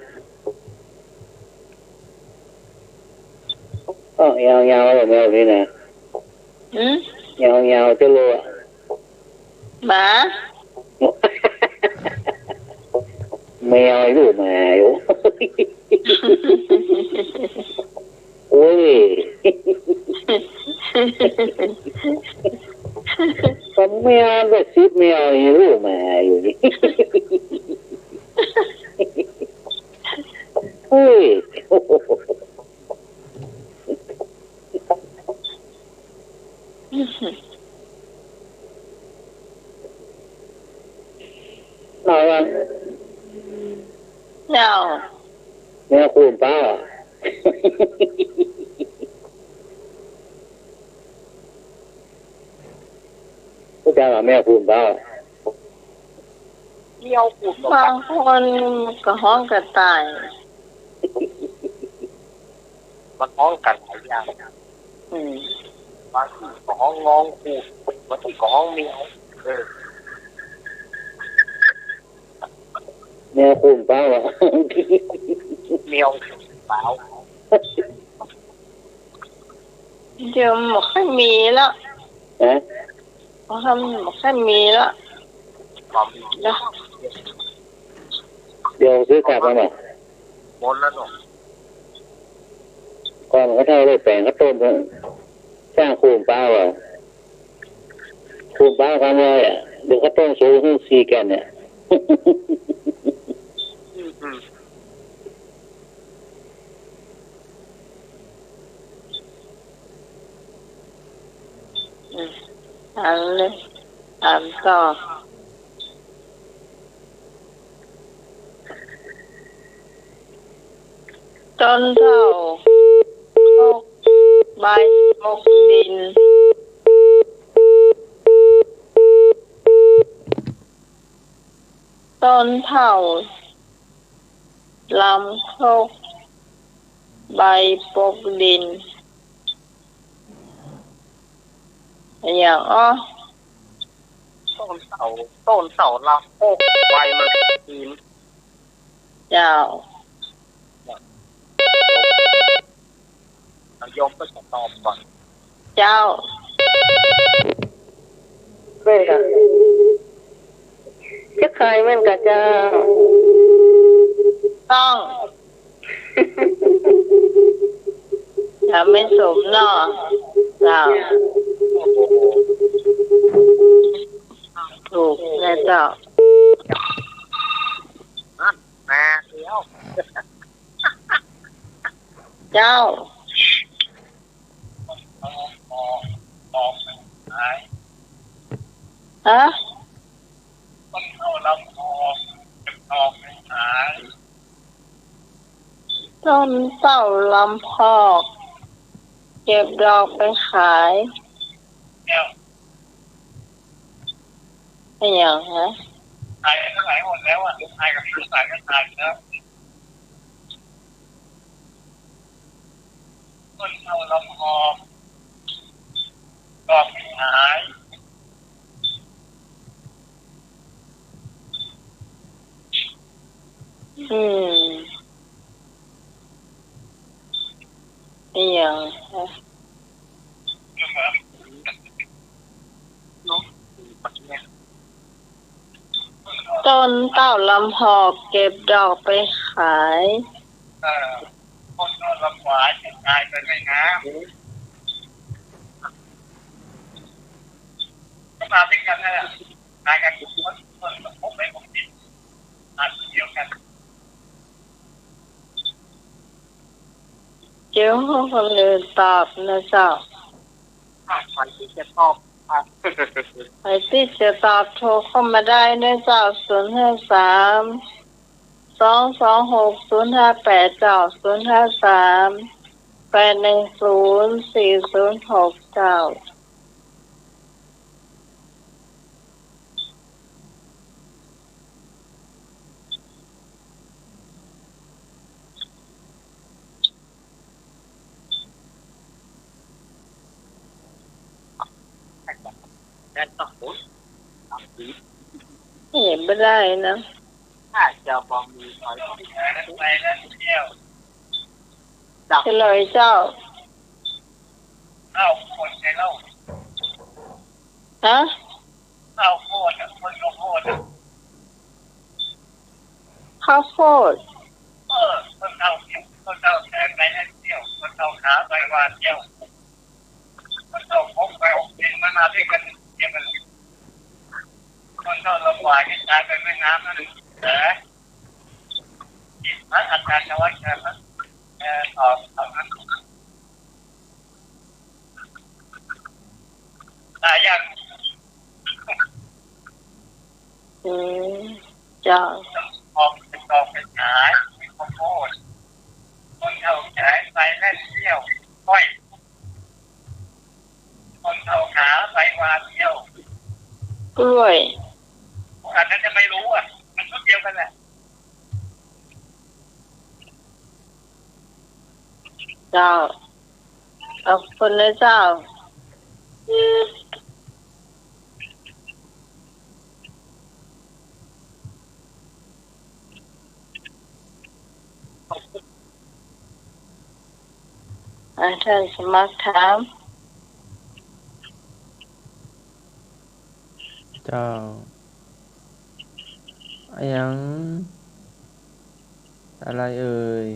ก็ยาวๆ เลยแมวนี้นะ หืม ยาวๆ จะรู้อะ หมา แมวไอ้ลูกหมาอยู่ โอ้ย ก็แมวก็สิบแมว ไอ้ลูกหมาอยู่นี่ โอ้ย เอาละ เอา แมวคูนเป๋าอะ ฮู้จักอะ แมวคูนเป๋าอะ แมวคูนเป๋า บางคนก็ฮ้องกระต่าย มันฮ้องกั๋นหลายอย่าง อืม บางตี้ก็ฮ้องงองคูน บางตี้ก็ฮ้องแมว เออ แมวคูนเป๋าอะ แมวคูนเป๋า เดี๋ยวมันบ่ค่อยมีละ ฮะ บ่ค่อย บ่ค่อยมีละ บ่มี นะ เดี๋ยวซื้อกลับมาใหม่ หมดแล้วเนาะ ก่อนเขาเฒ่าได้แป๋งข้าวต้ม สร้างคูนเป๋าอะ คูนเป๋ากันเลยอะ เดี๋ยวข้าวต้มสุกหื้อสี่แก่นเนี่ย อืม อืม อืม อ่านเลย อ่านต่อ ต้นเฒ่าปกใบปกดิน ต้นเฒ่าลำครก ใบปกดิน อะหยังอ้อ ต้นเฒ่า ต้นเฒ่าลำครก ใบมันปกดิน เจ้า โยมก็จะตอบก่อน เจ้า เว้ยค่ะ จะขายเหมือนกันเจ้า ต้อง ถามไม่สมเนาะ เจ้า ถูกนะเจ้า นั่น มาแล้ว เจ้า ฮะ ต้นเฒ่าลำพอก เก็บดอกไปขาย ต้นเฒ่าลำพอก เก็บดอกไปขาย เนี่ย อะหยังฮะ ขายเท่าไหร่หมดแล้วอะ ขายกับขายก็ขายแล้ว ต้นเฒ่าลำพอก ก็หาย อืม อะหยัง ต้นเต้าลำหอกเก็บดอกไปขาย เออ ต้นเต้าลำหวายกระจายไปแม่น้ำ ก็มาด้วยกันนั่นแหละ ตายกันทุกคน ทุกคนก็พบไปพบกิน อันเดียวกัน เดี๋ยวคนอื่นตอบนะเจ้า อ่ะ ใครที่จะตอบ อ่ะ ใครที่จะตอบโทรเข้ามาได้นะเจ้า ศูนย์ห้าสาม สองสองหก ศูนย์ห้าแปด เจ้า ศูนย์ห้าสาม แปดหนึ่งศูนย์ สี่ศูนย์หก เจ้า เห็นไม่ได้นะ เฉลยเจ้า ฮะ ข้าวโพดอะ คนข้าวโพดอะ ข้าวโพด เออ คนเฒ่าเก็บ คนเฒ่าแทงไปเที่ยว คนเฒ่าหาไปหว่านเที่ยว คนเฒ่าพกไปหกเดือนมันมาด้วยกันเที่ยวกัน คนเฒ่าลำหวายกระจายไปแม่น้ำนั่นแหละ จิตพระอาจารย์นวัตกรรม เอ่อ ตอบคำนั้น ตายยัง อืม เจ้า ออกไปตอกไปขาย มีข้าวโพด คนเฒ่าขายไปแล่นเที่ยว อ้อย คนเฒ่าหาไปหว่านเที่ยว กล้วย อันนั้นจะไม่รู้อ่ะ มันชุดเดียวกันแหละ เจ้า ขอบคุณนะเจ้า อ่ะ ท่านสมัครถาม เจ้า อะหยัง อะไรเอ่ย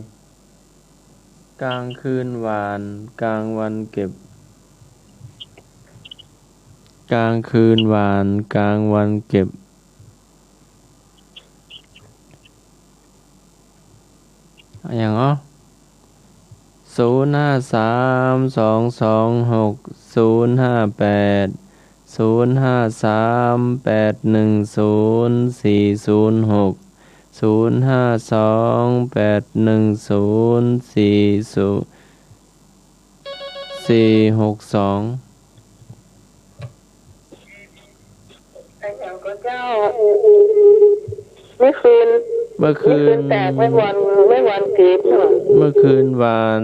กลางคืนหว่าน กลางวันเก็บ กลางคืนหว่าน กลางวันเก็บ อะหยังอ๋อ ศูนย์ห้าสาม สองสองหก ศูนย์ห้าแปด ศูนย์ห้าสาม แปดหนึ่งศูนย์ สี่ศูนย์หก ศูนย์ห้าสอง แปดหนึ่งศูนย์ สี่ศูนย์ สี่หกสอง อะหยังก็เจ้า เมื่อคืน เมื่อคืน เมื่อคืนแตก ไม้หว่าน ไม้หว่านเก็บเนาะ เมื่อคืนหว่าน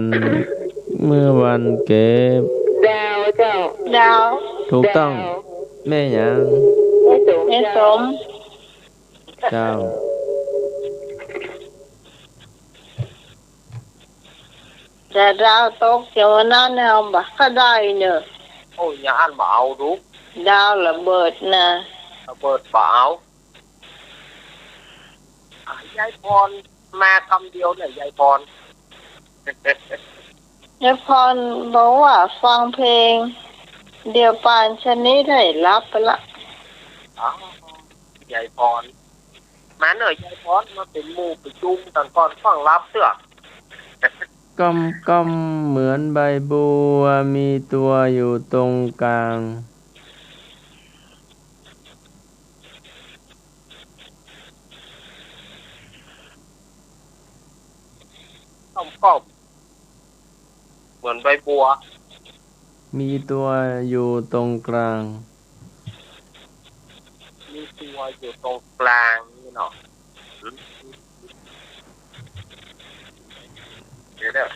เมื่อวันเก็บ ดาวเจ้า ดาว ถูกต้อง ดาว แม่หยัง แม่สม แม่สม เจ้า เจ้า แต่ดาวตกเดี๋ยวนั้นเนี่ย เอาบ่ค่อยได้เนาะ โอ้ย อย่างอั้นบ่เอาดู ดาวระเบิดนะ ระเบิดบ่เอา อ่ะ ยายพร มากำเดียวเนี่ย ยายพร ยายพรบอกว่าฟังเพลง เดี๋ยวป่านชะนี้ได้หลับไปละ อ๋อ ยายพร มาเน่อย ยายพร มาเป๋นหมู่ประชุมตังก่อนฟังหลับเตื้อ ก้อมๆ เหมือนใบบัว มีตัวอยู่ตรงกลาง ก้อมๆ เหมือนใบบัว มีตัวอยู่ตรงกลาง มีตัวอยู่ตรงกลางนี่เนาะ เดี๋ยวเด้อ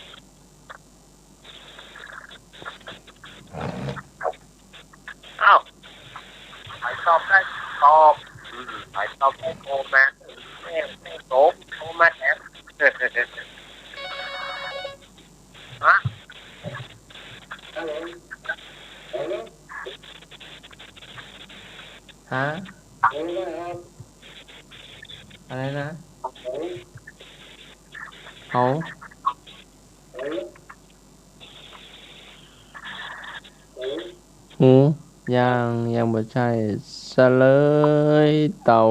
โต โตมาแล้ว ฮะ ฮะ อะไรนะ เขา หือ ยัง ยังบ่ใจ้ เสลยเต่า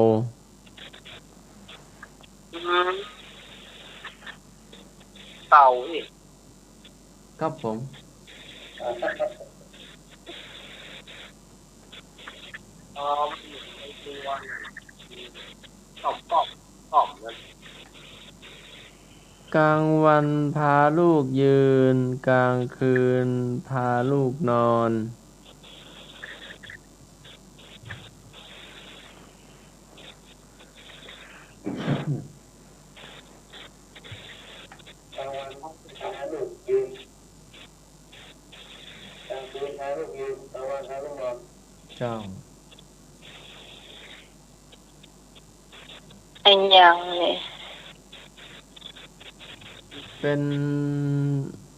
อืม เต่านี่ ครับผม อ๋อ มันอยู่ในตัวน่ะ อืม ต่อม ต่อม ต่อมนั่น กลางวันพาลูกยืน กลางคืนพาลูกนอน กลางวันพาลูกยืน กลางคืนพาลูกยืน กลางวันพาลูกนอน เจ้า อะหยังนี่ เป๋น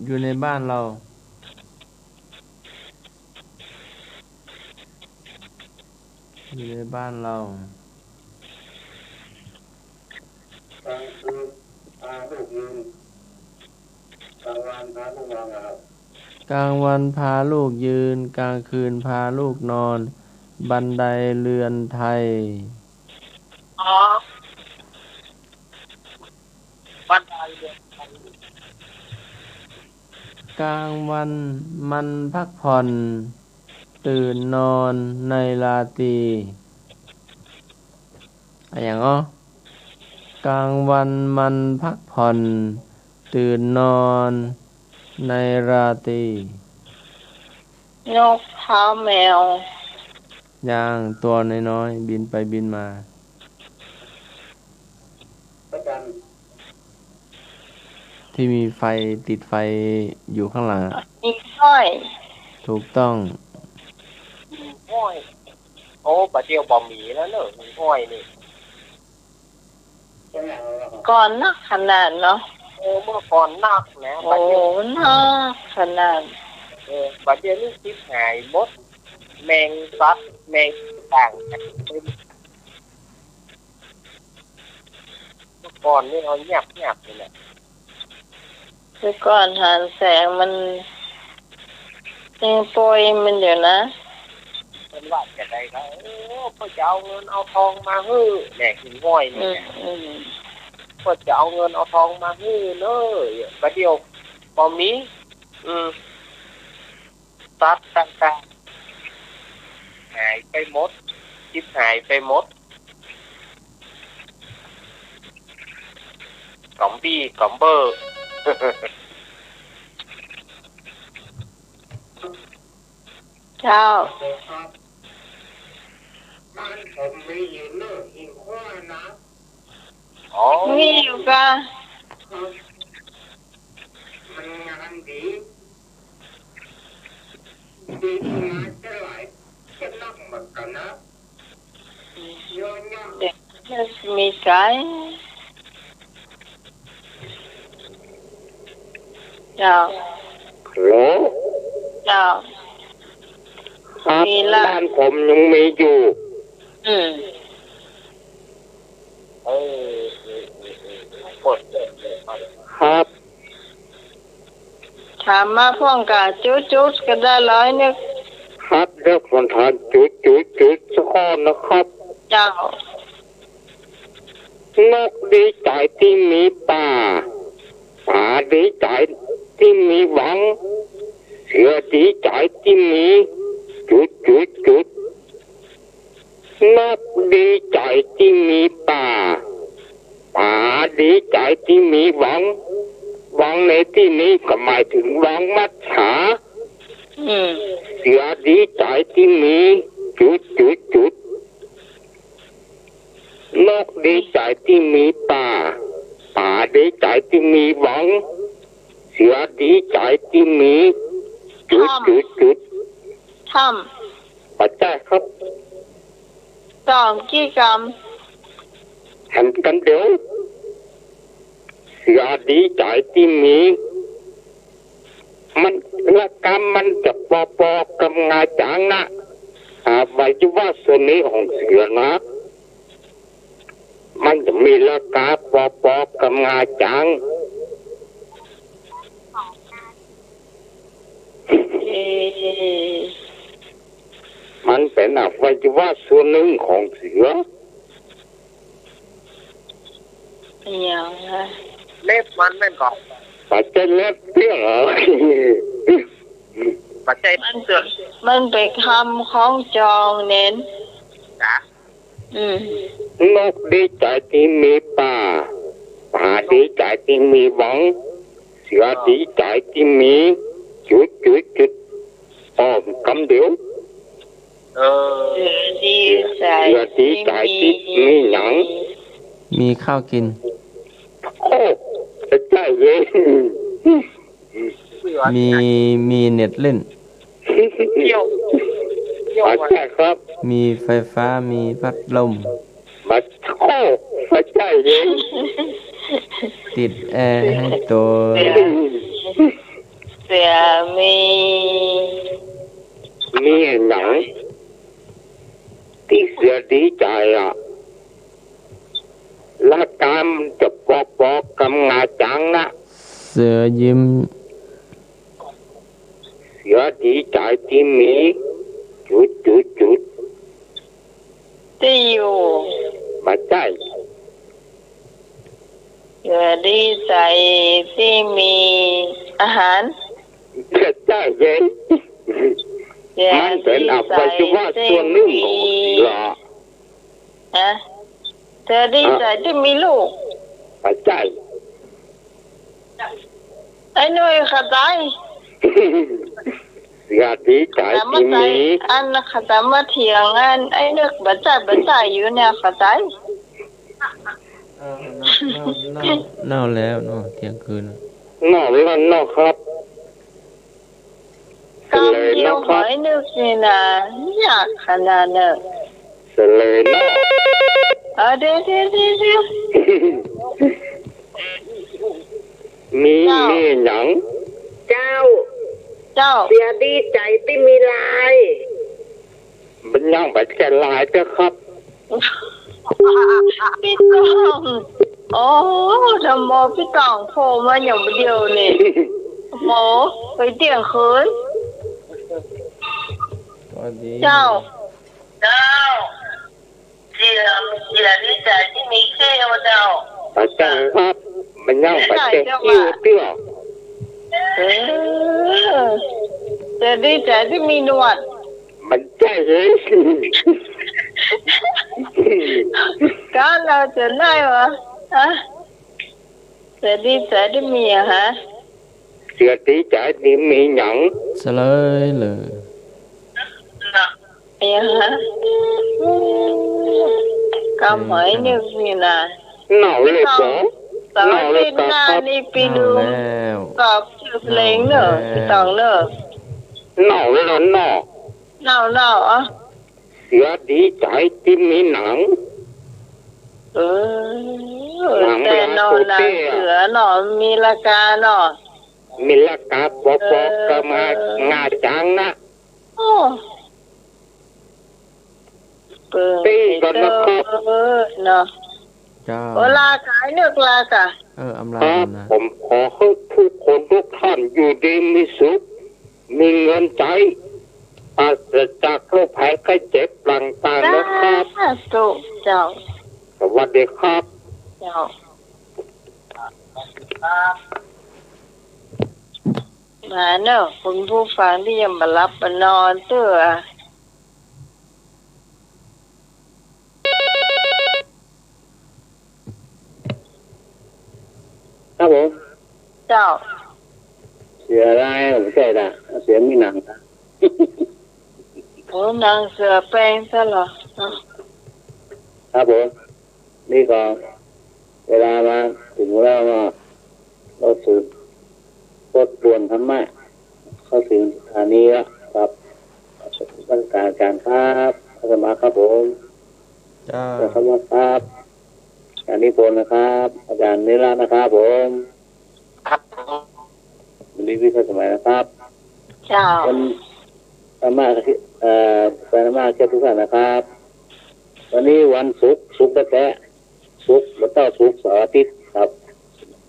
อยู่ในบ้านเฮา อยู่ในบ้านเฮา กลางคืนพาลูกยืน กลางวันพาลูกนอนนะครับ กลางวันพาลูกยืน กลางคืนพาลูกนอน บันไดเรือนไทย อ๋อ บันไดเรือนไทย กลางวันมันพักผ่อน ตื่นนอนในราตรี อะหยังอ้อ กลางวันมันพักผ่อน ตื่นนอนในราตรี นกเท้าแมว อย่างตัวน้อยๆ บินไปบินมา พระจันทร์ ที่มีไฟ ติดไฟอยู่ข้างหลังอะ หิ่งห้อย ถูกต้อง หิ่งห้อย โอ้ บ่าเดี่ยวบ่มีแล้วเนอะ หิ่งห้อยนี่ ก่อนนักขนาดเนาะ เออ เมื่อก่อนนักนะ โอ้ บ่าเดี่ยว นักขนาด เออ บ่าเดี่ยวนี้ชิบหายหมด แมงสัตว์ แมงต่างๆ เต็ม เมื่อก่อนนี่เอาเงียบๆ เลยแหละ เมื่อก่อนหาแสงมัน ยังปล่อยมันอยู่นะ เปิ้นว่าจะได้ก็ โอ้ เปิ้นจะเอาเงินเอาทองมาหื้อ แหละ หิ่งห้อยนี่แหละ อืม อืม เปิ้นจะเอาเงินเอาทองมาหื้อเน้อ บ่าเดี่ยวบ่มี อืม สัตว์ต่างๆ หายไปหมด ชิบหายไปหมด ซอมบี้ ซอมเบอร์ เจ้า บ้านผมมีอยู่เนอะ หิ่งห้อยนะ อ๋อ มีอยู่กา มันงามดี ดีมาจะหลาย จะนักเหมือนกันนะ เดี๋ยวมีไก่ เจ้า ฮัลโหล เจ้า ครับ มีละ บ้านผมยังมีอยู่ อืม เออ เออ เออ เออ ครับ ถามมาพ่องกาจุดๆ ก็ได้ร้อยนึก ครับ เดี๋ยวผมถามจุดๆๆ สักข้อนะครับ เจ้า นกดีใจตี้มีป่า ป๋าดีใจตี้มีวัง เสือดีใจตี้มีจุดๆๆ นกดีใจตี้มีป่า ป๋าดีใจตี้มีวัง วังในตี้นี้ก็หมายถึงวังมัจฉา อืม เสือดีใจตี้มีจุดจุดจุด นกดีใจตี้มีป่า ป๋าดีใจตี้มีวัง เสือดีใจตี้มีจุดจุดจุด ถ้ำ บ่ใจ้ครับ ตอบกี่กำ หันกำเดียว อย่าดีใจ๋ตี้มี มัน ละกำมันจะปอๆ กำงาจ๋างนะ อวัยวะส่วนนี้ของเสือนะ มันจะมีละกำปอๆ กำงาจ๋าง เอ่อ มันเป๋นอวัยวะส่วนนึ่งของเสือ อะหยังฮะ เล็บมันแม่นก่อ บ่ใจ้เล็บเตื้อ บ่ใจ้ มันเป๋น มันเป๋นกำของจองเน่น จ๊ะ อืม นกดีใจ๋ตี้มีป่า ป๋าดีใจ๋ตี้มีวัง เสือดีใจ๋ตี้มี จุดจุดจุด อ้อ กำเดียว เออ เสือดีใจ๋ เสือดีใจ๋ตี้มีหยัง มีข้าวกิ๋น โอ้ ใจ้เลย มี มีเน็ตเล่น เกี่ยว เกี่ยว บ่ใจ้ครับ มีไฟฟ้า มีพัดลม บ่ โอ้ บ่ใจ้เลย ติดแอร์ให้โต เสือ เสือมี มีหยัง ตี้เสือดีใจ๋อะ ละกำจะปอๆ กำงาจ๋างนะ เสือยิ้ม เสือดีใจ๋ตี้มี จุดจุดจุด ตี้อยู่ บ่ใจ้ เสือดีใจ๋ตี้มีอาหาร บ่ใจ้เลย เสือ มันเป๋นอวัยวะส่วนนึ่งของเสือ ฮะ เสือดีใจ๋ตี้มีลูก บ่ใจ้ ไอ้หนุ่ยเข้าใจ๋ เสือดีใจ๋ตี้มี อันเข้าใจ๋มาเถียงอันไอ้นึกบ่ใจ้บ่ใจ้อยู่เนี่ยเข้าใจ๋ เออ เน่า เน่า เน่า เน่าแล้วเนาะ เที่ยงคืน เน่าแล้วเนาะครับ กำเดียวหอยนึกนี่นะ ยากขนาดเน่อ เสลยเนาะ เออ เดี๋ยว เดี๋ยว เดี๋ยว เดี๋ยว มี เจ้า มีหยัง เจ้า เจ้า เสือดีใจ๋ตี้มีลาย มันยังบ่ใจ้ลายเตื้อครับ ปี้ต้อง โอ้ ทำโมปี้ต้องโผล่มาอย่างเดียวนี่ โม ไปเตี้ยงคืน สวัสดี เจ้า เจ้า เสือ เสือดีใจ๋ตี้มีเข้าเจ้า บ่ใจ้ครับ มันยังบ่ใจ้เข้าเตื้อ เออ เสือดีใจ๋ตี้มีหนวด บ่ใจ้เลย ก็เฮาจะได้วะ ฮะ เสือดีใจ๋ตี้มีอะฮะ เสือดีใจ๋ตี้มีหยัง เสลยเลย อะฮะ กำหอยนึกนี่นะ เน่าเลยป๋อ เสาร์อาทิตย์หน้านี่ปี้นึ่ง เน่าแล้ว ก็จื้อเพลงเน่อ เน่าแล้ว ปี้ต้องเน่อ เน่าแล้วเนาะ เน่า เน่า อ๋อ เสือดีใจ๋ตี้มีหนัง เออ หนัง แต่เนาะ หนังเสือเนาะ มีละกำเนาะ มีละกำปอๆ เออ กำงา งาจ๋างนะ โอ้ เปิ้ง ตี้ก่อนนะครับ เออ เนาะ เจ้า โอ้ ลาก่ะ ไอ้นึกลาก่ะ เออ อำลา ครับ ก่อนนะ ผมขอหื้อทุกคนทุกท่านอยู่ดีมีสุข มีเงินใจ๊ ปราศจากโรคภัยไข้เจ็บต่างๆ นะครับ สาธุ เจ้า สวัสดีครับ เจ้า มาเนาะ คุณผู้ฟังตี้ยังบ่หลับบ่นอนเตื้อ ครับผม เจ้า เสือลายผมใจ้ละ เสือมีหนัง โอ้ หนังเสือแปลงซะเหรอ ครับผม นี่ก็เวลามาเถิงแล้วเนาะ ก็สืบทบทวนธรรมะ เข้าถึงสถานีแล้วครับ นมัสการอาจ๋ารย์ครับ อาตมาครับผม เจ้า ขอบคุณครับ อาจ๋ารย์นิพนธ์นะครับ อาจารย์นิรันดร์นะครับผม ครับผม วันนี้พี่ทันสมัยนะครับ เจ้า วัน ธรรมะ เอ่อ ธรรมะเจ้าทุกท่านนะครับ วันนี้วันศุกร์ ศุกร์แต๊ๆ ศุกร์ บ่าเต้า ศุกร์ เสาร์ อาทิตย์ครับ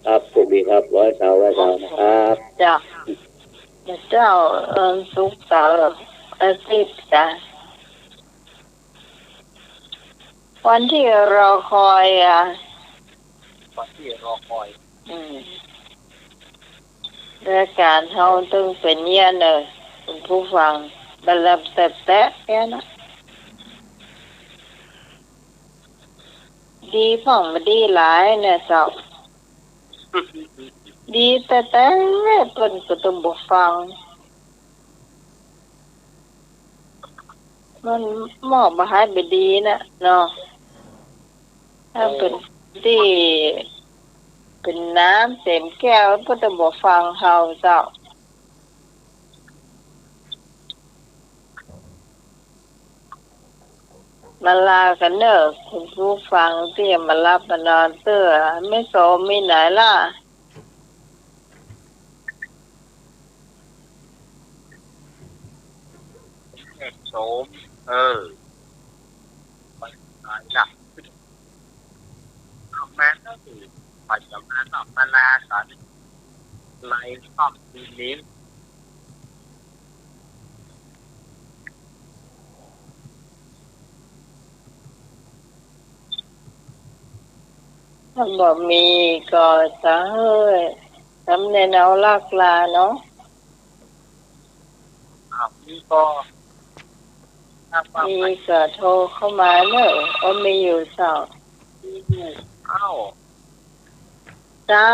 ครับ โชคดีครับ ไหว้เสาร์ ไหว้เสาร์นะครับ เจ้า บ่าเต้า เอ่อ ศุกร์ เสาร์ อาทิตย์จ้ะ วันที่รอคอยอ่ะ วันที่รอคอย อืม รายก๋านเฮาตึงเป๋นเยียะเน่อ คุณผู้ฟัง บ่าหลับแต๊ๆ เนี่ยนะ ดีพ่องบ่ดีหลายเนี่ยเจ้า ดีแต๊ๆ เปิ้นก็ตึงบ่ฟัง มันมอบบ่าหื้อบ่ดีนะเนาะ ถ้าเปิ้นตี้เป๋นน้ำเต็มแก้ว เปิ้นตึงบ่ฟังเฮาเจ้า มาลากั๋นเน่อ คุณผู้ฟังตี้บ่าหลับบ่านอนเตื้อ แม่โสมมีไหนล่ะ แม่โสม เออ ไปไหนล่ะ เอามาแล้วสิ ไปกับมาเนาะ มาลากั๋น ไลฟ์สดทีนี้ ถ้าบ่มีก็จะหื้อสำเนาเอาลักลาเนาะ อ้าว มีก็ ถ้าว่า มีก็โทรเข้ามาเน่อ โอ้ มีอยู่เจ้า มีอยู่ อ้าว เจ้า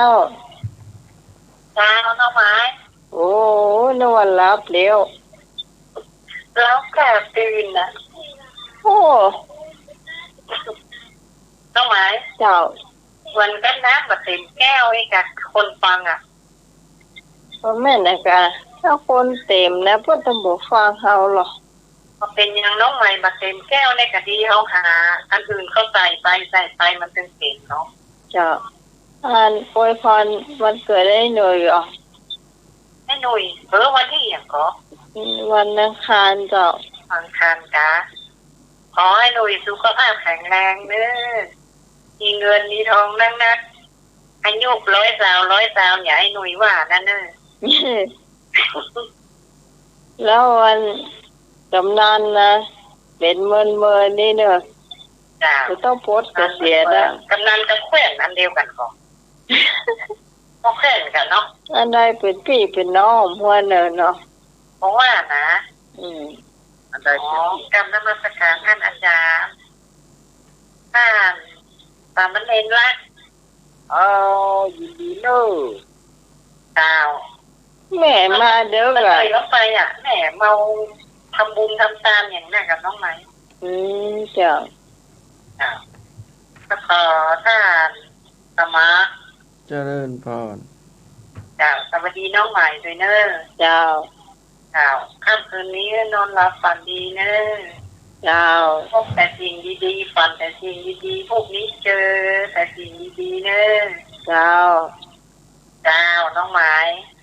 เจ้า น้องไหม โอ้ นึกว่าหลับแล้ว หลับแค่ตื่นน่ะ โอ้ น้องไหม เจ้า เหมือนกั๋นนะ บ่าเต็มแก้วไอ้กะคนฟังอ่ะ บ่แม่นนะกะ ถ้าคนเต็มนะ เปิ้นตึงบ่ฟังเฮาหรอก บ่เป๋นหยังน้องไหม บ่าเต็มแก้วเนี่ยกะดี เฮาหาอันอื่นเข้าใส่ไป ใส่ไปมันตึงเป๋นเนาะ เจ้า อันอวยพรวันเกิดไอ้หนุ่ยอ่ะ ไอ้หนุ่ย เออ วันตี้หยังก่อ วันอังคารเจ้า วันอังคารกะ ขอไอ้หนุ่ยสุขภาพแข็งแรงเน่อ มีเงินมีทองนักๆ อายุร้อยซาว ร้อยซาว อย่าไอ้หนุ่ยว่านั่นเน่อ แล้วอันกำนันนะ เป๋นเมินๆ นี่เน่อ เจ้า ก็ต้องปลดเกษียณอ่ะ กำนันกับแคว่นอันเดียวกั๋นก่อ ก็แคว่นกั๋นเนาะ อันใดเป๋นปี้เป๋นน้องหัวเน่อเนาะ เพราะว่านะ อืม อันใดเป๋นปี้ อ๋อ กราบนมัสการท่านอาจารย์ ท่านสามเณรรัก เอ้า ยินดีเน่อ เจ้า แม่มาเดี๋ยวก่อน เมื่อกี้เราไปอ่ะ แม่เมาทำบุญทำตานอย่างนั้นกับน้องไหม อืม เจ้า เจ้า แล้วขอท่านสมัคร เจริญพร เจ้า สวัสดีน้องไหมด้วยเน่อ เจ้า เจ้า ค่ำคืนนี้นอนหลับฝันดีเน่อ เจ้า พบแต่สิ่งดีๆ ฝันแต่สิ่งดีๆ พบนี้เจอแต่สิ่งดีๆ เน่อ เจ้า เจ้า น้องไหม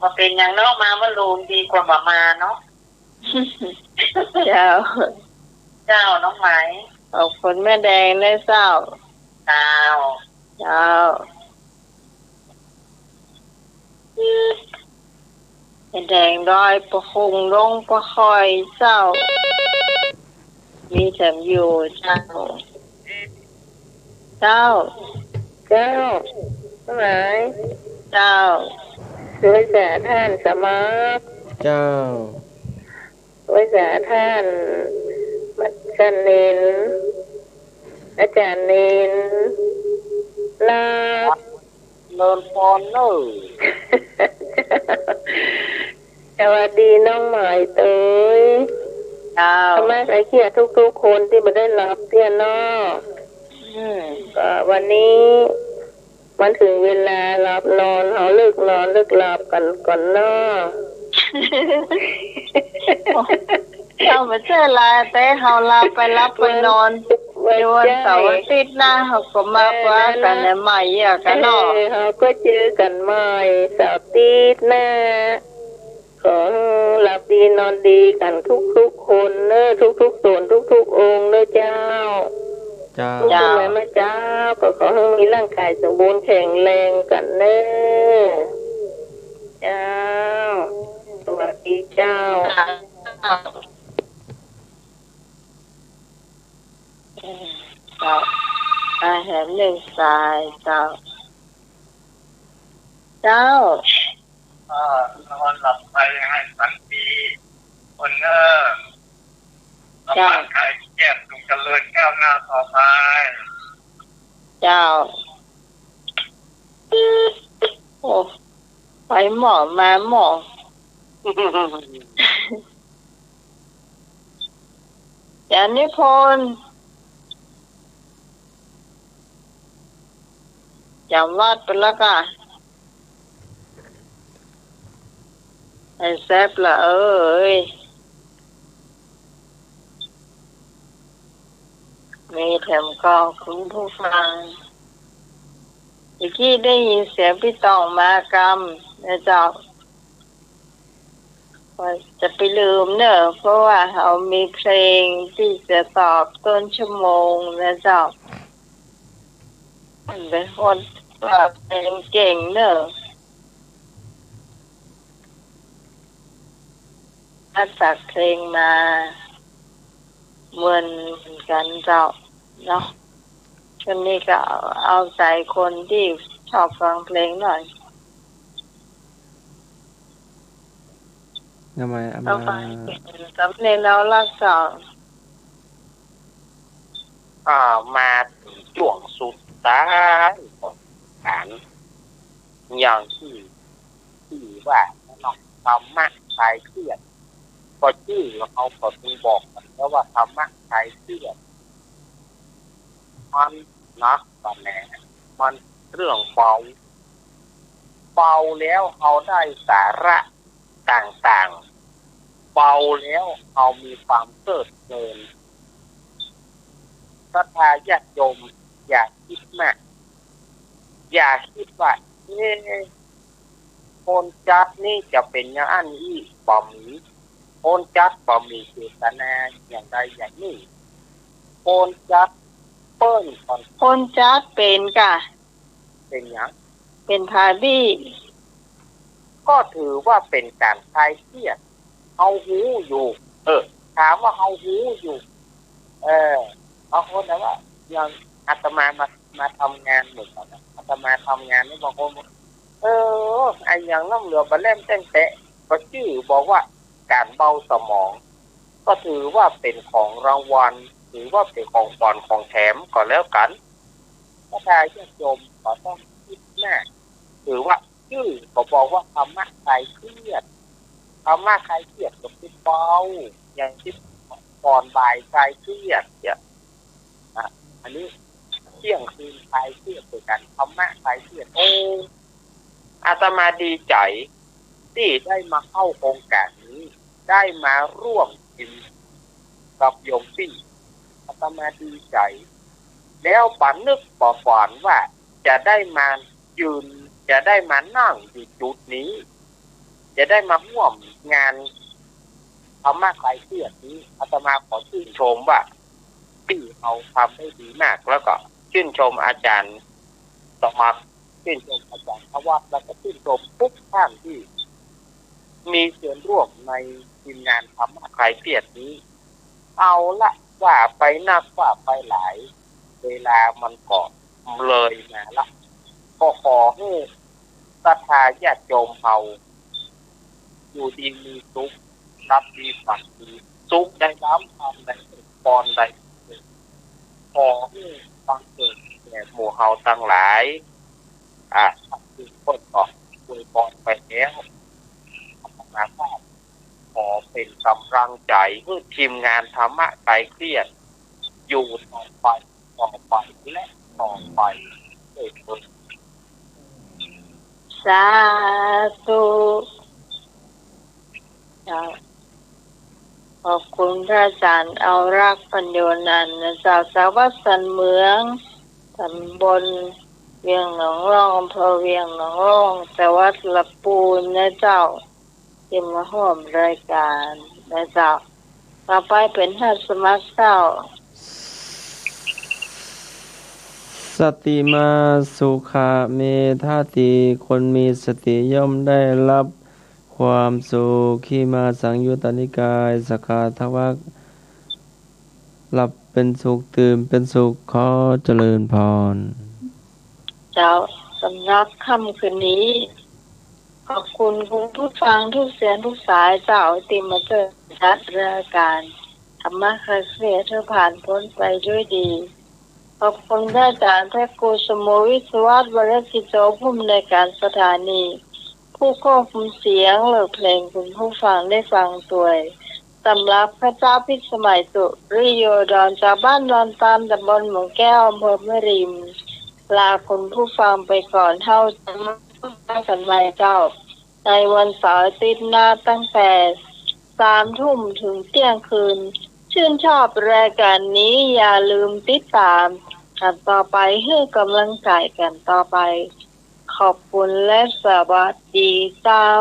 บ่เป๋นหยังเนาะ มาเมื่อลูนดีกว่าบ่มาเนาะ เจ้า เจ้า น้องไหม ขอบคุณแม่แดงนะเจ้า เจ้า เจ้า แดงดอยปะคงลงปะคอยเจ้า มีแถมอยู่เจ้า เจ้า เจ้า ทั้งหลาย เจ้า ไหว้สาท่านสมัคร เจ้า ไหว้สาท่าน อาจารย์เณร อาจารย์เณร ลา เจริญพรเน่อ สวัสดีน้องไหมเตย เจ้า ธรรมะไกลเกลี้ยทุกๆ คนตี้บ่ได้หลับเตี้ยเนาะ อืม ก็วันนี้มันเถิงเวลาหลับนอน เฮาเลิกนอนเลิกหลับกั๋นก่อนเนาะ เฮาบ่ใจ้ลา แต่เฮาลาไปหลับไปนอน วันเสาร์อาทิตย์หน้า เฮาก็มาปะกั๋นใหม่เยียะกั๋นเนาะ เออ เฮาก็เจอกั๋นใหม่เสาร์อาทิตย์หน้า ขอหลับดีนอนดีกั๋นทุกๆ คนเน่อ ทุกๆ ต๋น ทุกๆ องค์เน่อเจ้า เจ้า เจ้า เจ้า ก็ขอหื้อมีร่างกายสมบูรณ์แข็งแรงกั๋นเน่อ เจ้า สวัสดีเจ้า เจ้า อ่า แหมนึ่งสายเจ้า เจ้า อ่า นอนหลับไปให้ฝันดีคนเน่อ เจ้า ร่างกายแข็งแรง จงเจริญก้าวหน้าต่อไป เจ้า โอ้ ไปหม้อมาหม้อ อาจารย์นิพนธ์ จ๋ำวัดไปแล้วก่ะ ไอ้แซบละเอ้ย มีแถมกองคุณผู้ฟัง เมื่อกี้ได้ยินเสียงพี่ต๋องมากำนะเจ้า ว่าจะไปลืมเน่อ เพราะว่าเฮามีเพลงตี้จะตอบต้นชั่วโมงนะเจ้า มันเป๋นคนว่าเพลงเก่งเน่อ คัดสรรเพลงมาเหมือนกั๋นเจ้าเนาะ ช่วงนี้ก็เอา เอาใจ๋คนตี้ชอบฟังเพลงหน่อย ทำไมเอามา เอาฟังเสียงสำเนียงเรารักเจ้า อ่า มาเถิงจ้วงสุดต๊ายของก๋าน อย่างตี้ ตี้ว่าเนาะ ธรรมะคลายเครียด ก็จื้อเฮาก็ตึงบอกกั๋นแล้วว่าธรรมะคลายเครียด มันนะ ก็แหม มันเรื่องเบา เบาแล้วเฮาได้สาระต่างๆ เบาแล้วเฮามีความเพลิดเพลิน ศรัทธาญาติโยมอย่าคิดมาก อย่าคิดว่า เอ๊ะ คนจั๊ดนี่จะเป๋นอย่างอั้นอี้ บ่มี คนจั๊ดบ่มีเจตนาอย่างใดอย่างนึ่ง คนจั๊ดเปิ้นก่อน คนจั๊ดเป๋นก่ะ เป๋นหยัง เป๋นผาดี ก็ถือว่าเป๋นก๋านคลายเครียด เฮาฮู้อยู่ เออ ถามว่าเฮาฮู้อยู่ เออ บางคนนะว่า อย่างอาตมามา มาทำงานเหมือนกั๋นนะ อาตมาทำงานนี่บางคนบอก เออ ไอ้อย่างน้ำเหลืองบ่แล่มแต้งแต๊ะ ก็จื้อบอกว่าก๋านเบาสมอง ก็ถือว่าเป๋นของรางวัล ถือว่าเป๋นของขวัญของแถมก็แล้วกั๋น ศรัทธาญาติโยมก็ต้องคิดมาก ถือว่าจื้อก็บอกว่าธรรมะคลายเครียด ธรรมะคลายเครียดก็คือเบา อย่างตี้ก่อนบ่ายคลายเครียดเนี่ย อ่ะ อันนี้เที่ยงคืนคลายเครียดเหมือนกั๋น ธรรมะคลายเครียด โอ้ อาตมาดีใจ๋ตี้ได้มาเข้าโครงก๋านนี้ ได้มาร่วมกิ๋นกับโยมปี้ อาตมาดีใจ๋ แล้วบ่นึกบ่ฝันว่าจะได้มายืน จะได้มานั่งอยู่จุดนี้ จะได้มาร่วมงานธรรมะคลายเครียดนี้ อาตมาขอชื่นชมว่า ตี้เฮาทำได้ดีมาก แล้วก็ชื่นชมอาจ๋ารย์สมัคร ชื่นชมอาจ๋ารย์ธวัฒน์ แล้วก็ชื่นชมทุกท่านตี้มีส่วนร่วมในทีมงานธรรมะคลายเครียดนี้ เอาละ ว่าไปนักว่าไปหลาย เวลามันก็เลยมาละ ก็ขอหื้อศรัทธาญาติโยมเฮา อยู่ดีมีสุข หลับดีฝันดี สุขได้ล้ำ ธรรมได้ปอนได้ ขอหื้อบังเกิดแก่หมู่เฮาตังหลาย อ่ะ ทุกคนก็อวยปอนไปแล้ว อาตมาภาพขอเป๋นก๋ำลังใจ๋หื้อทีมงานธรรมะคลายเครียด อยู่ต่อไป ต่อไป และต่อไปด้วยเทอญ สาธุ เจ้า ขอบคุณพระอาจารย์ เอารัก ปัญโญนันท์ นะเจ้า จากวัดสันเหมือง ตำบลเวียงหนองล่อง อำเภอเวียงหนองล่อง จังหวัดละปูนนะเจ้า ตี้มาฮ่วมรายก๋านนะเจ้า ต่อไปเป๋นอาสาสมัครเจ้า สติมา สุขะ เมธาติ คนมีสติย่อมได้รับความสุข ขีมา สังยุตตานิกาย สังคาทวรรค หลับเป๋นสุข ตื่นเป๋นสุข ขอเจริญพร เจ้า สำหรับค่ำคืนนี้ ขอบคุณคุณผู้ฟังทุกเสียงทุกสายเจ้า ตี้มาจ้วยจัดรายก๋านธรรมะคลายเครียดหื้อผ่านป๊นไปด้วยดี ขอบคุณพระอาจารย์พระครูสมโม วิศวัตร วรกิจโจ ผู้อำนวยก๋านสถานี ผู้ควบคุมเสียง เลือกเพลงหื้อคุณผู้ฟังได้ฟังตวย สำหรับข้าเจ้าพิสมัย สุริโยดร จากบ้านดอนตาล ตำบลเหมืองแก้ว อำเภอแม่ริม ลาคุณผู้ฟังไปก่อน เฮาจะมาพบกั๋นใหม่เจ้า ในวันเสาร์อาทิตย์หน้า ตั้งแต่สามทุ่มถึงเที่ยงคืน ชื่นชอบรายก๋านนี้ อย่าลืมติดต๋ามกั๋นต่อไป หื้อก๋ำลังใจ๋กั๋นต่อไป ขอบคุณและสวัสดีเจ้า